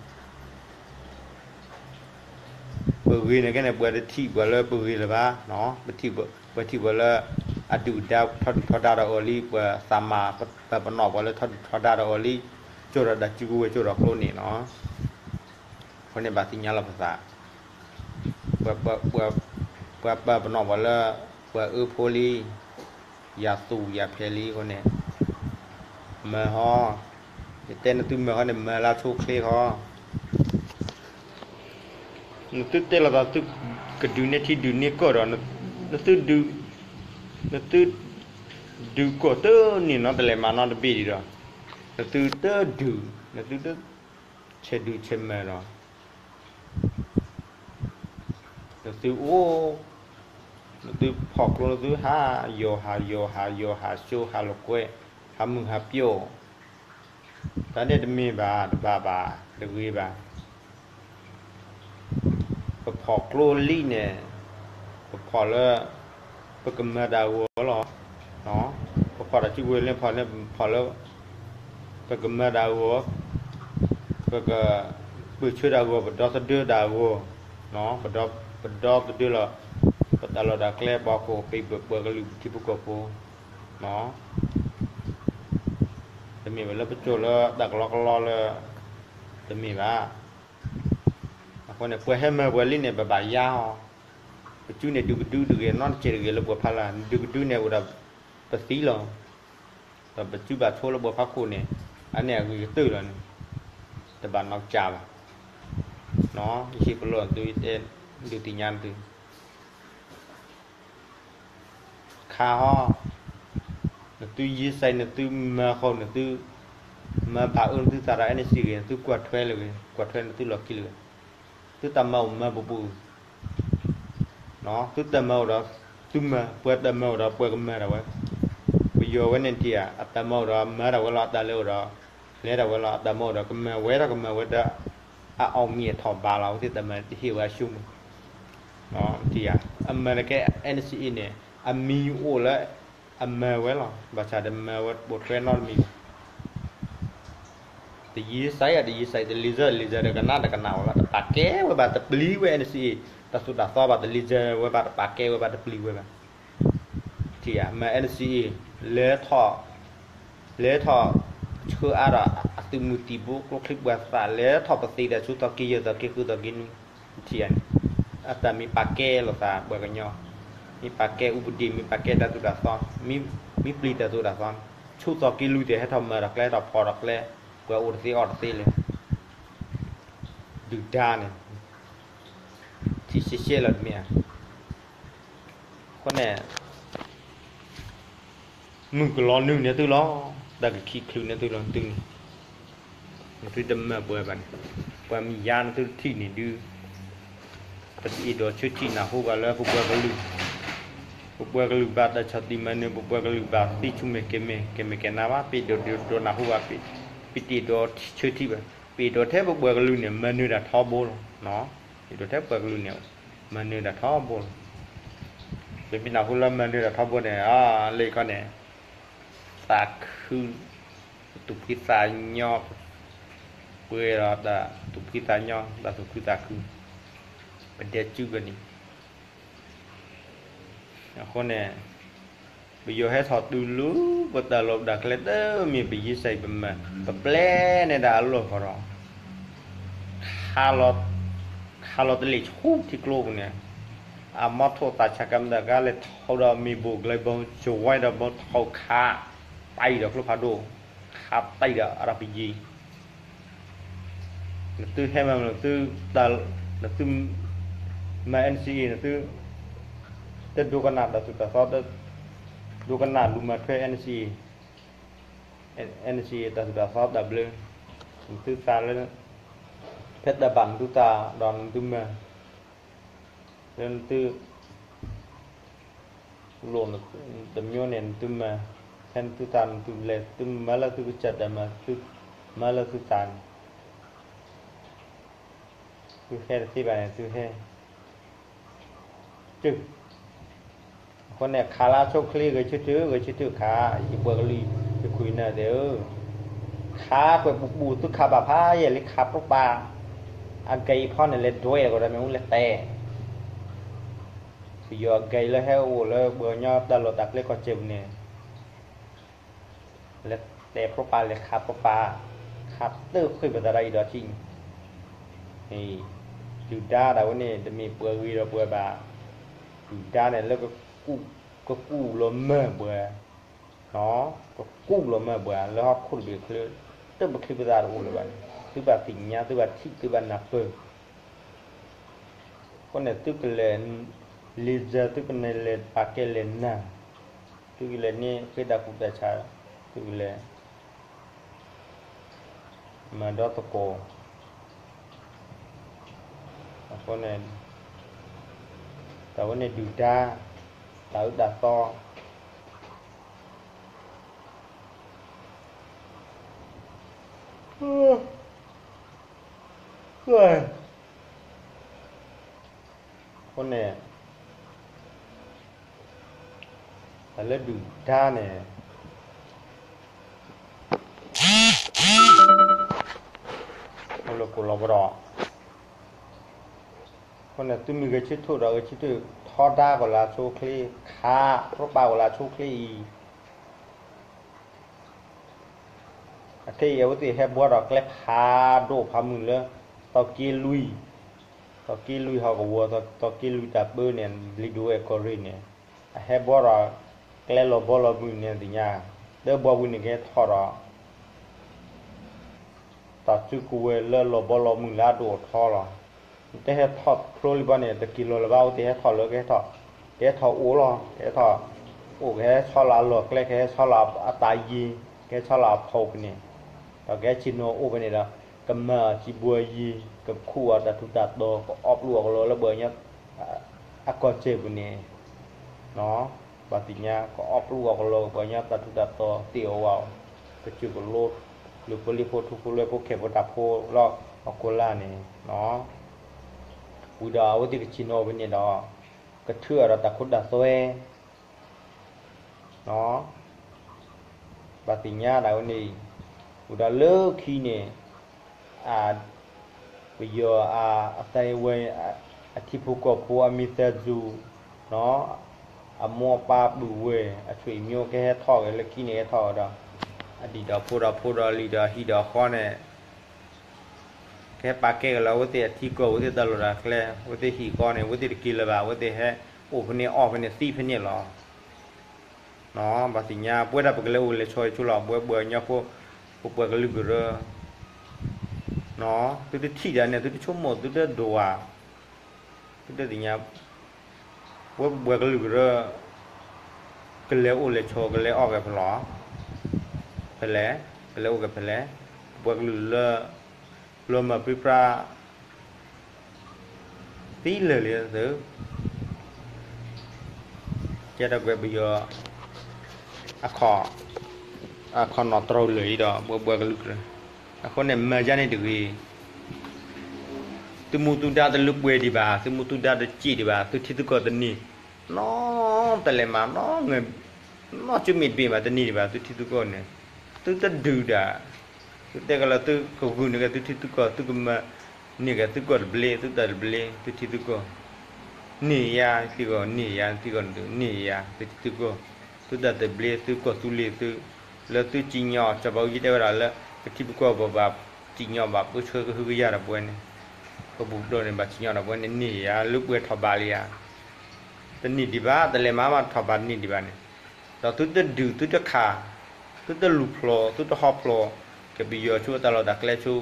ပဂ့ၤန့ၣ်ကဲန့ၣ် ပှၤတထံၣ်ပှၤလၢပဂ့ၤလၢၤဘၣ်, ပှၤထံၣ်ပှၤလၢ အဒုၣ်အဒါထီဒုၣ်ထီဒါဒီးအီၤလံ ပှၤသးမၤပာ်ပနီၣ်ပှၤလၢထီဒုၣ်ထီဒါဒီးအီၤလံ, စိာ်ထီၣ်တၢ်စုကဝဲၤ စိာ်ထီၣ်ကျိန့ၣ်လီၤ, အဃိန့ၣ်ဘၣ်သ့ၣ်ညါလီၤပသး, ပှၤပာ်ပနီၣ်ပှၤလၢ ပှၤအၢဖိလံ ယၤသူၣ်ယၤဖဲလံအဃိန့ၣ်, မၤဟီ, ယတဲနသုမၤဟီန့ၣ် မၤလၢဆိချ့ဃီ, နသုတဲလီၤသးသုကဒုးန့ၢ်ထံဒုးန့ၢ်ကီၢ်ဒီး, နသုဒုး, နသုဒုးကီၢ်တန့ၢ်နီတလဲၤမးနီတဘ့ၣ်ဒံးဒီး, နသုတဒုး, နသုတဆဲးဒုးဆဲးမၤဒီး နသုအိၣ်, နသုဖီၣ်ကျိ နသုဟးယီၤဟးယီၤဟးယီၤဟးဆိဟးလိာ်ကွဲ, ဟးမုာ်ဟးပျိၣ်, တၢ်န့ၣ်တမ့ၢ်ဘၣ် တဘၣ်ဘၣ် တဂ့ၤဘၣ် ပဖီၣ်ကျိလံန့ၣ်, ပဖီၣ်လၢ ပကမၤတၢ်အဂီၢ်လီၤ. ပဖီၣ်တၢ်စုကဝဲၤလၢ ဖီၣ်လၢ ပဖီၣ်လၢ ပကမၤတၢ်အဂီၢ်, ပကပၢၢ်ဆၢတၢ်အဂီၢ်, ပဒီသဒၢတၢ်အဂီၢ်, ပဒီသဒၢလီၤ ပတၢ်လီၢ်တၢ်ကျဲ ပှၤဟီၣ်ခိၣ်ကပ့ၤ ပပှၤကလုာ် ပထံဖိကီၢ်ဖိ တမ့ၢ်ဝဲလၢပစိာ်လၢတၢ်ကလီကလီလၢ ပ တမ့ၢ်ဘၣ်. အဃိန့ၣ် ပှၤဟဲမၤပှၤလံန့ၣ် ပဘၣ်ယါအီၤ, ပစုန့ၣ်ဒုးကဒုတဂ့ၤ နီတစဲးတဂ့ၤလၢပှၤဖးလၢ်, ဒုးကဒုန့ၣ်အိၣ်ဒီးပသံလီၤ. ဒီးပစုဘၣ်ဆိလၢပှၤဖးခိၣ်န့ၣ် အန့ၣ်အဂ့ၤကတၢၢ်လီၤန့ၣ် တဘၣ်နီၢ်ကစၢ်ဘၣ်. ယဟ့ၣ်ပလီၢ်သု ယတဲဒုးသ့ၣ်ညါသု ခါဟီ, နသုယ့စဲး နသုမၤဃီ နသုမၤဘၣ်အၢ နသုသးဒီး NCA ဂ့ၤ နသုကွၢ်ထွဲလၢဂ့ၤ ကွၢ်ထွဲနသုလီၢ်ခံလၢဂ့ၤ, သုတၢ်မၤအိၣ်မၤပူၤပူၤ, သုတၢ်မၤအိၣ်ဒီးသုမၤ, ပှၤတၢ်မၤအိၣ်ဒီးပှၤကမၤဒၣ်ဝဲ, ပယီၤဝဲန့ၣ်ထံၣ်ဧါ, အတၢ်မၤအိၣ်ဒီးမၤဒၣ်ဝဲလီၤ, အတၢ်လဲၤအိၣ်ဒီးလဲၤဒၣ်ဝဲလီၤ, အတၢ်မၤအိၣ်ဒီးကမၤဝဲဒီးကမၤဝဲဒီး အအောင်မြင်အထောက်အပံ့လီၤ, အဝဲသ့ၣ်တၢ်မၤတဟ့ၣ်ဝဲအရှုံးမး ထံၣ်ဧါ, အမၤတကဲ NCA န့ၣ် အမံၤအိၣ်လၢအမၤဝဲလီၤ, ဘၣ်ဆၣ်တမၤဝဲပိာ်ထွဲနီတမံၤဘၣ်. တယံာ်စဲး တယံာ်စဲး တလံၤစဲး လံၤစဲး တကနၣ်တကနၣ်ဝဲလီၤ, တပာ်ကဲဝဲဘၣ် တပျံၤဝဲ NCA, တၢ်သိၣ်တၢ်သီဘၣ် တလံၤစဲးဝဲဘၣ် တပာ်ကဲဝဲဘၣ် တပျံၤဝဲဘၣ်. ထံၣ်ဧါ, မၤ NCA လဲၤထီၣ် လဲၤထီၣ်ဆှၢအါဒီးအသုးမုၢ်သံၣ်ဘိ ကျိချံမျိာ်သၣ် လဲၤထီၣ်ပသ့ဒီးဆူသီက့ယဲၢ် သီက့ဃု သီက့နွံ, ထံၣ်ဧါန့ၣ် အတၢ်မ့ၢ်ပာ်ကဲလိာ်သးပှၤကညီ, မ့ၢ်ပာ်ကဲဥပဒေ မ့ၢ်ပာ်ကဲတၢ်သိၣ်တၢ်သီ, မ့ၢ်ပျံၤတၢ်သိၣ်တၢ်သီန့ၣ် ဆူသီက့လွံၢ်သ့ၣ် ဟဲထီၣ်မၤဒီးကျဲ ဟဲထီၣ်ဖီၣ်ဒီးကျဲ, ပှၤအိၣ်တသ့အီၣ်တသ့လၢ ဒုၣ်ဒါန့ၣ် ထံၣ်ရှဲရှဲလီၤတမ့ၢ်ဧါ. အဃိန့ၣ် မုၢ်ကလီၤနုာ်န့ၢ်သုလီၤ, တၢ်ကခံချုးန့ၢ်သုလီၤသုန့ၣ်, နသုတမၤပှဲၤဘၣ်န့ၣ်, ပှၤမ့ၢ်ယါနသုတထံၣ်န့ၣ်ဒုး, ပတအဲၣ်ဒိးဆၢထံၣ်နၢ်ဟူဘၣ်လၢပပှၤကလုာ်, ပပှၤကလုာ်ဘၣ်တၢ်ဆီၣ်တံၢ်မၤနၢၤ, ပပှၤကလုာ်ဘၣ်သံဆူမဲာ်ကဲၤမဲာ် ကဲၤမဲာ်ကဲၤနါဘၣ်, ပတအဲၣ်ဒိးဒိးနၢ်ဟူဘၣ်, ပတအဲၣ်ဒိးဆၢထံၣ်ဘၣ်, ပအဲၣ်ဒိးထဲပပှၤကလုာ်န့ၣ် မၤနၢၤတၢ်ထီဘိလီၤ, အဲၣ်ဒိးထဲပှၤကလုာ်န့ၣ် မၤနၢၤတၢ်ထီဘိလီၤ. ပမ့ၢ်နၢ်ဟူလၢမၤနၢၤတၢ်ထီဘိန့ၣ် လၢယခီန့ၣ် သးခု, သူၣ်ဖှံသးညီ, ပှဲၤဒီးတၢ်သူၣ်ဖှံသးညီ, တၢ်သူၣ်ခုသးခု, ပဒဲစုကန့ၣ်. အဃိန့ၣ် ပယီၤဟဲထီၣ်တုၤလၢ ပတၢ်လီၢ်တၢ်ကျဲတမ့ၢ် ပယံစဲးပမၤ ပပျဲန့ၢ်ဒၣ်အလီၢ်ဃီဒီး ခးလီၤတလ့ၣ်ဆူထံကျိပူၤန့ၣ်, အမီထိၣ်သးဆးကမတၢ်ကါလဲၤထီၣ်ဒီးမ့ၣ်ပိၢ်ကျဲဘီ ယဝဲဒီးဘီထီၣ်ခး တၢ်အံၤဒီးကျိဖးဒိၣ်, ခးတၢ်အံၤဒီးအရပယံၤ နသုဟဲမၤ နသု နသုမၤ NCA နသု တဒိကနၣ်တၢ်သိၣ်တၢ်သီ, ဒိကနၣ်လူၤမၤထွဲ NCA, NCA တၢ်သိၣ်တၢ်သီတၢ်ဘျၢ, နသုသးလၢ ဖဲတၢ်ဘၣ်နသုသးဒီးနသုမၤ လၢနသု လိၣ်တမျိုးန့ၣ် နသုမၤ, ဖဲနသုသးနသုလဲၤ သုမၤလၢသုကစၢ်တၢ်မၤ သုမၤလၢသုသးန့ၣ် သုဟဲတသ့ဘၣ်န့ၣ် သုဟဲ တုၤ အဃိန့ၣ် ခးလၢဆိချ့ ဂဲၤဆၢထၢၣ် ဂဲၤဆၢထၢၣ်ခး ယပှၤကလုာ် ယခိၣ်ယနၢ်သ့ၣ်ဧၢ, ခးကွဲးပူၤပူၤ သုခးဘၣ်ဖးယံာ်လံခးပြိပာ်, အဂဲၤအံၤဖီန့ၣ် လဲၤဒွဲၣ်အဂီၢ်ဒီးမ့ၣ်အူလဲၤတဲာ် ပယီၤအဂဲၤလၢဟဲအိၣ်လၢပှၤကညီတၢ်လီၢ်တၢ်ကျဲကီၢ်စဲၣ်ပူၤန့ၣ် လဲၤတဲာ်ပြိပာ် လဲၤခးပြိပာ်, ခးတၢၢ်ဃ့ၢ်ပသးဒီးအံၤဒီးထံၣ်န့ၣ်, ဒုၣ်ဒါဒၣ်ဝဲန့ၣ် တမ့ၢ်ပှၤဂ့ၤဒီးပှၤဘၣ်, ဒုၣ်ဒါန့ၣ်လၢ ကကူၣ်လီၤမၢ်ပှၤ, ကကူၣ်လီၤမၢ်ပှၤ လၢဟီၣ်ခိၣ်တဘ့ၣ်ချၢ တၢ်ပချံပသးတအိၣ်လၢၤဘၣ်န့ၣ် သုဘၣ်သ့ၣ်ညါ သုဘၣ်ထံၣ် သုဘၣ်နၢ်ပၢၢ် အဃိန့ၣ် သုကလဲၤ လံာ်စၢၤ သုကလဲၤပာ်ကဲလဲၤနၢ်, သုကလဲၤန့ၢ်ဃ့တၢ်ကူၣ်တၢ်ဆး, သုကလဲၤ မၤဒီသကိး, အဃိန့ၣ် တၢ်ဝဲန့ၣ်ဒုၣ်ဒါ, တၢ်အၢတၢ်သီ အဃိန့ၣ် တၢ်လၢဒုၣ်ဒါန့ၣ် အိၣ်လၢကိၣ်လီၤပဒီး, အဃိန့ၣ် သုမ့ၢ်ဂဲၤဆၢထၢၣ်ဒီး ဂဲၤဆၢထၢၣ်ထီဒါကီၢ်လၢအဆိချ့, ခးပြိပာ်ကီၢ်လၢအဆိချ့အံၤ အခဲအံၤအဝဲသ့ၣ်ဟဲဘှီဒီးကျဲဖးဒိၣ်ဖးမုၢ်လၢ သီက့လွံၢ်, သီက့လွံၢ်ဟီၣ်ကဝီၤ သီက့လွံၢ်တၢ်ပၢန့ၣ် ဘျံးဒိဝဲၢ်ကီၢ်ရ့ၣ်န့ၣ် အဟဲဘှီဒီး ကျဲလီၤဘီလီၤမုၢ်န့ၣ်သ့ၣ်ညါ, တၢ်ဘှီဝံၤန့ၣ်ကဟဲထီၣ်ဒီး တၢ်စုကဝဲၤလၢလီၤဘီလီၤမုၢ်လၢအဒိၣ်အထီလီၤ. တဟဲထီၣ်ဖျိလံဘၣ်န့ၣ် တက့ၤလီၤလၢၤဘၣ် အဝဲသ့ၣ်ဟဲထီၣ်လၢကဟဲထီၣ်, ကဟဲထီၣ်အိၣ်လီၤ, ကဟဲထီၣ်အိၣ် ကဟဲဆီလီၤအလီၢ်ကျဲ ကဟဲဆီလီၤအတၢ်ယံၤ, ကဟဲဆီလီၤအဖီပူၤန့ၣ်, ဒီးကဟဲဆ့ၣ်နီၤအိၣ်ဖဲန့ၣ်ဒီး ကမၤအီၤစံးဘှီယံၤ ကခူၣ်အီၤတၢ်ထူးတၢ်တီၤ ကအီၣ်ပျူၢ်အီၤကလီလၢပှၤကညီ အကီၢ်စဲၢ်ပူၤန့ၣ် ဘၣ်သ့ၣ်ညါ ကအီၣ်ပျူၢ်အီၤကလီ ပှၤကညီတၢ်ထူးတၢ်တီၤသ့ၣ်အီၤဝဲအီၤ, ကစၢၢ်ကလိ လုၢ်ဖိလံၣ်ဖိ ထူဖိလွဲဖိ ခဲၣ်ဖိတၢ်ဖိလီၤ အကိးလါန့ၣ် ဝံၤဒီးအဝဲသ့ၣ်ကဆ့ၣ်နီၤအိၣ်ဖဲန့ၣ်ဒီး ကထုးအီၤဒီးတၢ်ခိတၢ်သွဲ ဘၣ်သ့ၣ်ညါဒၣ်ဝဲန့ၣ်, ဝံၤဒီးလၢခံန့ၣ် ပယီၤအသးဝဲ အထံဖိကီၢ်ဖိအမံၤသၢစူၤ, အမိၢ်အပၢ်ပုၢ်ဝဲၢ် အဆွေမျိုး ကဟဲထီၣ်က့ၤလၢခံန့ၣ် ဟဲထီၣ်က့ၤဒီး အဒံၣ်ဒီးဖိဒီးဖိဒီးလံၤဒီးဟံၣ်ဒီးဃီန့ၣ် ကဟဲပာ်ကဲက့ၤလၢအဝဲသ့ၣ်အထံကီၢ် အဝဲသ့ၣ်တၢ်လီၢ်တၢ်ကျဲ အဝဲသ့ၣ်ဟံၣ်ဃီန့ၣ် အဝဲသ့ၣ်တက့ၤလၢၤဘၣ် အဝဲသ့ၣ်ဟဲအိၣ်ဖဲန့ၣ်အီၣ်ဖဲန့ၣ်သံဖဲန့ၣ်လီၤ. ဘၣ်သ့ၣ်ညါ ပဝဲဒၣ်ပကလဲၤအိၣ်လဲၤဆိးဆိလီၤ ပဝဲပှၤကညီဖိ ပပှၤကလုာ်ကရၢ သုတထံၣ်ဒၣ်န့ၣ် သုတဆိကမိၣ် သုတဒိးဧါ, သုတသ့ၣ်ညါ ပဝဲပပှၤကလုာ်ကရၢ ကလဲၤအိၣ်လဲၤဆိး ကလဲၤအီၣ်က့ၤဖဲလဲၣ်, ဖဲလဲၣ်, ကလဲၤအိၣ်က့ၤဖဲလဲၣ်, ပပှၤကလုာ်လၢ လီၤမၢ်ပြံပြါ သံလၢာ်လံသု, ကဲထီၣ်ကွဲးပယီၤ အခီၣ် အခီၣ်နီၣ်တြီလၢာ်အံၤဒီး ပှၤပှၤကလုာ်ကရၢ, အဃိန့ၣ် မၤယါန့ၣ်တဂ့ၤ, သုမူသုဒါတလၢပှဲၤဒံးဘၣ်, သုမူသုဒါတစ့ၣ်ဒံးဘၣ်, သုထံသုကီၢ်တန့ၢ်, နီတလဲၤမး, နီ နီကၠိမ့ၢ်တဘ့ၣ်မး တန့ၢ်ဒံးဘၣ် သုထံသုကီၢ်န့ၣ်, သုတဒုးဒၣ်, သုတဲကလီၤ သုကဂုာ်န့ၢ်က့ၤသုထံသုကီၢ် သုကမၤန့ၢ်က့ၤသုကီၢ်တဘျ့ သုတၢ်တဘျ့ သုထံသုကီၢ်, န့ၢ်ယၤသံကီၢ် န့ၢ်ယၤသံကီၢ်န့ၣ် န့ၢ်ယၤသုထံသုကီၢ်, သုတၢ်တဘျ့ သုကီၢ်သူလ့ၤသု, လၢသုစံၣ်ညီၣ် စီၤဘးအူကၠံတဲဝဲဒၣ်လၢ ပထံပကီၢ်ပဘၣ်စံၣ်ညီၣ်ဘၣ် ပၢဆှၢကဟုကယာ်ဒီးပဝဲန့ၣ်, ပဘူၣ်ပတီၢ်န့ၣ် ဘၣ်စံၣ်ညီၣ်ဒီးပဝဲန့ၣ် န့ၢ်ယၤ လၢပှဲၤထီၣ်ဘးလံဧါ, တန့ၢ်ဒံးဘၣ် တလဲၤမၤမးထီၣ်ဘးတန့ၢ်ဒံးဘၣ်န့ၣ်, ဒီးသုတဒုးသုတခး, သုတလူၤဖျိး သုတဟီဖျိး, ကပယီၤဆူအတၢ်လီၢ်တၢ်ကျဲဆူ,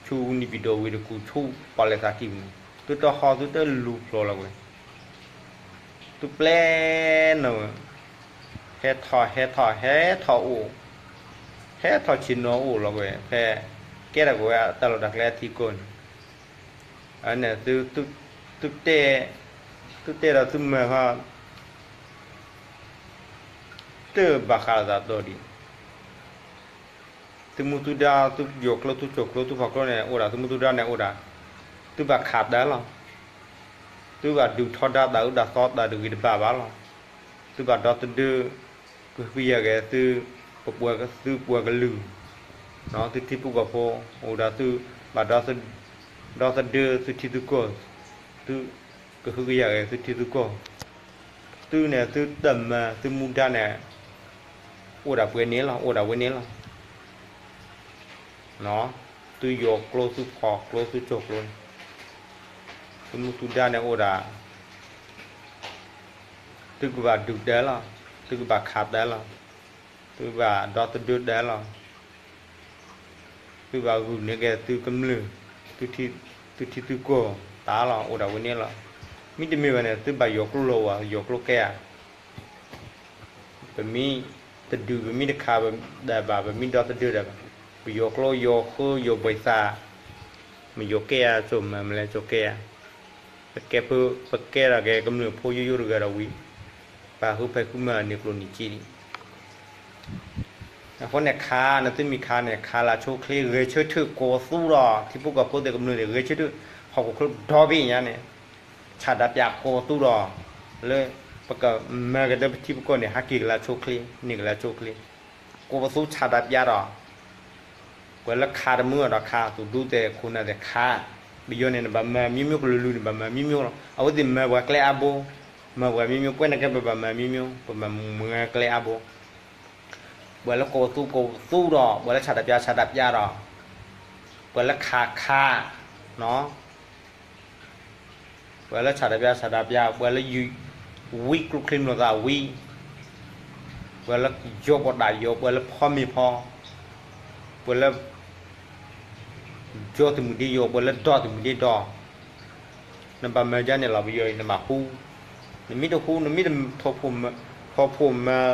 ဆူနံၣ်ပံၤဒီဝ့ၢ်တကူၣ် ဆူပီၣ်လဲၣ်သးကံၢ်ပူၤန့ၣ် သုတဟီသုတလူၤဖျိးလီၤကွံာ်, သုပျဲနီၣ်, ဟဲထီၣ်ဟဲထီၣ်ဟဲထီၣ်အိၣ်, ဟဲထီၣ်ဆ့ၣ်နီၤအိၣ်လီၤကွံာ် ဖဲကဲထီၣ်ကွံာ်ဝဲတၢ်လီၢ်တၢ်ကျဲအထံကီၢ်န့ၣ်, အန့ၣ် သုတဲ, သုတဲဒီးသုမၤဟီ တဘၣ်ဃးလိာ်သးတီၤဒံး, သုမူသုဒါ သုယိၤကျိ သုကၠိၣ်ကျိ သုဖီၣ်ကျိန့ၣ် အိၣ်ဒၣ် သုမူသုဒါန့ၣ်အိၣ်ဒၣ်, သုဘၣ်ခးတၢ်လီၤ, သုဘၣ်ဒုးထီဒါတၢ်အုၣ်တၢ်သီတၢ်တဂ့ၤတဘၣ်ဘၣ်လီၤ, သုဘၣ်ဒီသဒၢ ကဟုကယာ်က့ၤသု, ပပှၤသုပှၤကလုာ်, သုထံဖိကီၢ်ဖိ, အိၣ်ဒၣ်သု, ဘၣ်ဒီသဒၢသုထံသုကီၢ်, သုကဟုကယာ်က့ၤသုထံသုကီၢ်, သုန့ၣ် သုတၢ်မၤ သုမူဒါန့ၣ် အိၣ်ဒၣ်ပှဲၤန့ၣ်လီၤ, အိၣ်ဒၣ်ဝဲန့ၣ်လီၤ, သုယိၤကျိ သုဖီၣ်ကျိ သုကၠိၣ်ကျိန့ၣ်, သုမူသုဒါန့ၣ်အိၣ်ဒၣ် သုကဘၣ်ဒုးတၢ်လီၤ, သုကဘၣ်ခးတၢ်လီၤ, သုကဘၣ်ဒီသဒၢတၢ်လီၤ, သုဘၣ်ဂုာ်န့ၢ်က့ၤသုကမျၢၢ်, သုထံသုကီၢ်တၢ်လီၤ, အိၣ်ဒၣ်ဝဲန့ၣ်လီၤ, မ့တမ့ၢ်ဘၣ်န့ၣ် သုဘၣ်ယိၤကျိလီၤဝဲ ယိၤကျိကဲဧါ ပမ့ၢ်တဒုး ပမ့ၢ်တခးဒၣ်ဘၣ် ပမ့ၢ်ဒီသဒၢဒၣ်ဘၣ်, ပယိၤကျိယိၤဃၢယိၤဘှံးသး, မ့ၢ်ယိၤကဲဧါ ကၠိၣ်မၤမလဲၣ်ကၠိၣ်ကဲဧါ, ပကဲဖု ပကဲထီၣ်က့ၤကမျၢၢ်ဖိယိယိတဂၤဒီးဝံၤ, ပာ်ဃုဖဲဃုမၤန့ၣ်ကျိၣ်န့ၣ်က့ဒံး, အဃိန့ၣ်ခး နသုမ့ၢ်ခးန့ၣ် ခးလၢဆိချ့ ဂဲၤဆၢထၢၣ်ကိးသူဒီး ထံဖိကီၢ်ဖိသ့ၣ်ကမျၢၢ်သ့ၣ် ဂဲၤဆၢထၢၣ် ဟီၣ်ခိၣ်ချၢဒီဘ့ၣ်ညါန့ၣ် ဆၣ်ဒၣ်ပျၢ်ကိးသူဒီး လၢပကမၤက့ၤတၢ်ပထံပကီၢ်န့ၣ် ဟးက့ၤကလၢဆိချ့ န့ၢ်ကလၢဆိချ့, ကိးပသူဆၣ်ဒၣ်ပျၢ်ဒီး ပှၤလၢခးတမုာ်ဒီးခး သူၣ်ဒူသဲးခိၣ်နၢ်သဲးခး, ပယီၤန့ၣ် နဘၣ်မၤမံမံကလုာ်လုာ်န့ၣ် ဘၣ်မၤမံမံလီၤ, အဝဲသ့ၣ်မၤပှၤကျဲအါဘိ, မၤပှၤမံမံ ပဝဲန့ၣ်ကဲ ပဘၣ်မၤမံမံ ပမၤမုာ်ကျဲအါဘိ ပှၤလၢကိးပသူကိးပသူဒီး ပှၤလၢဆန္ဒပြဆန္ဒပြဒီး ပှၤလၢခးခး, နီၤ, ပှၤလၢဆန္ဒပြဆန္ဒပြ, ပှၤလၢ ဝံကျိချံမျိာ်သးဝံ, ပှၤလၢယီၤပှၤဒၣ်ယီၤ, ပှၤလၢဖီမ့ၤဖီ, ပှၤလၢ ယီၤတမုၢ်ဒ့ယီၤ, ပှၤလၢဒီတမုၢ်ဒ့ဒီ, နဘၣ်မၤဒ်န့ၣ်လီၤ. ပယီၤအံၤ နဘၣ်ဟူ, နမ့ၢ်တဟူ, နမ့ၢ်တထိၣ်ဖိမၤ,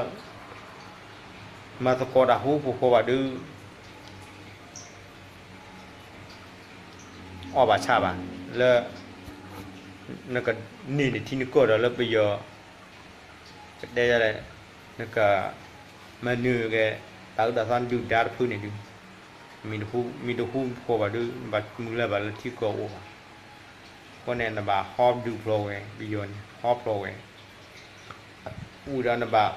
မၤသကိးတၢ်ဟူဖိဃီဘၣ်ဒုး အီၣ်ဘၣ်ဆၣ်ဘၣ်, လၢ နကန့ၢ်နထံနကီၢ်ဒီးလၢပယီၤ ကတဲဒ်လဲၣ်, နက မၤနၢၤက့ၤ တၢ်အၢတၢ်သီဒုၣ်ဒါတဖုန့ၣ်ဒုး, မ့ၢ်တဟူဖိဃီဘၣ်ဒုး ဘၣ်မုၢ်လၢ်ဘၣ်လၢထံကီၢ်အိၣ်ဘၣ်. အဃိန့ၣ် နဘၣ်ဟီဒုးဖျိးဝဲ, ပယီၤန့ၣ် ဟီဖျိးဝဲ, ဝံၤဒီးနဘၣ်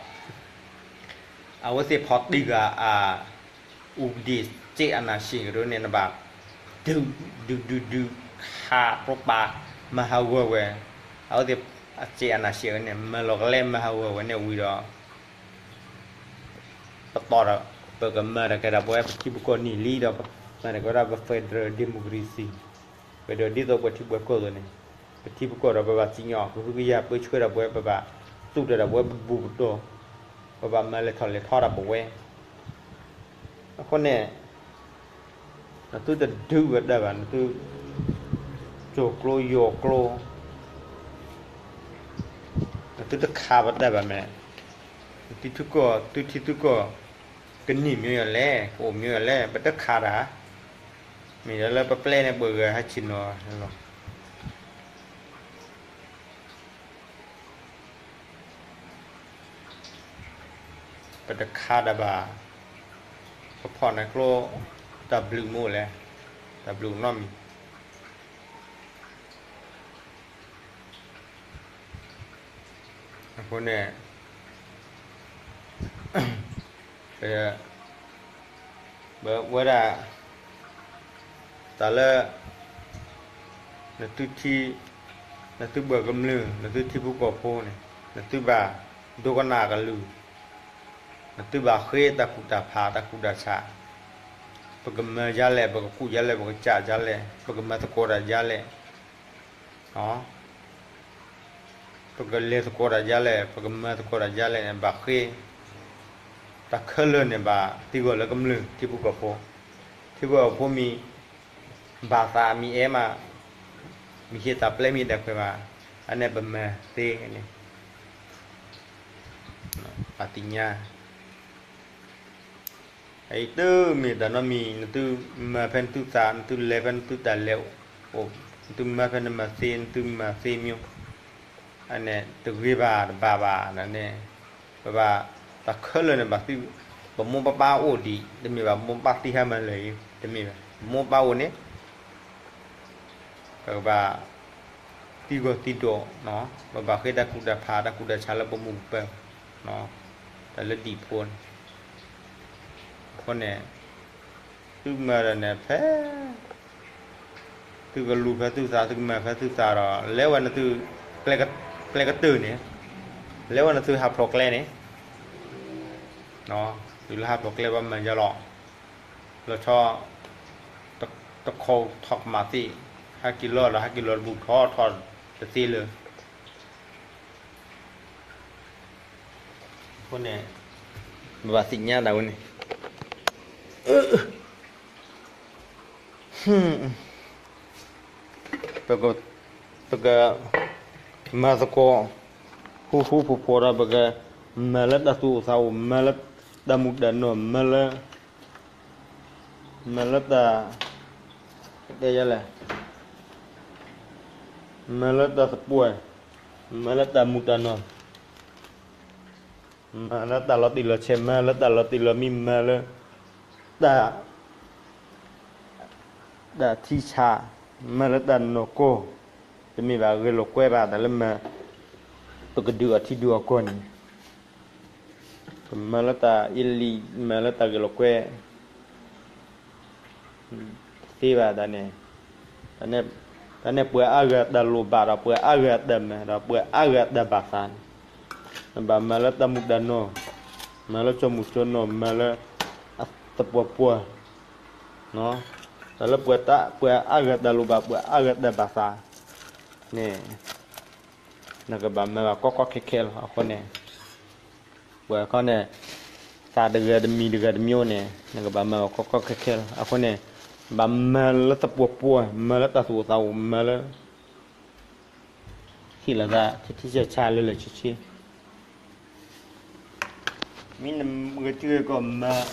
အဝဲသ့ၣ်ဖီၣ်တံၢ်ဂၤအ ဥပဒေ စစ်အာဏာရှင် ကဒိးန့ၣ် နဘၣ် ဒုး ဒုး ဒုး ဒုး ခးပြိပာ် မၤဟးဂီၤဝဲ, အဝဲသ့ၣ် စစ်အာဏာရှင် န့ၣ် မၤလီၤကလဲ မၤဟးဂီၤဝဲန့ၣ်ဝံၤဒီး ပတီၢ်ဒီး ပကမၤတၢ်ကဲဒၣ်ပဝဲ ပထံပကီၢ်န့ၣ်လံဒီး မၤတၢ်ကဲဝဲဒၣ်ပ federal democracy ဝဲဒီးဒ်သိးပှၤထံပှၤကီၢ်အသိးန့ၣ် ပထံပကီၢ်ဒီးပဘၣ်စံၣ်ညီၣ် ကဟုကယာ်ပၢဆှၢဒၣ်ပဝဲ ပဘၣ်သူၣ်တၢ်ဒၣ်ပဝဲ ပဘူၣ်ပတီၢ် ပဘၣ်မၤလဲၤထီၣ်လဲၤထီတၢ်ပဝဲ အဃိန့ၣ် နသုတဒုးဝဲတၢ်ဘၣ် နသု ကၠိၤကျိယီၤကျိ နသုတခးပတၢ်ဘၣ်မ့ၢ် နသုထံကီၢ် သုထံသုကီၢ် ကန့ၢ်မ့ၢ်ယၤလဲၣ် ကအိၣ်မ့ၢ်ယၤလဲၣ် ပတခးတၢ် မ့ၢ်ဒၣ်လၢပပျဲၢ်န့ၣ် ပှၤဂၤဟဲဆ့ၣ်နီၤလီၤ ပတခးတၢ်ဘၣ် ပဖီၣ်န့ၢ်ကျိ တၢ်ဘျုးမ့ၢ်လဲၣ် တၢ်ဘျုးနီတမံၤ အဃိန့ၣ် ပဝဲဒၣ် တၢ်လၢ နသုထံ နသုပှၤကမျၢၢ် နသုထံဖိကီၢ်ဖိန့ၣ် နသုဘၣ်ဒိကနၣ်အကလုၢ် နသုဘၣ်ဃ့တၢ်ကူၣ်တၢ်ဖး တၢ်ကူၣ်တၢ်ဆး ပကမၤဒ်လဲၣ် ပကကူၣ်ဒ်လဲၣ် ပကစၢ်ဒ်လဲၣ် ပကမၤသကိးတၢ်ဒ်လဲၣ် ပကလဲၤသကိးတၢ်ဒ်လဲၣ် ပကမၤသကိးတၢ်ဒ်လဲၣ်န့ၣ် ဘၣ်ဃ့ တၢ်ခဲလၢာ်န့ၣ်ဘၣ်သံကွၢ်လၢကမျၢၢ် ထံဖိကီၢ်ဖိ ထံဖိကီၢ်ဖိမ့ၢ် ဘၣ်သးမ့ၢ်အဲၣ်မး မ့ၢ်ဟ့ၣ်တၢ်ပျဲမ့ၢ်ဒၣ်ခွဲးဘၣ် အန့ၣ်ပမၤသ့န့ၣ် ပသ့ၣ်ညါ အံၤတမ့ၢ်တၢ်နီတမံၤ နသုမၤဖဲနသုသး နသုလဲၤဖဲနသုတၢ်လဲၤအိၣ် နသုမၤဖဲနမၤသ့ နသုမၤသ့မ့ၢ် အန့ၣ်တဂ့ၤဘၣ်တဘၣ်ဘၣ်န့ၣ် ပဘၣ်တၢ်ခဲလၢာ်န့ၣ်ဘၣ်သံ ပမိၢ်ပပၢ်အိၣ်ဒံး တမ့ၢ်ဘၣ် ပမိၢ်ပၢ်သံဟါမၢ်လၢာ်အံၤ တမ့ၢ်ဘၣ် ပမိၢ်ပၢ်အိၣ်န့ၣ် ပကဘၣ်သံဂီၤသံဒိး ပဘၣ်ဃ့တၢ်ကူၣ်တၢ်ဖး တၢ်ကူၣ်တၢ်ဆးလၢပမိၢ်ပပၢ် တၢ်လၢဒံၣ်ဖိန့ၣ် အဃိန့ၣ် သုမၤတၢ်န့ၣ်ဖဲ သုကလူၤဖဲသုသး သုကမၤဖဲသုသးဒီး လဲၤဝဲနသု ကျဲကတၢၢ်န့ၣ် လဲၤဝဲနသုဟးဖျိးကျဲန့ၣ် သုလၢဟးဖျိးကျဲဘၣ်မၤယါလီၤ လီၤဆီ တခီထီၣ်ကမၣ်သ့ ဟဲက့ၤလီၤဒီး ဟဲက့ၤလီၤတဘူၣ်ထီၣ်ထီၣ်တသ့လၢ အဃိန့ၣ် ပဘၣ်သ့ၣ်ညါဒၣ်ဝဲန့ၣ် ပက ပက မၤသကိး ဃူဃူဖိးဖိးဒီး ပက မၤလၢတၢ်သူၣ်အိၣ်သးအိၣ် မၤလၢတၢ်မူးတၢ်နီၢ် မၤလၢ မၤလၢတၢ် တဲယလဲၣ် မၤလၢတၢ်သပှၢ် မၤလၢတၢ်မူးတၢ်နီၢ် မၤလၢတၢ်လီၤတံၢ်လီၤဆဲး မၤလၢတၢ်လီၤတံၢ်လီၤမံ မၤလၢ တၢ် တၢ်ထံဆး မၤလၢတၢ်နီၢ်ကီၢ် တမ့ၢ်ဘၣ်ဂဲၤလိာ်ကွဲဘၣ် တၢ်လၢမၤ ပကဒုးအီၣ်ထံဒုးအီၣ်ကီၢ်န့ၣ် ပမၤလၢတၢ်အ့လံ မၤလၢတၢ်ဂဲၤလိာ်ကွဲ တသ့ဘၣ်တၢ်န့ၣ် တၢ်န့ၣ်ပှၤအါဂၤတၢ်လိၣ်ဘၣ်ဒီး ပှၤအါဂၤတၢ်မၤဒီး ပှၤအါဂၤတၢ်ဘၣ်သးန့ၣ် နဘၣ်မၤလၢတၢ်မူးတၢ်နီၢ် မၤလၢကၠိမူကၠိနီၢ် မၤလၢအသပှၢ်ပှၢ်, တၢ်လၢပှၤတၢ် ပှၤအါဂၤတၢ်လိၣ်ဘၣ် ပှၤအါဂၤတၢ်ဘၣ်သးန့ၣ်, နကဘၣ်မၤဘၣ်ကီကီခဲခဲလီၤ. အဃိန့ၣ် ပှၤခီန့ၣ် သးတဂၤတမံၤတဂၤတမံၤန့ၣ် နကဘၣ်မၤဘၣ်ကီကီခဲခဲလီၤ. အဃိန့ၣ် ဘၣ်မၤလၢသပှၢ်ပှၢ် မၤလၢတၢ်သူၣ်အိၣ်သးအိၣ် မၤလၢ ဟ့ၣ်လီၤသး ထံထံဆးဆးလၢလၢဆ့ဆ့, မ့ၢ်နဂဲၤထံဂဲၤကီၢ်မၤ,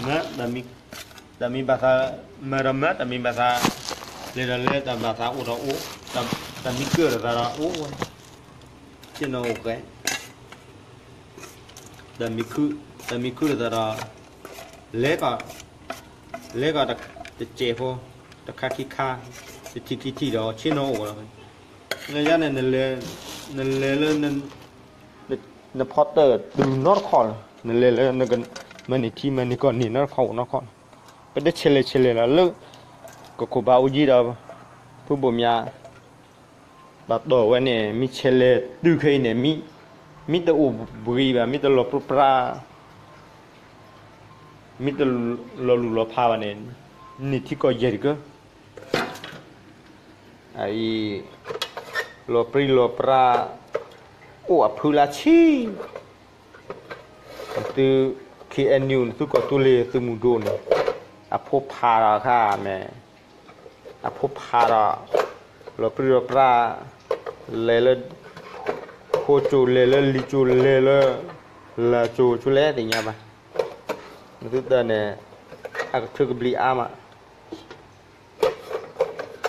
မၤ, တၢ်မ့ၢ်ဘၣ်သးမၤဒီးမၤ, တၢ်မ့ၢ်ဘၣ်သးလဲၤဒီးလဲၤ, တၢ်ဘၣ်သးအိၣ်ဒီးအိၣ်, တၢ်မ့ၢ်ကၢၢ်ဒီးသးဒီးအိၣ်ဝဲ, ဆ့ၣ်နီၤအိၣ်ဃဲ, တၢ်မ့ၢ်ခု, တၢ်မ့ၢ်ခုဒီးသးဒီး လဲၤကီး, လဲၤကီးတစဲးဖိ, တခါခံခါ, တထံၣ်ခံထံၣ်ဒီး ဆ့ၣ်နီၤအိၣ်လီၤ. နယါန့ၣ် နလဲၤလၢ နဖီတၢၣ်တုၤနီတခီၣ်လီၤ, နလဲၤလၢ မၤန့ၢ်ထံမၤန့ၢ်ကီၢ်န့ၣ်နီတခီၣ်အိၣ်နီတခီၣ်လီၤ. ပတဆဲးလဲၤဆဲးလဲၤလီၤလၢ ကခိၣ်ဘၣ်အူကၠံဒီး ဖုဘိၣ်မၠး ဘၣ်တီၢ်ဝဲန့ၣ် မ့ၢ်ဆဲးလဲၤတုၤခဲအံၤန့ၣ် မ့ၢ်တအိၣ်ဘှံးဘၣ်, မ့ၢ်တလီၤပြံပြါ, မ့ၢ်တလီၤလူၢ်လီၤဖးဘၣ်န့ၣ် န့ၢ်ထံကီၢ်ယဲၢ်တကၢၢ်. အအံၤ လီၤပြံလီၤပြါ အိၣ်အဖုလၢဆံ, သု ခ့ၣ်အဲၣ်ယူၣ် သုကီၢ်သူလ့ၤသုးမုၢ်ဒိၣ်န့ၣ် အဖိဖးဒီးခါမ့ၢ် အဖိဖးဒီး လီၤပြံလီၤပြါ လဲၤလၢ ဖိကၠိလဲၤလၢလံာ်ကၠိလဲၤလၢ လၢကၠိဆူလဲၣ်သ့ၣ်ညါဘၣ်. နသုတၢ်န့ၣ် အကထုးကဘျံးအါမး,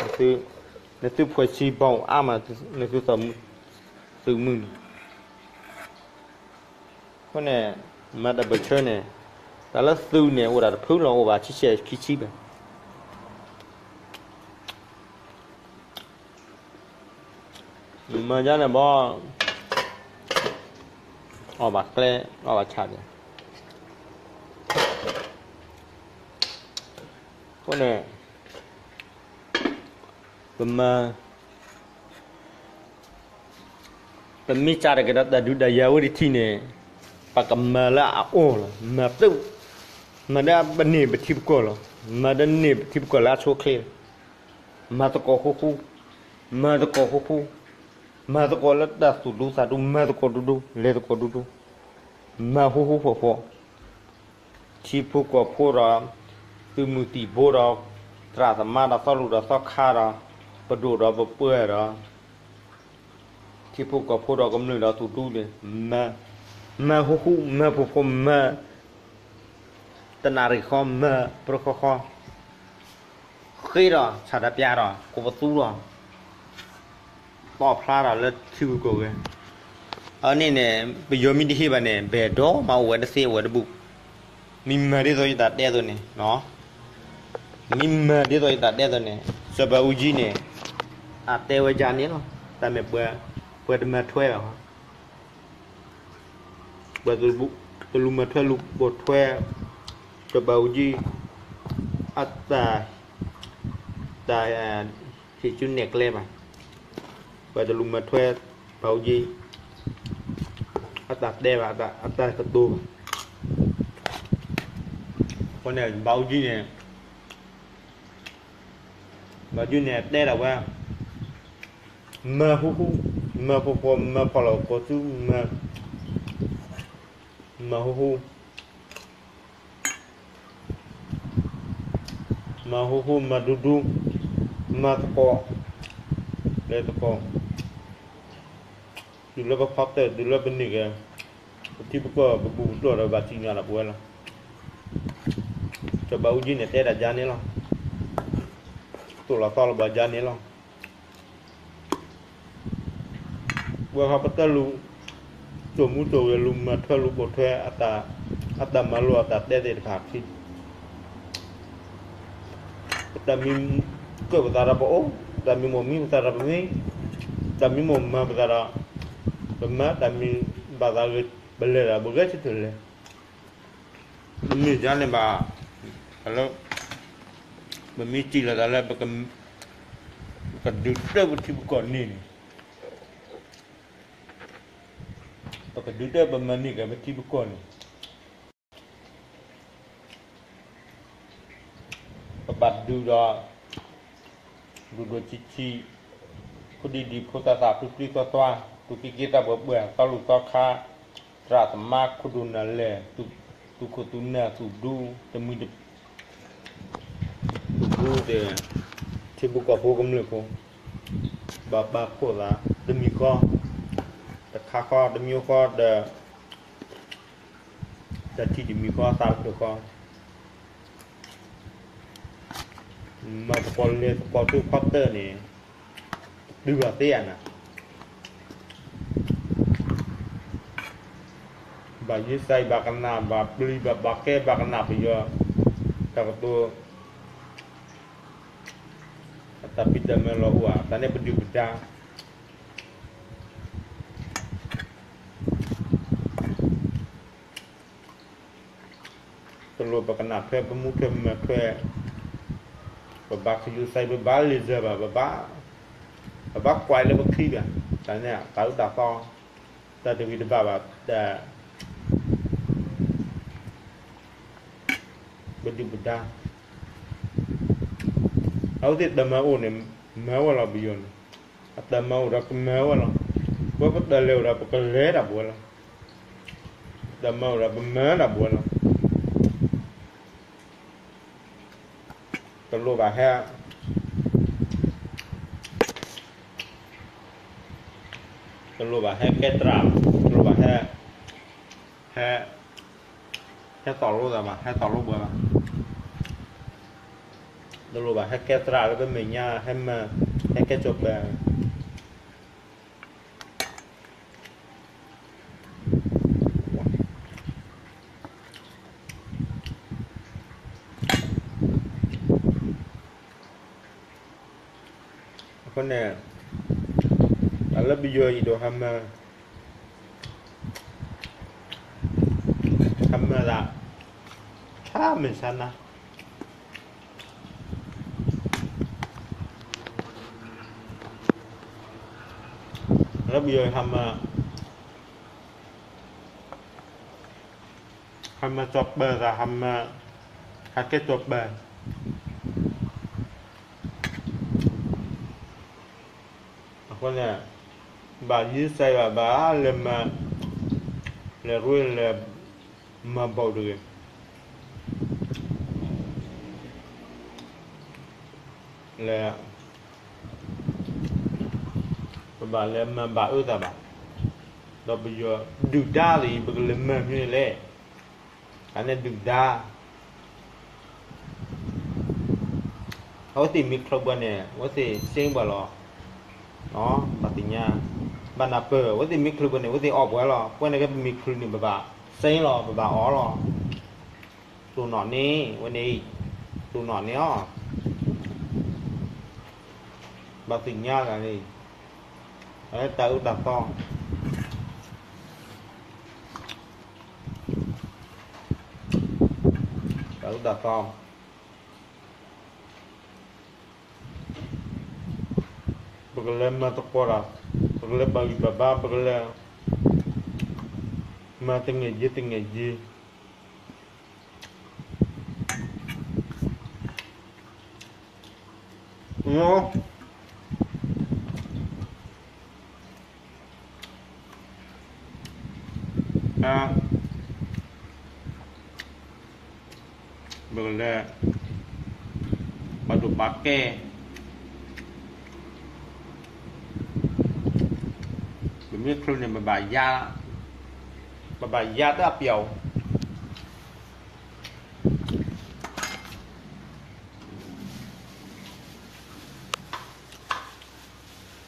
နသု နသုဖှဲးဆံဘီအါမး, နသုသးမုၢ် သုးမုၢ်န့ၣ် အဃိန့ၣ် မၤတၢ်ဘၢၣ်ဆၢန့ၣ် တၢ်လၢသုးန့ၣ် အိၣ်ဒၣ်တဖုလီၤ, အိၣ်ဘၣ်ဆံဆဲးခံဆံဘၣ်. မၤဒ်န့ၣ်ဘၣ်, အီၣ်ဘၣ်ကျဲ, အီၣ်ဘၣ်ဆၣ်ဒၣ်. အဃိန့ၣ် ပမၤ ပမ့ၢ်စးတက့ၤဒီးတၢ်ဒုးတၢ်ယၤဝဲတထံၣ်န့ၣ် ပကမၤလၢအအိၣ်လီၤ, မၤသုး, မၤဒီးပန့ၢ်ပထံပကီၢ်လီၤ, မၤဒီးန့ၢ်ပထံပကီၢ်လၢအဆိအချ့လီၤ. မၤသကိးဃူဃူ, မၤသကိးဃူဃူ, မၤသကိးလၢတၢ်သူၣ်ဒူသးဒူ, မၤသကိးဒူဒူ, လဲၤသကိးဒူဒူ, မၤဃူဃူဖိးဖိး ထံဖိကီၢ်ဖိဒီး သုးမုၢ်သံၣ်ဘိဒီး သရၣ်သမါဒီးသီလူၢ်ဒီးသီခါဒီး ပဒိၣ်ဒီးပပှၢ်ဒီး ထံဖိကီၢ်ဖိဒီးကမျၢၢ်ဒီးသူၣ်ဒူန့ၣ် မၤဃူဃူ မၤဖိးဖိး မၤတနၣ်ရံၣ်ဃီ မၤပြၢဃီဃီ ဃ့ဒီးဆၣ်တပျၢ်ဒီး ကိးပသူဒီး ပီၣ်ဖျါဒီးလၢထံဂုၤကီၢ်ဂၤ, အန့ၣ်န့ၣ် ပယီၤမ့ၢ်တဟ့ၣ်ဘၣ်န့ၣ် ဘဲၣ်ဒီးမၤအိၣ်ဝဲတသ့အိၣ်ဝဲတဘူၣ်, မ့ၢ်မၤဒ်သိးယတၢ်တဲအသိးန့ၣ်, မ့ၢ်မၤဒ်သိးယတၢ်တဲအသိးန့ၣ် စီၤဘးအူကၠံန့ၣ် အတဲဝဲဒ်န့ၣ်လီၤ, တၢ်မ့ၢ်ပှၤတမၤထွဲဘၣ် ပှၤတလူၤမၤထွဲလူၤပိာ်ထွဲ စီၤဘးအူကၠံ အတၢ် တၢ်ဟ့ၣ်ဆူနဲၣ်ကျဲဘၣ်, ပှၤတလူၤမၤထွဲ ဘးအူကၠံ အတၢ်တဲဘၣ် အတၢ်ကတိၤဘၣ်, အဃိန့ၣ် ဘးအူကၠံန့ၣ် ဘးအူကၠံန့ၣ် တဲဒၣ်ဝဲ မၤဟူဟူ, မၤဖိးဖိး, မၤဖီၣ်လီၤကီၢ်သူ, မၤဟူဟူ, မၤဟူဟူ, မၤဒူဒူ, မၤသကိး, လဲၤသကိး, တုၤလၢပဖီတၢၣ်, တုၤလၢပန့ၢ်က့ၤ ပထံပကီၢ် ပဘူၣ်ပတီၢ်ဒီး ဘၣ်စံၣ်ညီၣ်လီၤပဝဲလီၤ. စီၤဘးအူကၠံန့ၣ် တဲဒၣ်ဒ်န့ၣ်လီၤ. တိၢ်လီၤသီလီၤဘၣ်ဒ်န့ၣ်လီၤ. ဝဲဃီပတၢၢ်လူၤ စိာ်မူစိာ်ဂဲၤ လူၤမၤထွဲလူၤပိာ်ထွဲ အတၢ်မၤလိာ်အတၢ်တဲသ့ၣ်တဖၣ်ခံ ပတၢ်မံကၢၢ်ပသးဒီးပအိၣ်, တၢ်မံမိၢ်မံပသးဒီးပမံ, တၢ်မံမိၢ်မၤပသးဒီးပမၤ, တၢ်မံဘၣ်သးဂ့ၤ ပလဲၤဒီးပဂဲၤဆၢထၢၣ်လဲၤ. မ့ၢ်ဒ်န့ၣ်ဘၣ်, လၢ ပမ့ၢ်စံးလီၤသးလၢ ပကဒုးတၢ်ပထံပကီၢ်န့ၣ်န့ၣ် ပဒုးတၢ်ပမၤန့ၢ်က့ၤပထံပကီၢ်န့ၣ် ပဘၣ်ဒုးဒီး ဒိၣ်ဒိၣ်ဆံးဆံး, ဖိဒံဒံး ဖိသၣ်သၣ် ဖျုဖျုသွါသွါ, သူၣ်က့က့ သးပှဲၤပှဲၤ, သီလူၤသီခါ, သရၣ်သမါ ခိၣ်ဒိၣ်နၢ်လဲၢ်, သူၣ်ခိၣ်သူၣ်နၢ်သူၣ်ဒူ တမံၤတ သူၣ်ဒူဒီး ထံဖိကီၢ်ဖိကမျၢၢ်ဖိ ဘၣ်ပာ်ဖှိၣ်သး တမံၤဃီ တခါဃီ တမံၤဃီဒီး တၢ်ထံၣ်တမံၤဃီ သးတဖျၢၣ်ဃီ မၤသကိးလဲၤသကိးထူၣ်ဖီတၢၢ်န့ၣ် တုၤဘၣ်သ့ဧါနၤ ဘၣ်ယံစဲး ဘၣ်ကနၣ် ဘၣ်ပျံၤ ဘၣ်ဘၣ်ကဲ ဘၣ်ကနၣ်ပယီၤ တၢ်ကတိၤ အတၢ်ဖံးတၢ်မၤလီၤအိၣ်ဧါ တၢ်န့ၣ်ပဒုၣ်ပဒါ တလိၣ်ပကနၣ်ထွဲ ပမူထွဲမၤထွဲ ပဘၣ်ခယူးစဲး ပဘၣ်လံာ်စၢၤဘၣ် ပဘၣ်ကွၢ်လၢပခံဘၣ် တၢ်န့ၣ် တၢ်အၢတၢ်သီ တၢ်တဂ့ၤတဘၣ်ဘၣ် တၢ် ပဒုၣ်ပဒါ အဝဲသ့ၣ်တၢ်မၤအိၣ်န့ၣ် မၤဝဲလီၤပယီၤန့ၣ် အတၢ်မၤအိၣ်ဒီးကမၤဝဲလီၤ ပဝဲပတၢ်လဲၤအိၣ်ဒီးပကလဲၤတၢ်ပဝဲလီၤ တၢ်မၤအိၣ်ဒီးပမၤတၢ်ပဝဲလီၤ တလိၣ်ဘၣ်ဟဲ တလိၣ်ဘၣ်ဟဲကဲသရၣ် တလိၣ်ဘၣ်ဟဲ ဟဲ ဟဲသီၣ်လိသးဘၣ် ဟဲသီၣ်လိပှၤဘၣ် တလိၣ်ဘၣ်ဟဲကဲသရၣ်လၢပမဲာ်ညါ ဟဲမၤ ဟဲကဲစီၤပၤ အဃိန့ၣ် တၢ်လၢပယီၤအံၤဒီးဟးမၤ ဟးမၤသး ဆါမ့ၢ်ဆါနါ လၢပယီၤဟးမၤ ဟးမၤစီၤပၤသး ဟးမၤ ဟးကဲစီၤပၤ အဃိန့ၣ် ဘၣ်ယံစဲးဘၣ် ဘၣ်လဲၤမၤ လဲၤရ့လဲၤမၤဘီၣ်တဂ့ၤ လဲၤ ပဘၣ်လဲၤမၤဘၣ်အၢသးဘၣ် ဒီးပယီၤဒုၣ်ဒါသ့ၣ်အံၤ ပကလဲၤမၤမနုၤလဲၣ် တၢ်န့ၣ်ဒုၣ်ဒါ အဝဲသ့ၣ်မ့ၢ်ချုးပှၤန့ၣ် အဝဲသ့ၣ်စ့ပှၤလီၤ ဘၣ်သ့ၣ်ညါ ဘၣ်နၢ်ပၢၢ် အဝဲသ့ၣ်မ့ၢ်ချုးပှၤန့ၣ် အဝဲသ့ၣ်အီၣ်ပှၤလီၤ ပှၤန့ၣ်ကဲပမ့ၢ်ချုးန့ၣ် ပဘၣ်စ့လီၤ ပဘၣ်အီၣ်လီၤ တိၢ်နီၣ်န့ၣ် ဝဲန့ၣ် တိၢ်နီၣ်န့ၣ်အီၤ ဘၣ်သ့ၣ်ညါဂၤန့ၣ် အတၢ်အၢတၢ်သီ တၢ်အၢတၢ်သီ ပကလဲၤမၤသကိးတၢ် ပကလဲၤဘၣ်ဂံၢ်ဘၣ်ဘါ ပကလဲၤ မၤတငဲၢ်ယ့တငဲၢ်ယ့ ပကလဲၤ ပာ်ဒိၣ်ပာ်ကဲ ပမ့ၢ်ချုးန့ၣ် ပဘၣ်ယါ ပဘၣ်ယါတၢ်ပျီ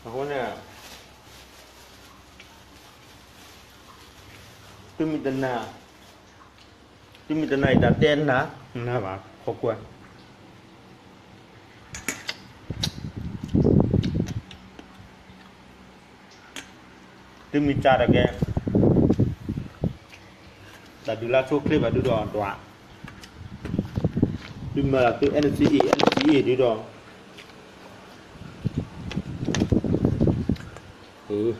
အဃိန့ၣ် သုမ့ၢ်တနာ် သုမ့ၢ်တနာ်အံၤတၢ်တဲနၤ နၤဘၣ်ခိးကွၢ် သုမ့ၢ်စးတကဲ တၢ်ဒုးလၢဆိချ့ဘၣ်ဒုဒီးဒွး သုမၤလၢသု NCA NCA ဒုဒီး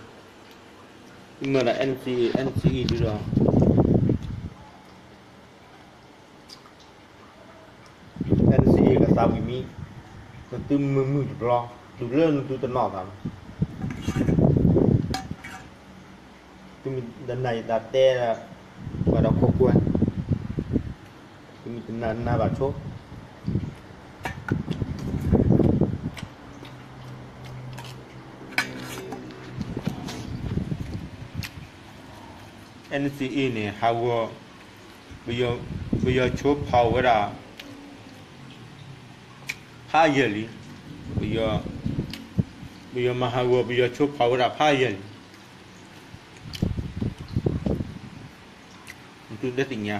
အ မ့ၢ်ဒီး N C A N C A ဒုဒီး N C A ကသးဝံၣ်မံ, နသုမုာ်မုာ်တဘျီ, တုၤလၢနသုတနီၣ်သးလီၤ. သုမ့ၢ်တနာ်ယတၢ်တဲ ပှၤဒီးခိးကွၢ်, သုမ့ၢ်တနာ်နာ်ဘၣ်ဆိ N C A န့ၣ် ဟးဂီၤ, ပယီၤဆိဖီဝဲဒၣ် ဖးယဲၢ်လံ, ပယီၤမၤဟးဂီၤ ပယီၤဆိဖီဝဲဒၣ်ဖးယဲၢ်လံ, သုတသ့ၣ်ညါ,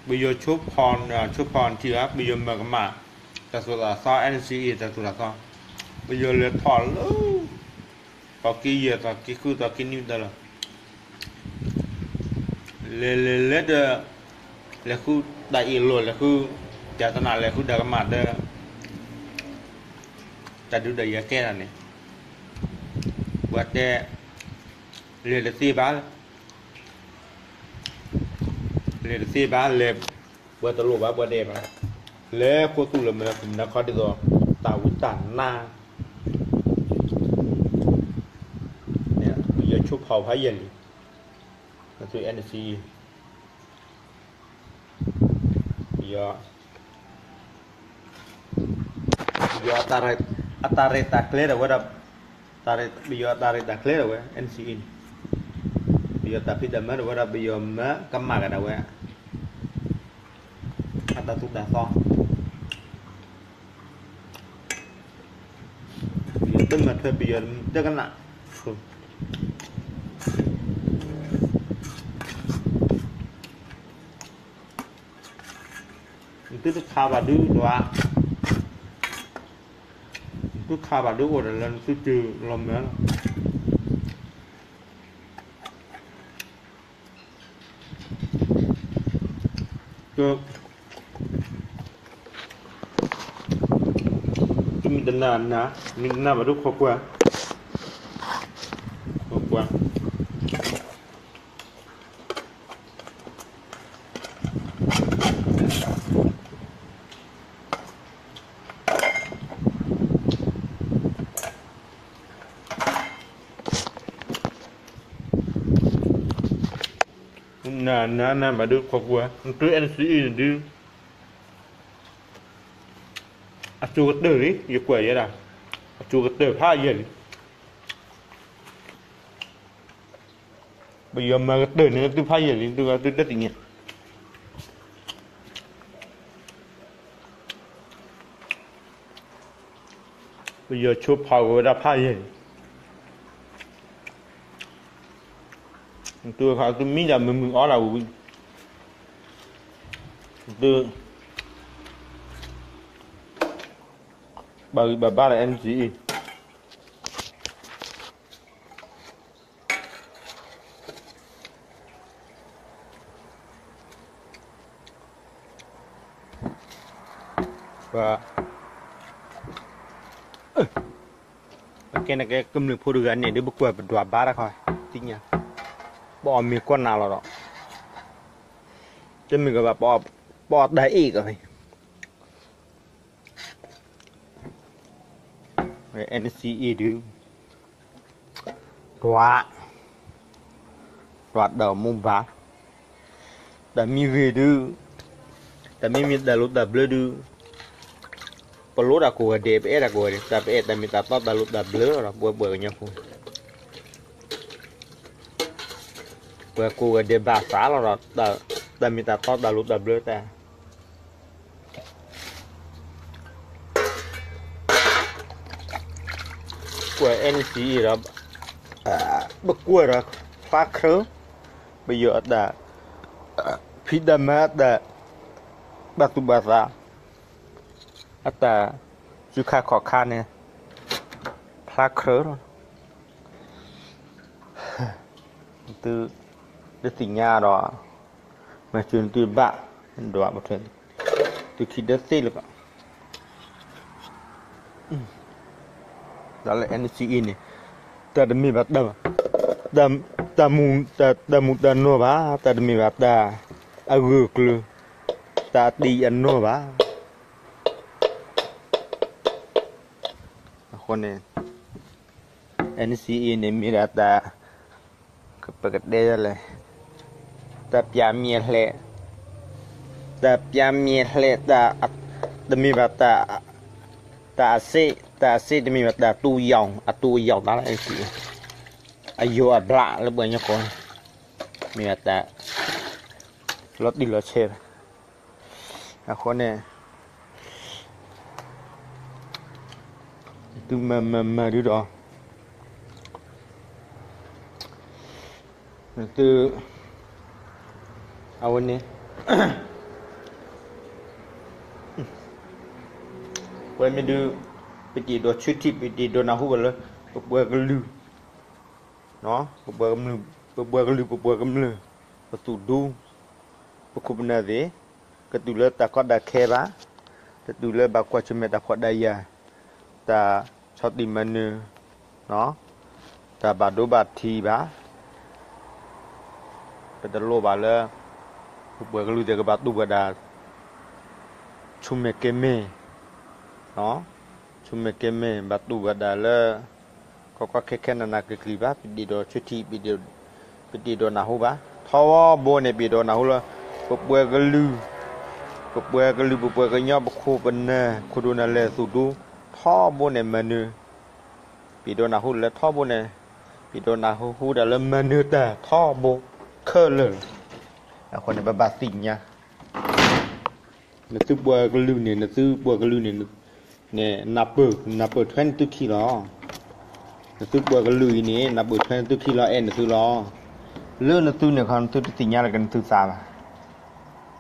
ပယီၤဆိဖီ, ဆိဖီနထံၣ်ဧါ, ပယီၤမၤကမၣ် တၢ်သိၣ်တၢ်သီ N C A တၢ်သိၣ်တၢ်သီ, ပယီၤလဲၤထီၣ်လၢ သီက့ယဲၢ် သီက့ဃု သီက့နွံတၢ်လီၤ, လဲၤလဲၤလဲၤဒီး လဲၤဃုတၢ်အ့ၣ်လိာ် လဲၤဃုတၢ်သနၢ် လဲၤဃုတၢ်ကမၣ်ဒီး တၢ်ဒုးတၢ်ယၤကဲတၢ်န့ၣ်, ပှၤတဲ လဲၤတသ့ဘၣ်, လဲၤတသ့ဘၣ်, လဲၤ ပှၤတလိၣ်ဘၣ် ပှၤတအဲၣ်ဘၣ်, လဲၤခိၣ်သူၣ်လၢမဲာ် မနုၤခီဒ်သိး တၢ်ဝံတၢ်နါ ပယီၤဆိဖီဖးယဲၢ်လံ, သု N C A ပယီၤ, ပယီၤအတၢ်ရဲၣ်တၢ်ကျဲၤဒၣ်ဝဲဒၣ်, ပယီၤအတၢ်ရဲၣ်တၢ်ကျဲၤဒၣ်ဝဲ N C A န့ၣ်, ပယီၤတၢ်ဖံးတၢ်မၤဒၣ်ဝဲဒၣ် ပယီၤမၤကမၣ်ကဒါဝဲ အတၢ်သိၣ်တၢ်သီ, ပယီၤတမၤထွဲ ပယီၤတကနၣ်, သုတခးဘၣ်ဒုးဒွး, သုခးဘၣ်ဒုးအိၣ်ဒီးလၢသုစုလီၤမၢလီၤ. သုမ့ၢ်တနာ်နာ်, မ့ၢ်တနာ်ဘၣ်ဒုးခိးကွၢ်, ခိးကွၢ်. နာ်နာ်နာ်ဘၣ်ဒုးခိးကွၢ်, သု N C A န့ၣ်ဒုး အစိၤကတၢၢ်လံ, ယကွၢ်ယဲဒၣ်, အစိၤကတၢၢ်ဖးယဲၢ်လံ. ပယီၤမၤကတၢၢ်န့ၣ် သုဖးယဲၢ်လံ, သုသုတသ့ၣ်ညါ, ပယီၤဆိဖီဝဲဒၣ်ဖးယဲၢ်လံ. သုသုမံဒၣ်မုာ်မုာ်အီဒၣ်ဝံၤ, သု ဘၣ်ဂံၢ်ဘၣ်ဘါဒီး N C A ပကဲနကဲကမျၢၢ်ဖိတဂၤန့ၣ် ဒ်ပကွၢ်ပဒွးဘါတခီ, သ့ၣ်ညါ, ပအီၣ်မ့ၤကီၢ်နးလီၤဒီး, တမ့ၢ်ကဘၣ် ပအီၣ်တၢ်အ့ၣ်ကီး, N C A ဒုး ဒွး, ဒွးဒီးမိၢ်ဘၣ်, တၢ်မ့ၢ်ဂ့ၤဒုး, တၢ်မ့ၢ်မ့ၢ်တၢ်လိၣ်တၢ်ဘျၢဒုး, ပလိတၢ်ကိးဂၤဒဲး ပအဲၣ်တၢ်ကိးဂၤဒဲး, တၢ်ပအဲၣ်တၢ်မ့ၢ်တၢ်တီတၢ်လိၣ်တၢ်ဘျၢလီၤဒီး ပဝဲပှၤကညီဖိ ပှၤကိးဂၤဒဲးဘၣ်သးလီၤဒီး တၢ်မ့ၢ်တၢ်တီတၢ်လိၣ်တၢ်ဘျၢတၢ် ကွၢ် N C A ဒီး ပကွၢ်ဒီးဖျါခြၢၣ် ပယီၤအတၢ်ဖံးတၢ်မၤအတၢ်ဘၣ်သူၣ်ဘၣ်သး အတၢ်စုခါခီၣ်ခါန့ၣ် ဖျါခြၢၣ်လီၤ. သုတသ့ၣ်ညါဒီး မၤစၢၤသုတဘၣ် ဒွးပထွဲ သုခံဒၢသ့လၢၤဘၣ်. တၢ်လၢ N C A န့ၣ် တၢ်တမ့ၢ်ဘၣ်တၢ်ဘၣ်. တၢ်မူ, တၢ်မူတၢ်နီၢ်ဘၣ်, တၢ်တမ့ၢ်ဘၣ်တၢ်အဂၢၢ်အကျၢၤ, တၢ်အတံၢ်အနီၢ်ဘၣ်. အဃိန့ၣ် NCA န့ၣ်မ့ၢ်ဒၣ်တၢ်, ပကတဲလဲၣ်, တၢ်ပျၢ်မ့ၢ်အလှဲၣ်, တၢ်ပျၢ်မ့ၢ်အလှဲၣ်, တၢ်, တမ့ၢ်ဘၣ်တၢ်, တၢ်အစ့, တၢ်အစ့တမ့ၢ်ဘၣ်တၢ်တူၢ်ယီၢ်, အတူၢ်အယီၢ်တၢ်လၢ NCA အယိာ်အဘျးလၢပှၤကညီကိး, မ့ၢ်ဘၣ်တၢ်လီၤတံၢ်လီၤဆဲးဘၣ်. အဃိန့ၣ် သုမၤမၤမၤဒုဒီး သု, အဝဲန့ၣ် ဝဲမ့ၢ်ဒု, ပတအဲၣ်ဒိးဆၢထံၣ် ပတအဲၣ်ဒိးနၢ်ဟူဘၣ်လၢ ပပှၤကလုာ်, ပပှၤကလုာ်, ပပှၤကလုာ် ပပှၤကမျၢၢ်, ပသူၣ်ဒူ, ပခိၣ်ပနၢ်သ့ၣ်, ကတုၤလၢတၢ်ကီတၢ်ခဲဘၣ်, တတုၤလၢဘၣ်ကွၢ်ဆၢၣ်မဲာ်တၢ်ဖှီၣ်တၢ်ယာ်, တၢ်ဆီၣ်တံၢ်မၤနၢၤ, တၢ်ဘၣ်ဒိဘၣ်ထံးဘၣ်. ပတလိၣ်ဘၣ်လၢ ပပှၤကလုာ်သ့ၣ်ကဘၣ်တူၢ်ဘၣ်ဒၣ် ဆူၣ်မဲာ်ကဲၤမဲာ်, ဆူၣ်မဲာ်ကဲၤမဲာ် ဘၣ်တူၢ်ဘၣ်ဒၣ်လၢ ကီကီခဲခဲနးနးက့ၤက့ၤဘၣ်. ပတအဲၣ်ဒိးဆၢထံၣ်, ပတအဲၣ်ဒိးနၢ်ဟူဘၣ်. ထီဘိန့ၣ် ပအဲၣ်ဒိးနၢ်ဟူလၢ ပပှၤကလုာ်, ပပှၤကလုာ် ပပှၤကညီ ပခိၣ်ပနၢ် ခိၣ်ဒိၣ်နၢ်လဲၢ် သူၣ်ဒူ, ထီဘိန့ၣ်မၤနၢၤ, ပအဲၣ်ဒိးနၢ်ဟူလၢထီဘိန့ၣ်, ပအဲၣ်ဒိးနၢ်ဟူဒၣ်လၢမၤနၢၤတၢ်ထီဘိခဲလၢာ်လီၤ. အဃိန့ၣ် ပဘၣ်သ့ၣ်ညါ နသုပှၤကလုာ်န့ၣ်, နသုပှၤကလုာ်န့ၣ်, န့ၣ် နၢ်ပၢၢ်, နၢ်ပၢၢ်ထွဲနသုခံလီၤ. နသုပှၤကလုာ်အံၤန့ၣ် နၢ်ပၢၢ်ထွဲနသုခံလီၤ, အဲၣ်နသုလီၤ. လၢနသုန့ၣ်ခီ နသုတသ့ၣ်ညါလၢကနသုသးဘၣ်.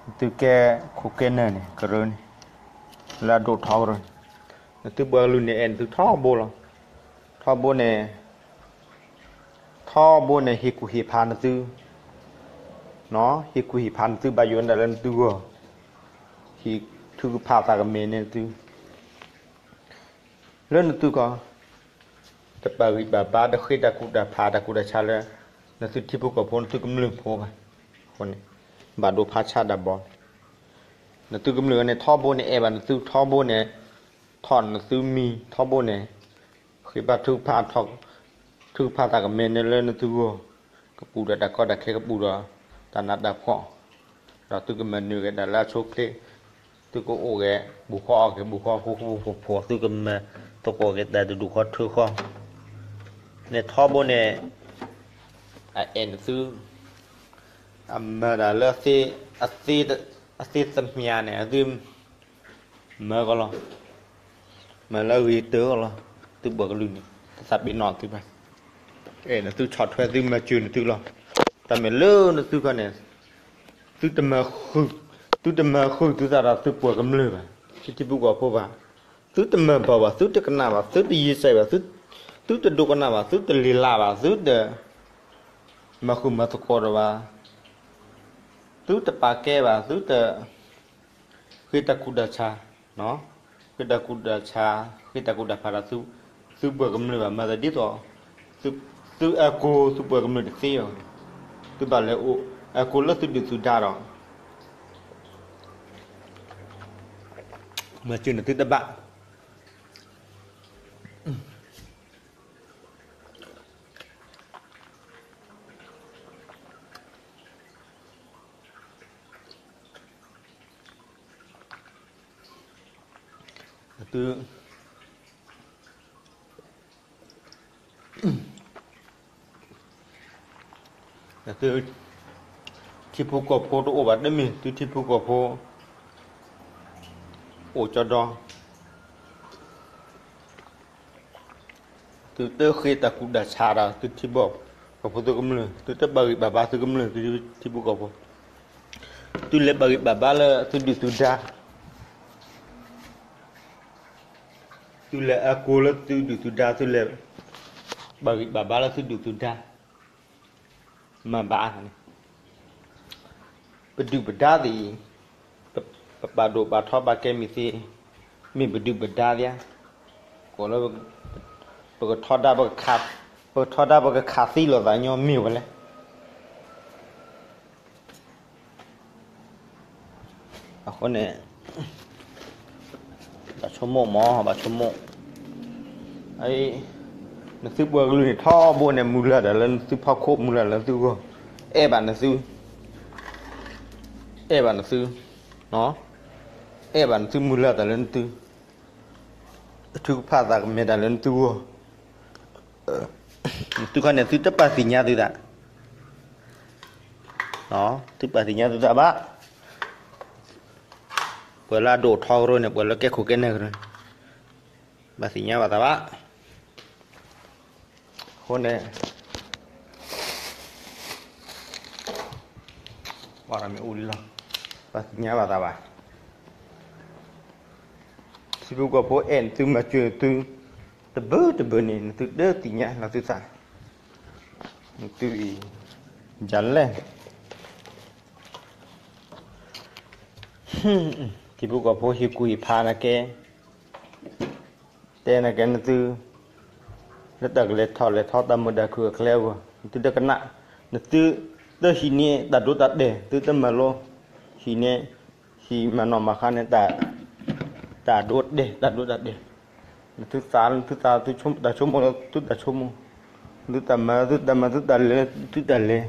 နသုကဲခိၣ်ကဲနၢ်န့ၣ် ကရၢန့ၣ်, လၢအဒိၣ်ထီကရၢန့ၣ်, နသုပှၤကလုာ်န့ၣ် အဲၣ်နသုထီဘိလီၤ. ထီဘိန့ၣ် ထီဘိန့ၣ် ဟ့ၣ်ကူၣ်ဟ့ၣ်ဖးနသု, ဟ့ၣ်ကူၣ်ဟ့ၣ်ဖးနသု ဘၣ်ယိၣ်ဒၣ်လၢနသုဂီၢ်, ဟ့ၣ်ထုကဖၣ်သးကမဲာ်န့ၢ်နသု, လၢနသုကီၢ်, တပာ်ဂံၢ်ပာ်ဘါ တဃ့တၢ်ကူၣ်တၢ်ဖး တၢ်ကူၣ်တၢ်ဆးလၢ နသုထံဖိကီၢ်ဖိ နသုကမျၢၢ်ဖိဘၣ်. အဃိန့ၣ် ဘၣ်ဒိဖးဆါဒၣ်ဘီ, နသုကမျၢၢ်န့ၣ် ထီဘိန့ၣ် အဲၣ်ဘၣ်နသု ထီဘိန့ၣ် ထီၣ်နသုမံၤ ထီဘိန့ၣ် ဃ့ဘါထုကဖၣ်, ထုကဖၣ်သးကမဲာ်န့ၢ်လၢနသုဂီၢ်, ကပူၤဒီးတၢ်ကီတၢ်ခဲ ကပူၤဒီးတၢ်နးတၢ်ဖှီၣ်, ဒီးသုကမၤနၢၤက့ၤဒၣ်လၢအဆိအချ့, သုကအိၣ်က့ၤ ဘူးဃီအီၣ်က့ၤ ဘူးဃီ ဃူဃူဖိးဖိး သုကမၤသကိးက့ၤတၢ်တဒူၣ်ဃီထၢဃီ, န့ၣ်ထီဘိန့ၣ် အအဲၣ်နသု, အမၤဒၣ်လၢ အသ့သမၠးန့ၣ် အသု မၤကီးလီၤ. မၤလၢအဂ့ၤတၢၢ်လီၤ. သုပှၤကလုာ်န့ၣ် တသးပ့ၤနီၣ်သုဘၣ်. အဲၣ်နသုဆီၣ်ထွဲသု မၤစၢၤနသုလီၤ. တၢ်မ့ၢ်လၢနသုခီန့ၣ် သုတမၤ, သုတမၤဃုာ်သုသးဒီးသုပှၤကမျၢၢ်ဘၣ်, သုထံဖိကီၢ်ဖိဘၣ်. သုတမၤဘၣ်ဘၣ်, သုတကနၣ်ဘၣ်, သုတယံာ်စဲးဘၣ်, သုတဒိကနၣ်ဘၣ်, သုတလံၤလးဘၣ်, သုတမၤဃုာ်မၤသကိးဒီးဘၣ်, သုတပာ်ကဲဘၣ်, သုတ ဃ့တၢ်ကူၣ်တၢ်ဆး, ဃ့တၢ်ကူၣ်တၢ်ဆး, ဃ့တၢ်ကူၣ်တၢ်ဖးဒီး သုပှၤကမျၢၢ်ဘၣ်. မၤသးဒ်သိး သုအကိ သုပှၤကမျၢၢ်တသ့ဘၣ်, သုဘၣ်လဲၤအိၣ်အကိလၢသုဒုၣ်သုဒါဒီး မၤစၢၤနသုတဘၣ်. သု သု ထံဖိကီၢ်ဖိတအိၣ်ဘၣ် တမ့ၢ် သုထံဖိကီၢ်ဖိ အိၣ်ကၠီဒီ သုတဃ့တၢ်ကူၣ်တၢ်ဆးဒီး သုထံဖိကီၢ်ဖိသုကမျၢၢ်, သုတဘၣ်ဂံၢ်ဘၣ်ဘါသုကမျၢၢ် သုထံဖိကီၢ်ဖိ, သုလဲၤဘၣ်ဂံၢ်ဘၣ်ဘါလၢသုဒုၣ်သုဒါ, သုလဲၤအကိလၢသုဒုၣ်သုဒါ, သုလဲၤဘၣ်ဂံၢ်ဘၣ်ဘါလၢသုဒုၣ်သုဒါ, မၤဘၣ်န့ၣ် ပဒုၣ်ပဒါသ့ၣ်အံၤ, ပပာ်ဒိၣ်ပာ်ထီပာ်ကဲမ့ၢ်သ့, မ့ၢ်ပဒုၣ်ပဒါသ့ဧါ, ကိးလၢ ပကထီဒါပကခး, ပ ပထီဒါပကခးသံလိာ်သးညီမ့ၢ်ဝဲလဲၣ်. အဃိန့ၣ် ဘၣ်ဆိကမိၣ်မး ဘၣ်ဆိကမိၣ်, နသုပှၤကလုာ်န့ၣ်ထီဘိန့ၣ် မုၢ်လၢ်တၢ်လၢနသုဖီခိၣ် မုၢ်လၢ်လၢသုဂီၢ်, အဲၣ်ဘၣ်နသု, အဲၣ်ဘၣ်နသု, အဲၣ်ဘၣ်နသု မုၢ်လၢ်တၢ်လၢနသု, ထုကဖၣ်သးကမဲာ်တၢ်လၢနသုဂီၢ်, နသုခီန့ၣ် သုတပာ်သ့ၣ်ညါသုသး, သုပာ်သ့ၣ်ညါသုသးဘၣ်, ပှၤလၢအဒိၣ်ထီကရၢန့ၣ် ပှၤလၢကဲခိၣ်ကဲနၢ်ကရၢန့ၣ် ဘၣ်သ့ၣ်ညါဘၣ်သးဘၣ်. အဃိန့ၣ် ဘၣ်မ့ၢ်အိၣ်လံလီၤ, ဘၣ်သ့ၣ်ညါဘၣ်သးဘၣ်. ထံဖိကီၢ်ဖိအဲၣ်နသုမၤစၢၤသု တဘၢတဘၢန့ၣ် နသုတသ့ၣ်ညါလီၤသုသး, နသုအံၤ ယၤလဲၣ် ထံဖိကီၢ်ဖိဟ့ၣ်ကူၣ်ဟ့ၣ်ဖးနၤကဲ, တဲနၤကဲနသု, လၢတၢ်ကလဲၤထီၣ်လဲၤထီတၢ်မုာ်တၢ်ခုၣ်အကျဲအဂီၢ် နသုတကနၣ်, နသုတဟံးန့ၢ်တၢ်ဒိတၢ်တဲာ် သုတမၤလိ, ဟံးန့ၢ်, ဟံးမၤနီၣ်မၤဃါန့ၣ် တၢ်ဒိတဲာ် တၢ်ဒိတၢ်တဲာ်, နသုသး နသုသး သုတၢ်ဆိကမိၣ် သုတၢ်ဆိကမိၣ်, သုတၢ်မၤ သုတၢ်မၤ သုတၢ်လဲၤ သုတၢ်လဲၤ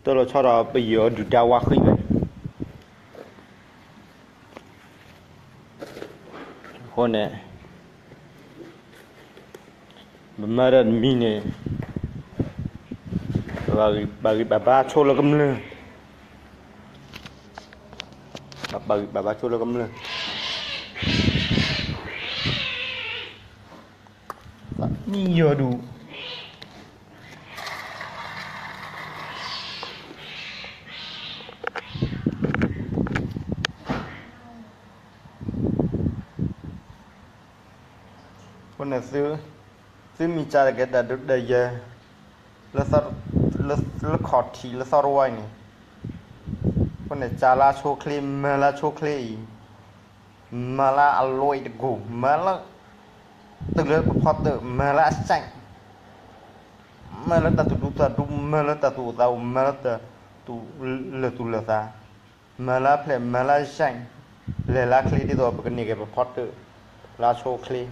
တၢ်လီၤဆီဒီးပယီၤဒုၣ်ဒါဝါဃံဘၣ်. အဃိန့ၣ် ပမၤတၢ်တမံၤန့ၣ် ပဘၣ်ဂံၢ်ဘၣ်ဘါဆိလၢကမျၢၢ်, ပဘၣ်ဂံၢ်ဘၣ်ဘါဆိလၢကမျၢၢ် မံယီၤဒူၣ် အဃိန့ၣ် သုမ့ၢ်စးတကဲတၢ်ဒုးတၢ်ယၤ လၢခီၣ်ထံးလၢသီတဝါအံၤန့ၣ်, အဃိန့ၣ် စးလၢဆိချ့ မၤလၢဆိချ့အံၤ, မၤလၢအလွဲၢ်တကိၢ် မၤလၢ တုၤလၢပဖီတၢၣ် မၤလၢအစဲး, မၤလၢတၢ်သူၣ်ဒူသးဒူ မၤလၢတၢ်သူၣ်အိၣ်သးအိၣ် မၤလၢတၢ်သူၣ်လၢာ်သူၣ်လၢာ်သး, မၤလၢအဖျဲၣ် မၤလၢအစဲး, လဲၤလၢချ့ဒ်သိးပကန့ၢ်က့ၤပဖီတၢၣ် လၢဆိချ့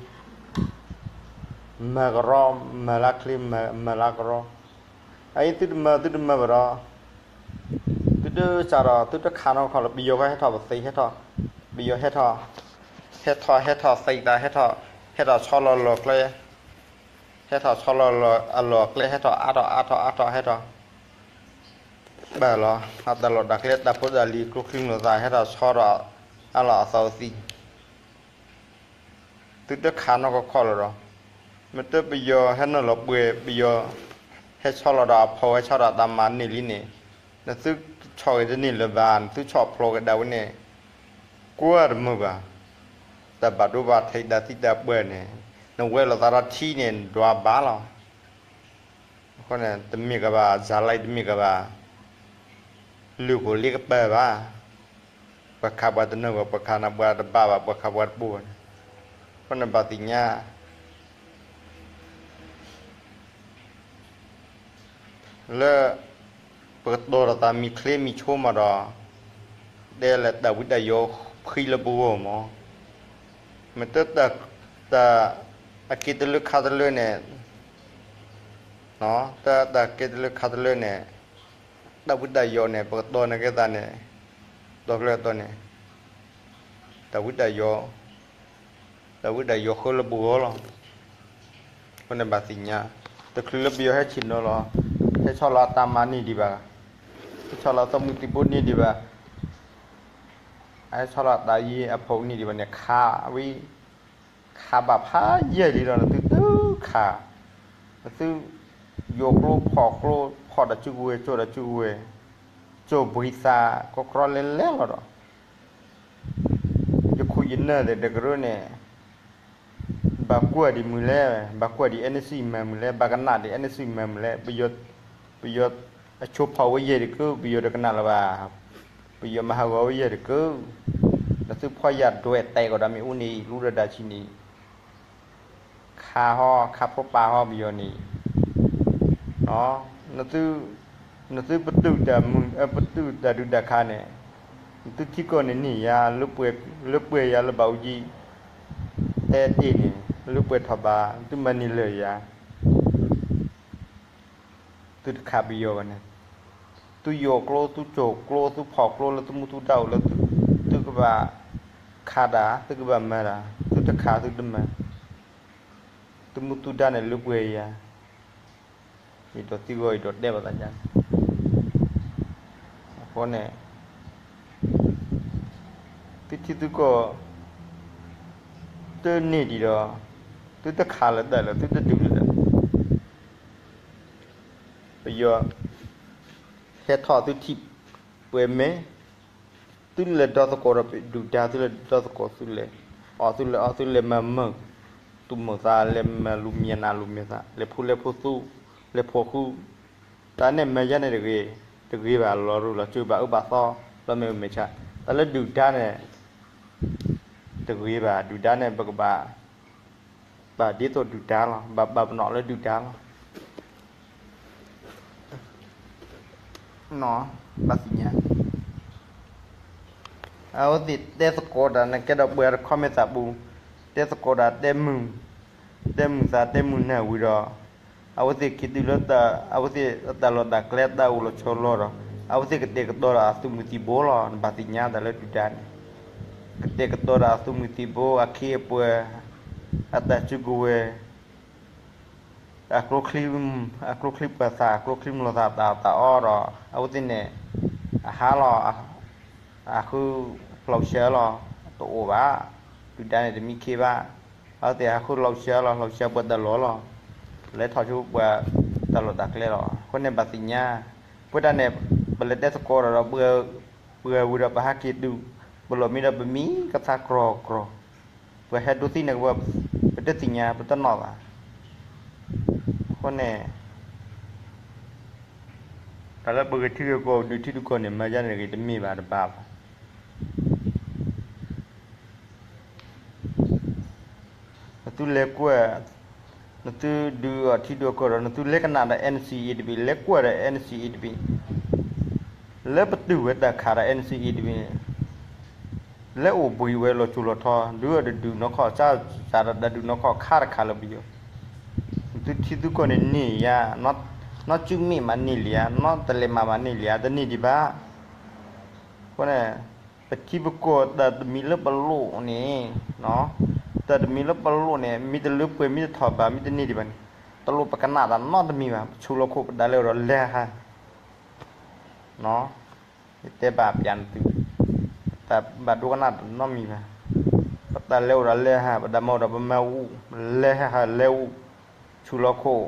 မၤကရီ မၤလၢချ့ မၤလၢကရီ, အအံၤသုတမၤ သုတမၤဘၣ်ဒီး သုတစးဒီး သုတခးနီၢ်ခီၣ်လၢ ပယီၤကဟဲထီၣ်ပသ့ ဟဲထီၣ်, ပယီၤဟဲထီၣ်, ဟဲထီၣ် ဟဲထီၣ်သ့သး ဟဲထီၣ် ဟဲထီၣ်ဆီလီၤလီၤကျဲ, ဟဲထီၣ်ဆီလီၤလီၤအလီၢ်အကျဲ ဟဲထီၣ်အါထီၣ်အါထီၣ်အါထီၣ် ဟဲထီၣ် ဘၣ်လီၤ အတၢ်လီၢ်တၢ်ကျဲ တၢ်ဖိတၢ်လံၤ ကျိချံမျိာ်သၣ် ဟဲထီၣ်ဆီဒီးအလီၢ်အသီအသံ သုတခးနီၢ်ကီၢ်ခီၣ်လၢၤဒီး, မ့ၢ်တပယီၤဟဲနုာ်လီၤပှဲၤ ပယီၤဟဲဆီလီၤဒီးအဖီ ဟဲဆီဒီးတၢ်မၤန့ၢ်လံန့ၣ်, နသုဆီၣ်ဂ့ၤတန့ၢ်လၢၤဘၣ် နသုဆီၣ်ဖျိးက့ၤဒၣ်ဝဲန့ၣ်, ကွၢ်တမုာ်ဘၣ်, တၢ်ဘၣ်ဒိဘၣ်ထံးတၢ်သံတၢ်ပှၢ်န့ၣ်, နဝဲလိာ်သးဒီးထံန့ၣ် နဒွးဘၣ်လီၤ. အဃိန့ၣ် တမ့ၢ်ကဘၣ် စၤလံ တမ့ၢ်ကဘၣ် လုၢ်ခိၣ်လ့ကပၤဘၣ်. ပှၤခးပှၤတနၢၤဘၣ် ပှၤခးနၤပှၤတဘၣ်ဘၣ် ပှၤခးပှၤတပူၤဘၣ်န့ၣ်, အဃိန့ၣ်ဘၣ်သ့ၣ်ညါ လၢ ပကတီၤဒီးသးမံၤချ့မံၤဆိမးဒီး, တဲလၢတၢ်ဝံတၢ်ယိးဖှံလၢပဂီၢ်မး, မ့ၢ်တ တၢ် အက့တလၢခါတလၢန့ၣ်, တၢ် တၢ်က့တလၢခါတလၢန့ၣ်, တၢ်ဝံတၢ်ယိးန့ၣ် ပကတီၤန့ၢ်က့ၤသးန့ၣ်, တီၤကျၢၤတီၤန့ၣ်, တၢ်ဝံတၢ်ယိး တၢ်ဝံတၢ်ယိးဃၢလၢပဂီၢ်လီၤ. အဃိန့ၣ်ဘၣ်သ့ၣ်ညါ, တချုးလၢပယီၤဟဲဆ့ၣ်နီၤလီၤ, ဟဲဆီလီၤအတၢ်မၤန့ၢ်ဒံးဘၣ်, ဟဲဆီလီၤသီမုၢ်သံၣ်ဘိန့ၢ်ဒံးဘၣ်, ဟဲဆီလီၤတၢ်ယံၤအဖီန့ၢ်ဒံးဘၣ်န့ၣ် ခးဝံ ခးဘၣ်ဖးယံာ်လံဒီး နသုတခး, နသု ယိးကျိဖီၣ်ကျိ ဖီၣ်တၢ်စုကဝဲၤ ကၠိၣ်တၢ်စုကဝဲၤ, ကၠိၣ်ဘှံးသး ကီကြီလဲၤလဲၤလီၤဒီး ယခိၣ်ယနၢ်သ့ၣ်တကရၢန့ၣ်, ဘၣ်ကွၢ်ဒံးမုၢ်လဲၣ်, ဘၣ်ကွၢ်ဒံး NCA မၤမုၢ်လဲၣ်, ဘၣ်ကနၣ်ဒံး NCA မၤမုၢ်လဲၣ်, ပယီၤ ပယီၤအဆိဖီၣ်ဝဲယဲၢ်တကု, ပယီၤတကနၣ်လၢၤဘၣ်, ပယီၤမၤဟးဂီၤဝဲယဲၢ်တကု, နသုဖီၣ်ယၢ်ဒွဲၣ်တဲာ်ကီးဒီးမ့ၣ်အူန့ၣ် လူဒီးဒၣ်ဆံးန့ၣ် ခးဟီ ခးဖိပာ်ဟီပယီၤန့ၣ် နသုပတုာ်တၢ်မုာ် ပတုာ်တၢ်ဒုးတၢ်ခးန့ၣ်, နသုထံကီၢ်န့ၣ်န့ၢ်ယၤ လၢပှဲၤယၤလၢဘၣ်အူကၠံ, တဲတ့ၢ်န့ၣ် လၢပှဲၤထီၣ်ဘၣ် သုမၤန့ၢ်လၢာ်ယၤ သုတခးပယီၤဘၣ်န့ၣ်, သုယိာ်ကျိ သုစိာ်ကျိ သုဖီၣ်ကျိလၢသုမူသုဒါအိၣ်လၢ သုကဘၣ်ခးတၢ် သုကဘၣ်မၤတၢ် သုတခးသုတမၤ, သုမူသုဒါန့ၣ်လၢပှဲၤယၤ, ယဒိးသံကွၢ် ယဒိးတဲဘၣ်သးယါန့ၣ်, အဃိန့ၣ် သုထံသုကီၢ် တန့ၢ်ဒံးဒီး သုတခးလၢၤတၢ်လၢ သုတဒုးလၢၤတၢ် ပယီၤ ဟဲထီၣ်သုထံၣ်ပှဲၤမ့ၢ်, သုလဲၤဒီသကိးဒီးဒုၣ်ဒါ သုလဲၤဒီသကိး သုလဲၤအီၣ် သုလဲၤအီၣ် သုလဲၤမၤမုာ်သူၣ်မုာ်သး လဲၤမၤလူၤမံၤနၤလူၤမံၤသး လဲၤဖူလဲၤဖူသူ လဲၤဖီၣ်ဃု, တၢ်န့ၣ်မၤယါန့ၣ်တဂ့ၤ, တဂ့ၤဘၣ် လီၤရူၤလီၤစၢၤ ဘၣ်အၢဘၣ်သီ လီၤမ့ၢ်အမဲာ်ဆှး, တၢ်လၢဒုၣ်ဒါန့ၣ် တဂ့ၤဘၣ် ဒုၣ်ဒါန့ၣ် ပကဘၣ် ဘၣ်ဒ်သိးဒုၣ်ဒါလီၤ ဘၣ်ဘၣ်ပနီၣ်လၢဒုၣ်ဒါလီၤ ဘၣ်သ့ၣ်ညါ, အဝဲသ့ၣ်တဲသကိးတၢ်န့ၣ် ကဲဒီးပှၤတခီမ့ၢ်သးပူၤ, တဲသကိးတၢ် တဲမုာ်, တဲမုာ်သး တဲမုာ်နၢ်ဝံၤဒီး, အဝဲသ့ၣ်က့ၤတုၤလၢ အဝဲသ့ၣ်အတၢ်လီၢ်တၢ်ကျဲ တၢ်အိၣ်လီၤဆီလီၤဒီး အဝဲသ့ၣ်ကတဲာ်ကတီၤဒီးအသုးမုၢ်သံၣ်ဘိလီၤ. နဘၣ်သ့ၣ်ညါတၢ်လၢဒုၣ်ဒါန့ၣ်, ကတဲာ်ကတီၤဒီးအသုးမုၢ်သံၣ်ဘိ အခ့အပှၤ, အတၢ်စုကဝဲၤ အကျိချံ, အကျိချံပှၤသး အကျိချံမျိာ်သး တၢ်အီၣ်တၢ်အီဒီး အဝဲသ့ၣ်န့ၣ် အဟးလီၤ, အဃုလီၤဆှၢလီၤ, တအိၣ်ဘၣ်, ဒုၣ်ဒါန့ၣ်တမံခ့ဘၣ်, အဝဲသ့ၣ်ဟးဃုလီၤဆှၢလီၤ လီၤဆှၢပှၤတၢ်လီၢ်လီၤ, လဲၤထီၣ်ဆူပှၤတၢ်လီၢ်တၢ်ကျဲလီၤ. အဃိန့ၣ်ဘၣ်သ့ၣ်ညါ, ပဝဲဒၣ်န့ၣ် ပလဲၤတဲသကိးဒီး ပှၤဝံၤဒီးပဟးက့ၤတုၤ, ပလီၢ်မံဒီးပမံကသါကြီကြီ ပှၤဟဲဒိသံန့ၣ် ပတသ့ၣ်ညါ ပတနီၣ်ဘၣ်. အဃိန့ၣ် တၢ်လၢပဂဲၤထံဂဲၤကီၢ် ဒုးထံဒုးကီၢ်န့ၣ် မၤယါန့ၣ်တဂ့ၤ တမ့ၢ်ဘၣ်တဘၣ်ဘၣ်. နသုလဲၤကွၢ်, နသုဒုးအီၣ်ထံဒုးအီၣ်ကီၢ်ဒီး နသုလဲၤကနၣ်ဒီး NCA တဘ့ၣ် လဲၤကွၢ်ဒီး NCA တဘ့ၣ် လၢပတုာ်ဝဲတၢ်ခးဒီး NCA တဘ့ၣ် လၢအိၣ်ဘှံးဝဲလီၤစိၤလီၤထီ ဒုးအီၣ်တဒုးနီၢ်ခီၣ် စၢ်စၢ်ဒီးတၢ်ဒုးနီၢ်ခီၣ်ခါတခါလၢပယီၤ, နသုထံသုကီၢ်န့ၣ်န့ၢ်ယါ, နီၢ်စုမ့ၣ်မးန့ၢ်လံဧါ, နီၢ်တလဲၤမးမးန့ၢ်လံဧါ, တန့ၢ်ဒံးဘၣ်. အဃိန့ၣ် ပထံပကီၢ်တၢ်တမံၤလၢပလိၣ်န့ၣ်, တၢ်တမံၤလၢပလိၣ်န့ၣ် မ့ၢ်တလၢပှဲၤ မ့ၢ်တထီၣ်ဘၣ် မ့ၢ်တန့ၢ်ဒံးဘၣ်န့ၣ် တလိၣ်ပကနၣ်တၢ်နီတမံၤဘၣ်. ပဆူးလီၤခိၣ် ပတၢ်လဲၤအိၣ်ဒီးလဲၤဟး ယတဲဘၣ်ပျးနသု, တၢ်ဘၣ်ဒိကနၣ်တၢ်နီတမံၤဘၣ်. ပတၢ်လဲၤအိၣ်ဒီးလဲၤဟး, ပတၢ်မၤအိၣ်ဒီးပမၤအိၣ်, လဲၤဟးလဲၤအိၣ်, ဆူးလီၤခိၣ်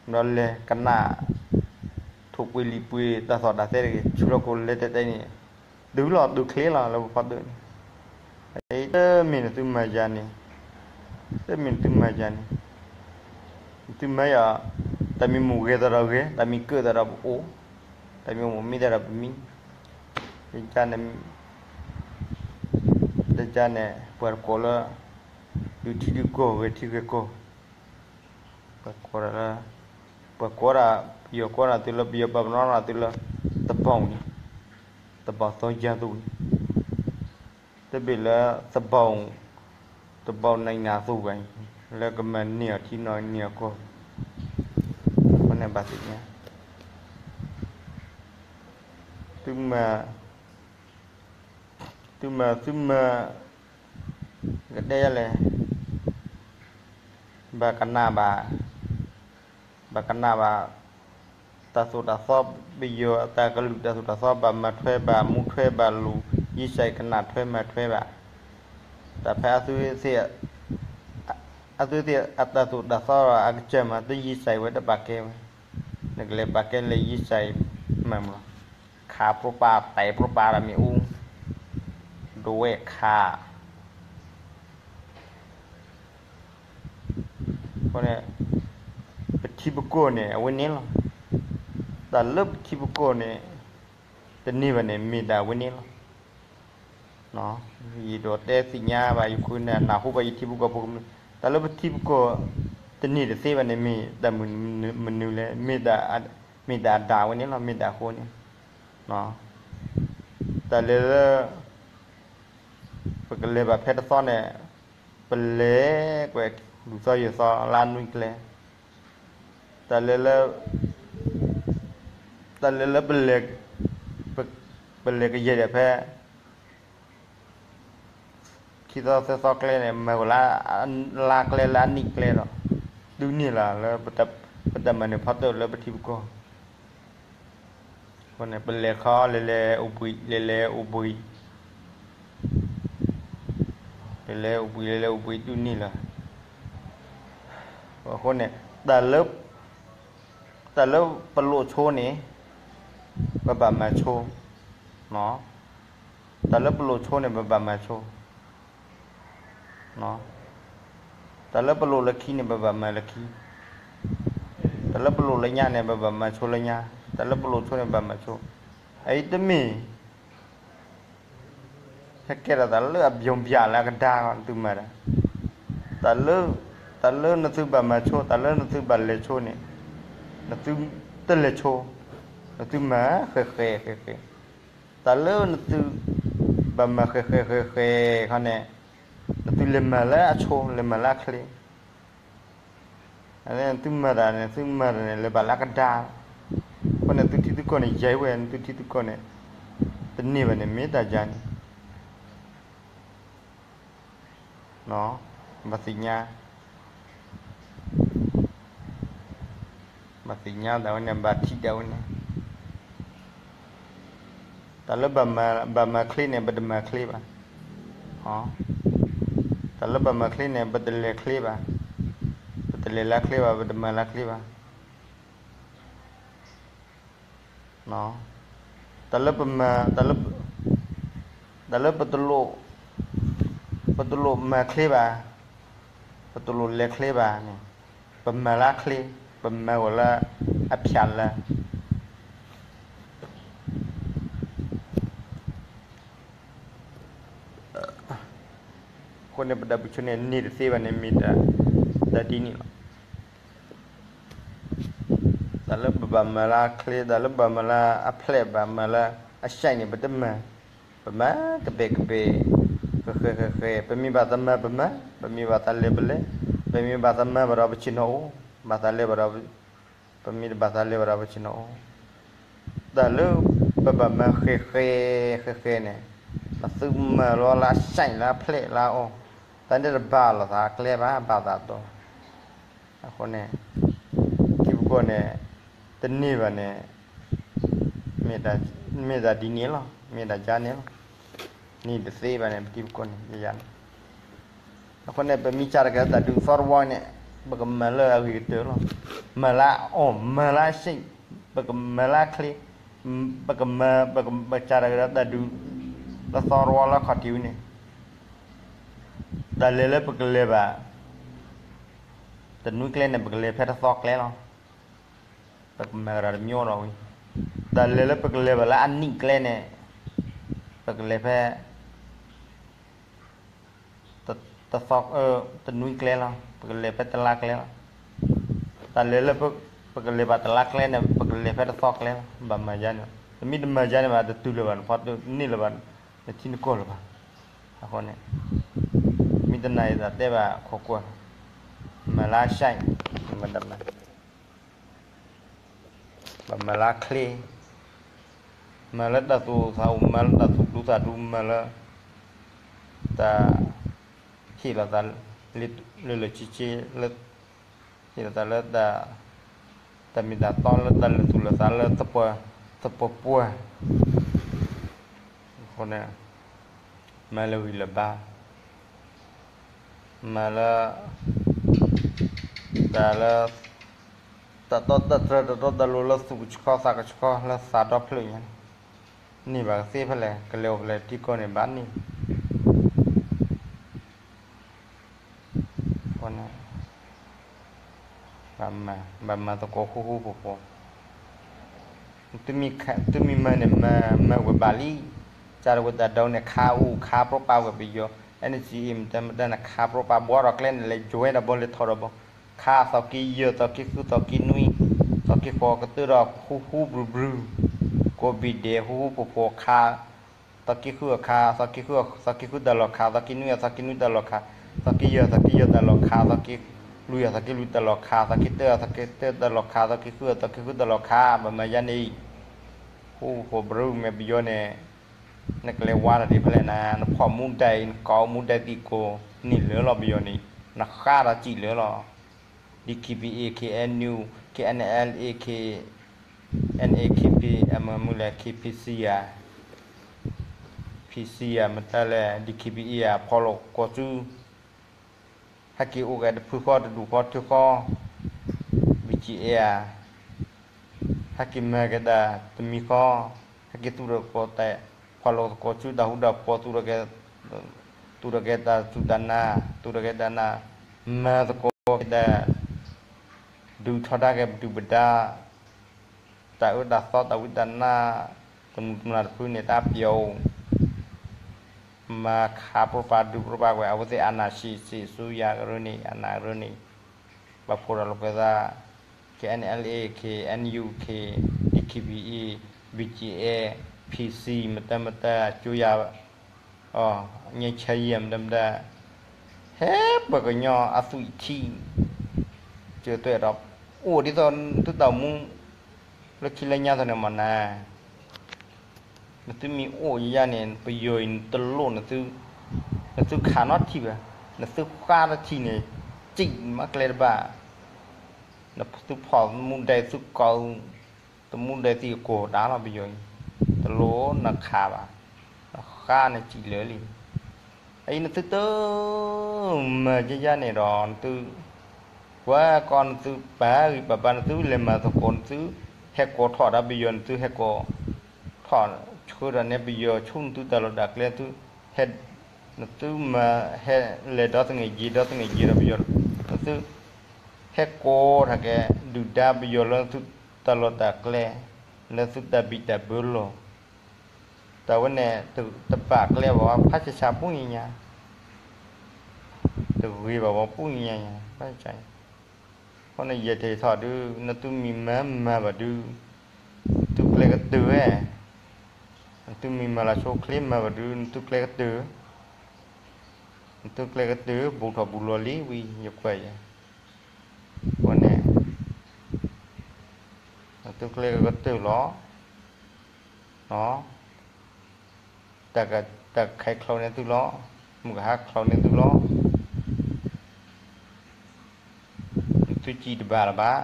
ဒီးလဲၤကနၣ် ထိၣ်ပှ့ၤလံာ်ပှ့ၤ တၢ်သီၣ်တၢ်သဲတဂ့ၤ, ဆူးလီၤခိၣ်လဲၤတဲာ်တဲာ်န့ၣ်, တုၤလီၤတုၤချ့လီၤလၢပဖီတၢၣ်န့ၣ်, တမ့ၢ်နသုမၤယၤန့ၣ်, တမ့ၢ်နသုမၤယၤန့ၣ်, နသုမၤယၤ, တၢ်မ့ၢ်မိၣ်ဂဲၤသးဒီးဂဲၤ, တၢ်မ့ၢ်ကၢၣ်သးဒီးပအိၣ်, တၢ်မ့ၢ်မိၣ်မံသးဒီးပမံ, တန့ၣ် တန့ၣ် ပှၤတကိးလၢ ဒုးထံဒုးကီၢ် ဂဲၤထံဂဲၤကီၢ် ပှၤကိးဒၣ်လၢ, ပှၤကိးဒၣ်, ပယီၤကိးဒၣ်သုလၢ ပယီၤပာ်ပနီၣ်ဒၣ်သုလၢ သဘီၣ်န့ၣ်, သဘီၣ်သီယါသူန့ၣ်, တဘ့ၣ်လၢ သဘီၣ်, သဘီၣ်နံၣ်နၢ်သူဘၣ်, လၢကမၤန့ၢ်အီၤထံနီၢ်န့ၢ်အီၤကီၢ်, အဃိန့ၣ်ဘၣ်သ့ၣ်ညါ သုမၤ, သုမၤ, သုမၤ, ကတဲယလဲၣ်, ဘၣ်ကနၣ်ဘၣ်, ဘၣ်ကနၣ်ဘၣ်, တၢ်သိၣ်တၢ်သီ ပယီၤအတၢ်ကလုၢ်တၢ်သိၣ်တၢ်သီ ဘၣ်မၤထွဲဘၣ် မူထွဲဘၣ်လူၤ ယံစဲးကနၣ်ထွဲမၤထွဲဘၣ်, တၢ်ဖဲအသုသ့ၣ်, အသုသ့ၣ်အတၢ်သိၣ်တၢ်သီအကစၢ်မး တယံစဲးဝဲတဘၣ်ကဲဝဲ, နကလဲၤဘၣ်ကဲလဲၤယံစဲးမၤမး, ခးပြိပာ် တဲပြိပာ်ဒီးမ့ၣ်အူ, ဒိးဝဲၢ်ခး အဃိန့ၣ် ပထံပကီၢ်န့ၣ် အဝဲန့ၣ်လီၤ. တၢ်လၢပထံပကီၢ်န့ၣ် တန့ၢ်ဘၣ်န့ၣ် မ့ၢ်ဒၣ်ဝဲန့ၣ်လီၤ. ယဒိးတဲသ့ၣ်ညါဘၣ် ယဃုန့ၣ် နၢ်ဟူဘၣ်ယထံဖိကီၢ်ဖိကမျၢၢ် တၢ်လၢပထံပကီၢ် တန့ၢ်တသ့ဘၣ်န့ၣ် မ့ၢ်တၢ်မနုၤလဲၣ်, မ့ၢ်တၢ်အဒၣ်ဝဲန့ၣ်လီၤ, မ့ၢ်တၢ်အဃိန့ၣ်, တၢ်လၢလၢ ပကလဲၤဘၣ်ဖဲတသီန့ၣ်, ပလဲၤကွဲးဒူၣ်သီယိာ်သီလၢအနွံကျဲ, တၢ်လၢလၢ တၢ်လၢလၢပလဲၤ, ပလဲၤကယဲၢ်ဒၣ်ဖဲ ခံသီသၢသီကျဲန့ၣ် မၤဝဲလၢ လါကျဲလၢအနံၣ်ကျဲဒီး ဒုးန့ၢ်လီၤလၢ ပတၢ်မၤနၢၤဖီတၢၣ်လၢပထံပကီၢ်, အဃိန့ၣ် ပလဲၤခီလဲၤလဲၤအိၣ်ဘှံး လဲၤလဲၤအိၣ်ဘှံး လဲၤလဲၤအိၣ်ဘှံး လဲၤလဲၤအိၣ်ဘှံး ဒုးန့ၢ်လီၤ, အဃိန့ၣ် တၢ်လၢပလိၣ်ဆိန့ၣ် ပဘၣ်မၤဆိ, တၢ်လၢပလိၣ်ဆိန့ၣ် ပဘၣ်မၤဆိ, တၢ်လၢပလိၣ်လၢခံန့ၣ် ပဘၣ်မၤလၢခံ, တၢ်လၢပလိၣ်လၢညါန့ၣ် ပဘၣ်မၤဆိလၢညါ, တၢ်လၢပလိၣ်ဆိန့ၣ် ပဘၣ်မၤဆိ, အအံၤတမ့ၢ် ဟဲကဲထီၣ်တၢ်လၢအဘျီဘျီလၢအကဒါ နသုမၤတၢ်, တၢ်လၢနသုဘၣ်မၤဆိ တၢ်လၢနသုဘၣ်လဲၤဆိန့ၣ် နသုတလဲၤဆိ, နသုမၤဃဲၤဃဲၤဃဲၤဃဲၤ, တၢ်လၢနသုဘၣ်မၤဃဲၤဃဲၤဃဲၤဃဲၤခီန့ၣ် နသုလဲၤမၤလၢအဆိ လဲၤမၤလၢအချ့ သုမၤတၢ်န့ၣ် သုမၤတၢ်န့ၣ် လဲၤဘၣ်လၢအကဒါ, အဃိန့ၣ် သုထံသုကီၢ်န့ၣ် ယဲဝဲ သုထံသုကီၢ်န့ၣ် တန့ၢ်ဘၣ်န့ၣ် မ့ၢ်တၢ်ယါန့ၣ် ဘၣ်သ့ၣ်ညါ, ဘၣ်သ့ၣ်ညါဒၣ်ဝဲန့ၣ် ဘၣ်ထံၣ်ဒၣ်ဝဲန့ၣ်, တၢ်လၢဘၣ်မၤချ့န့ၣ် ပတမၤချ့ဘၣ်, တၢ်လၢဘၣ်မၤချ့န့ၣ် ပတလဲၤချ့ဘၣ်, ပတလဲၤလၢချ့ဘၣ် ပတမၤလၢချ့ဘၣ် တၢ်လၢပမၤ, တၢ်လၢပတလိၣ်, ပတလိၣ်မၤချ့ဘၣ်, ပတလိၣ်လဲၤချ့ဘၣ်န့ၣ် ပမၤလၢအချ့, ပမၤဂီၤလၢအဖျးလၢ အဃိန့ၣ် ပတၢ်ဘုဆိန့ၣ် န့ၢ်တသ့ဘၣ်န့ၣ် မ့ၢ်တၢ်ဒ်န့ၣ်လီၤ. တၢ်လၢပဘၣ်မၤလၢအချ့, တၢ်လၢပဘၣ်မၤလၢအဖျဲး, ဘၣ်မၤလၢအစဲးန့ၣ် ပတမၤ, ပမၤကပဲာ်ကပဲာ်, ဃဲးဃဲးဃဲးဃဲး, ပမ့ၢ်ဘၣ်သးမၤပမၤ, ပမ့ၢ်ဘၣ်သးလဲၤပလဲၤ, ပမ့ၢ်ဘၣ်သးမၤဘၣ်ဒီးပဆ့ၣ်နီၤအိၣ်, ဘၣ်သးလဲၤဘၣ်ဒီး ပမ့ၢ်တဘၣ်သးလဲၤဘၣ်ဒီးပဆ့ၣ်နီၤအိၣ်, တၢ်လၢပဘၣ်မၤဃဲးဃဲးဃဲးဃဲးန့ၣ်, ပသုမၤလီၤလၢအစဲးလၢအဖျဲးလၢအအီၣ်, တၢ်န့ၣ်တဘၣ်လိာ်သးအကျဲဘၣ်, ဘၣ်သးတီ, အဃိန့ၣ် ထံဖိကီၢ်န့ၣ် တန့ၢ်ဘၣ်န့ၣ် မ့ၢ်တၢ်ဒ်န့ၣ်လီၤ, မ့ၢ်တၢ်ယါန့ၣ်လီၤ. န့ၢ်တသ့ဘၣ်န့ၣ် ပထံပကီၢ်န့ၣ် ယါန့ၣ်, အဃိန့ၣ် ပမ့ၢ်စးတကဲတၢ်ဒုးသီတဝီန့ၣ် ပကမၤလၢအဂ့ၤကတၢၢ်လီၤ. မၤလၢအအီၣ်, မၤလၢအစဲး, ပကမၤလၢအချ့, ပကမၤ, ပကစးတကဲတၢ်ဒုး လၢသီတဝီလၢခီၣ်ထံးဝဲန့ၣ်, တၢ်လဲၤလၢပကလဲၤဘၣ် တနွံကျဲန့ၣ် ပကလဲၤဖဲတသီကျဲလီၤ. ပကမၤကဒီးတမံၤဒီးဝံၤ, တၢ်လဲၤလၢပကလဲၤဘၣ်လၢအနံၣ်ကျဲန့ၣ် ပကလဲၤဖဲ တသီ, တနွံကျဲလီၤ, ပကလဲၤဖဲတလါကျဲလီၤ. တၢ်လဲၤလၢပကလဲၤဘၣ်တလါကျဲန့ၣ် ပကလဲၤဖဲတသီကျဲလီၤ. ဘၣ်မၤယါန့ၣ်, တမ့ၢ်တမၤယါန့ၣ်ဘၣ် တတုၤလၢၤဘၣ်, နဖီတန့ၢ်လၢၤဘၣ်, နထံနကီၢ်လၢၤဘၣ်. အဃိန့ၣ် မ့ၢ်တနာ်အသးတဲဘၣ်ခိးကွၢ်, မၤလၢအစဲး, မၤတၢ်မၤ ဘၣ်မၤလၢအချ့, မၤလၢတၢ်သူၣ်အိၣ်သးအိၣ်, မၤလၢတၢ်သူၣ်ဒူသးဒူ, မၤလၢ တၢ်ဟ့ၣ်လီၤသး လၢလၢဆ့ဆ့, ဟ့ၣ်လီၤသးလၢ တၢ်မ့ၢ်တၢ်တီလၢတၢ်လဲၤသူၣ်လဲၤသးလၢ သပှၢ်ပှၢ်, အဃိန့ၣ် မၤလၢဂံၢ်လၢဘါ, မၤလၢ တၢ်လၢ တၢ်တီတၢ်တြၢ တၢ်တီတၢ်လိၤလၢသူၣ်ကဆှီသးကဆှီလၢသးဒီဖျၢၣ်ညါန့ၣ်, န့ၢ်ဘၣ်ကသ့ဖဲလဲၣ်, ကလဲၤအိၣ်ဖဲလဲၣ်ထံကီၢ်န့ၣ်ဘၣ်န့ၣ် ဘၣ်မၤသကိးဃူဃူဖိးဖိး, သုမ့ၢ်မၤန့ၣ် မၤဝဲဘၣ်လံ, ကၢ်တဝဲတၢ်ဒိးန့ၣ် ခးအူခးပြီပာ်ဝဲပယီၤ, အဲန့ၣ်စံးအံၤ မတၤမတၤန့ၣ် ခးပြီပာ်ဘှီဒီးကျဲန့ၣ် လဲၤယွဲဒီးဘီလဲၤထီၣ်ဒီးဘီ, ခး သီက့ယဲၢ်, သီက့ဃု, သီက့နွံ, သီက့ဃိး, ကတၢၢ်ဒီးဟူဟူဘြူၤဘြူၤ, ကိးဘ့ၣ်ဒဲး ဟူဟူဖိးဖိးခါ, သီက့ဃုအခါ, သီက့ဃု, သီက့ဃုတၢ်လီၤခါ, သီက့နွံအ, သီက့နွံတၢ်လီၤခါ, သီက့ယဲၢ်, သီက့ယဲၢ်တၢ်လီၤခါ, သီက့လွံၢ်အ, သီက့လွံၢ်တၢ်လီၤခါ, သီက့တၢၢ်အ, သီက့တၢၢ်တၢ်လီၤခါ, သီက့ဃုအ, သီက့ဃုတၢ်လီၤခါ, ဘၣ်မၤယါန့ၣ်အံၤ, ဟူဖိးဘြူၤမ့ၢ်ပယီၤန့ၣ် နကလဲၤဝါတၢ်ဒ်ဖဲလဲၣ်နၤ, နဖီၣ်မူဒါအံၤ နကိးမူဒါသံးကိးန့ၣ်လၢာ်လီၤ ပယီၤန့ၣ်, နဃါဒီးစံးလၢာ်လီၤ. DKBA, KNU, KNLA, K, NAKP, အမုၢ်လဲၣ် KPC ဧါ, PC ဧါ, မတၤလဲၣ် DKBA ဧါ, ဖီၣ်လိာ်သကိးစု ဟဲက့ၤအိၣ်က့ၤတဖုဃီတဒူၣ်ဃီထၢဃီ, BGF ဧါ, ဟဲက့ၤမၤက့ၤတၢ်တမံၤဃီ, ဟဲက့ၤသူၣ်ထီၣ်သကိးတၢ်, ဖီၣ်လိာ်သကိးစုတၢ်ဃူတၢ်ဖိး, သူၣ်ထီၣ်က့ၤတၢ်စူၢ်တၢ်နာ်, သူၣ်ထီၣ်က့ၤတၢ်နၢ်, မၤသကိးက့ၤတၢ် ဒုးထီဒါက့ၤပဒုၣ်ပဒါ, တၢ်အၢတၢ်သီတၢ်ဝံတၢ်နါ, တမုၢ်တမျၢ်တဖုန့ၣ် တၢ်ပျီၣ်, မၤခးပြပာ်ဒုးပြပာ်ကွံာ် အဝဲသ့ၣ် အာဏာရှင် စစ်အစိုးရ ကရၢန့ၣ် အာဏာ ကရၢန့ၣ်, ဘၣ်ဖှိၣ်ထီၣ်လိာ်ကွဲသး KNLA, KNU, DKBA, BGF, PC မတၤမတၤ ကၠိယၤ အီၤ ငြိမ်းချမ်းရေး မတၤမတၤ, ဟဲပှၤကညီအသွံၣ်ထံ, ကၢၤသွဲၣ်ဒီး အိၣ်ဒ်သိးသုတၢ်အိၣ်မူ လၢခံလၢညါသိးန့ၣ်မးနၤ, နသုမ့ၢ်အိၣ်ယါန့ၣ် ပယီၤအံၤ တလိၣ်နသု, နသုခးနီထံဘၣ်, နသုဃါတထံၣ်န့ၣ် စံးမၤကျဲတဘၣ်, နသုဖီၣ်မူဒါသုကိး တမူဒါသံးအကိာ်ဒါလီၤ ပယီၤအံၤ, တလိၣ်နခးဘၣ်, နဃါန့ၣ်စံးလၢာ်လံ. အအံၤနသုတမၤယါယါန့ၣ်ဒီး နသု ကွၢ်ကီနသုပာ်ဂံၢ်ပာ်ဘါ နသုလဲၤမၤသကိး နသုဟဲကိးထီၣ်ဒီးပယီၤ နသုဟဲကိးထီၣ်ဆှၢဒီးနဲပယီၤ ဆူနသုတၢ်လီၢ်တၢ်ကျဲ သုဟဲ နသုမၤဟဲလဲၤဒီသန့ၢ်ယံၤ ဒီသန့ၢ်ယံၤဒီးပယီၤ နသုဟဲကိးထီၣ်က့ၤ ဒုၣ်ဒါပယီၤလၢသုတၢ်လီၢ်တၢ်ကျဲ လၢသုတၢ်ဘံၣ်တၢ်ဘၢလီၢ် တၢ်ဝဲန့ၣ် တဘၣ်ကျဲဘၣ်ဝဲ ဖးဆါဆါပူၤညါညါ, တဂ့ၤဘၣ်ဝဲပူၤညါညါညါ, ဖးဆါဆါညါ, အဃိန့ၣ် ယဲၢ်ထံၣ်ထီၣ်ဒုး နသုမ့ၢ်မၤမၤဘၣ်ဒုး နသုကျဲကတၢၢ်ဝဲ, နသုမ့ၢ်မၤလၢဆိချ့မၤဘၣ်ဒုး နသုကျဲကတၢၢ်, နသုကျဲကတၢၢ် ဘူးထီၣ်ဘူးလီၤလံဝံၤ ယကွၢ်ယဲ, အဃိန့ၣ် နသုကျဲကတၢၢ်လီၤ. တၢ်ကခဲချီန့ၢ်သုလီၤ, မုၢ်ကဟါချီန့ၢ်သုလီၤ, နသုစံးတဘၣ်လၢၤဘၣ်,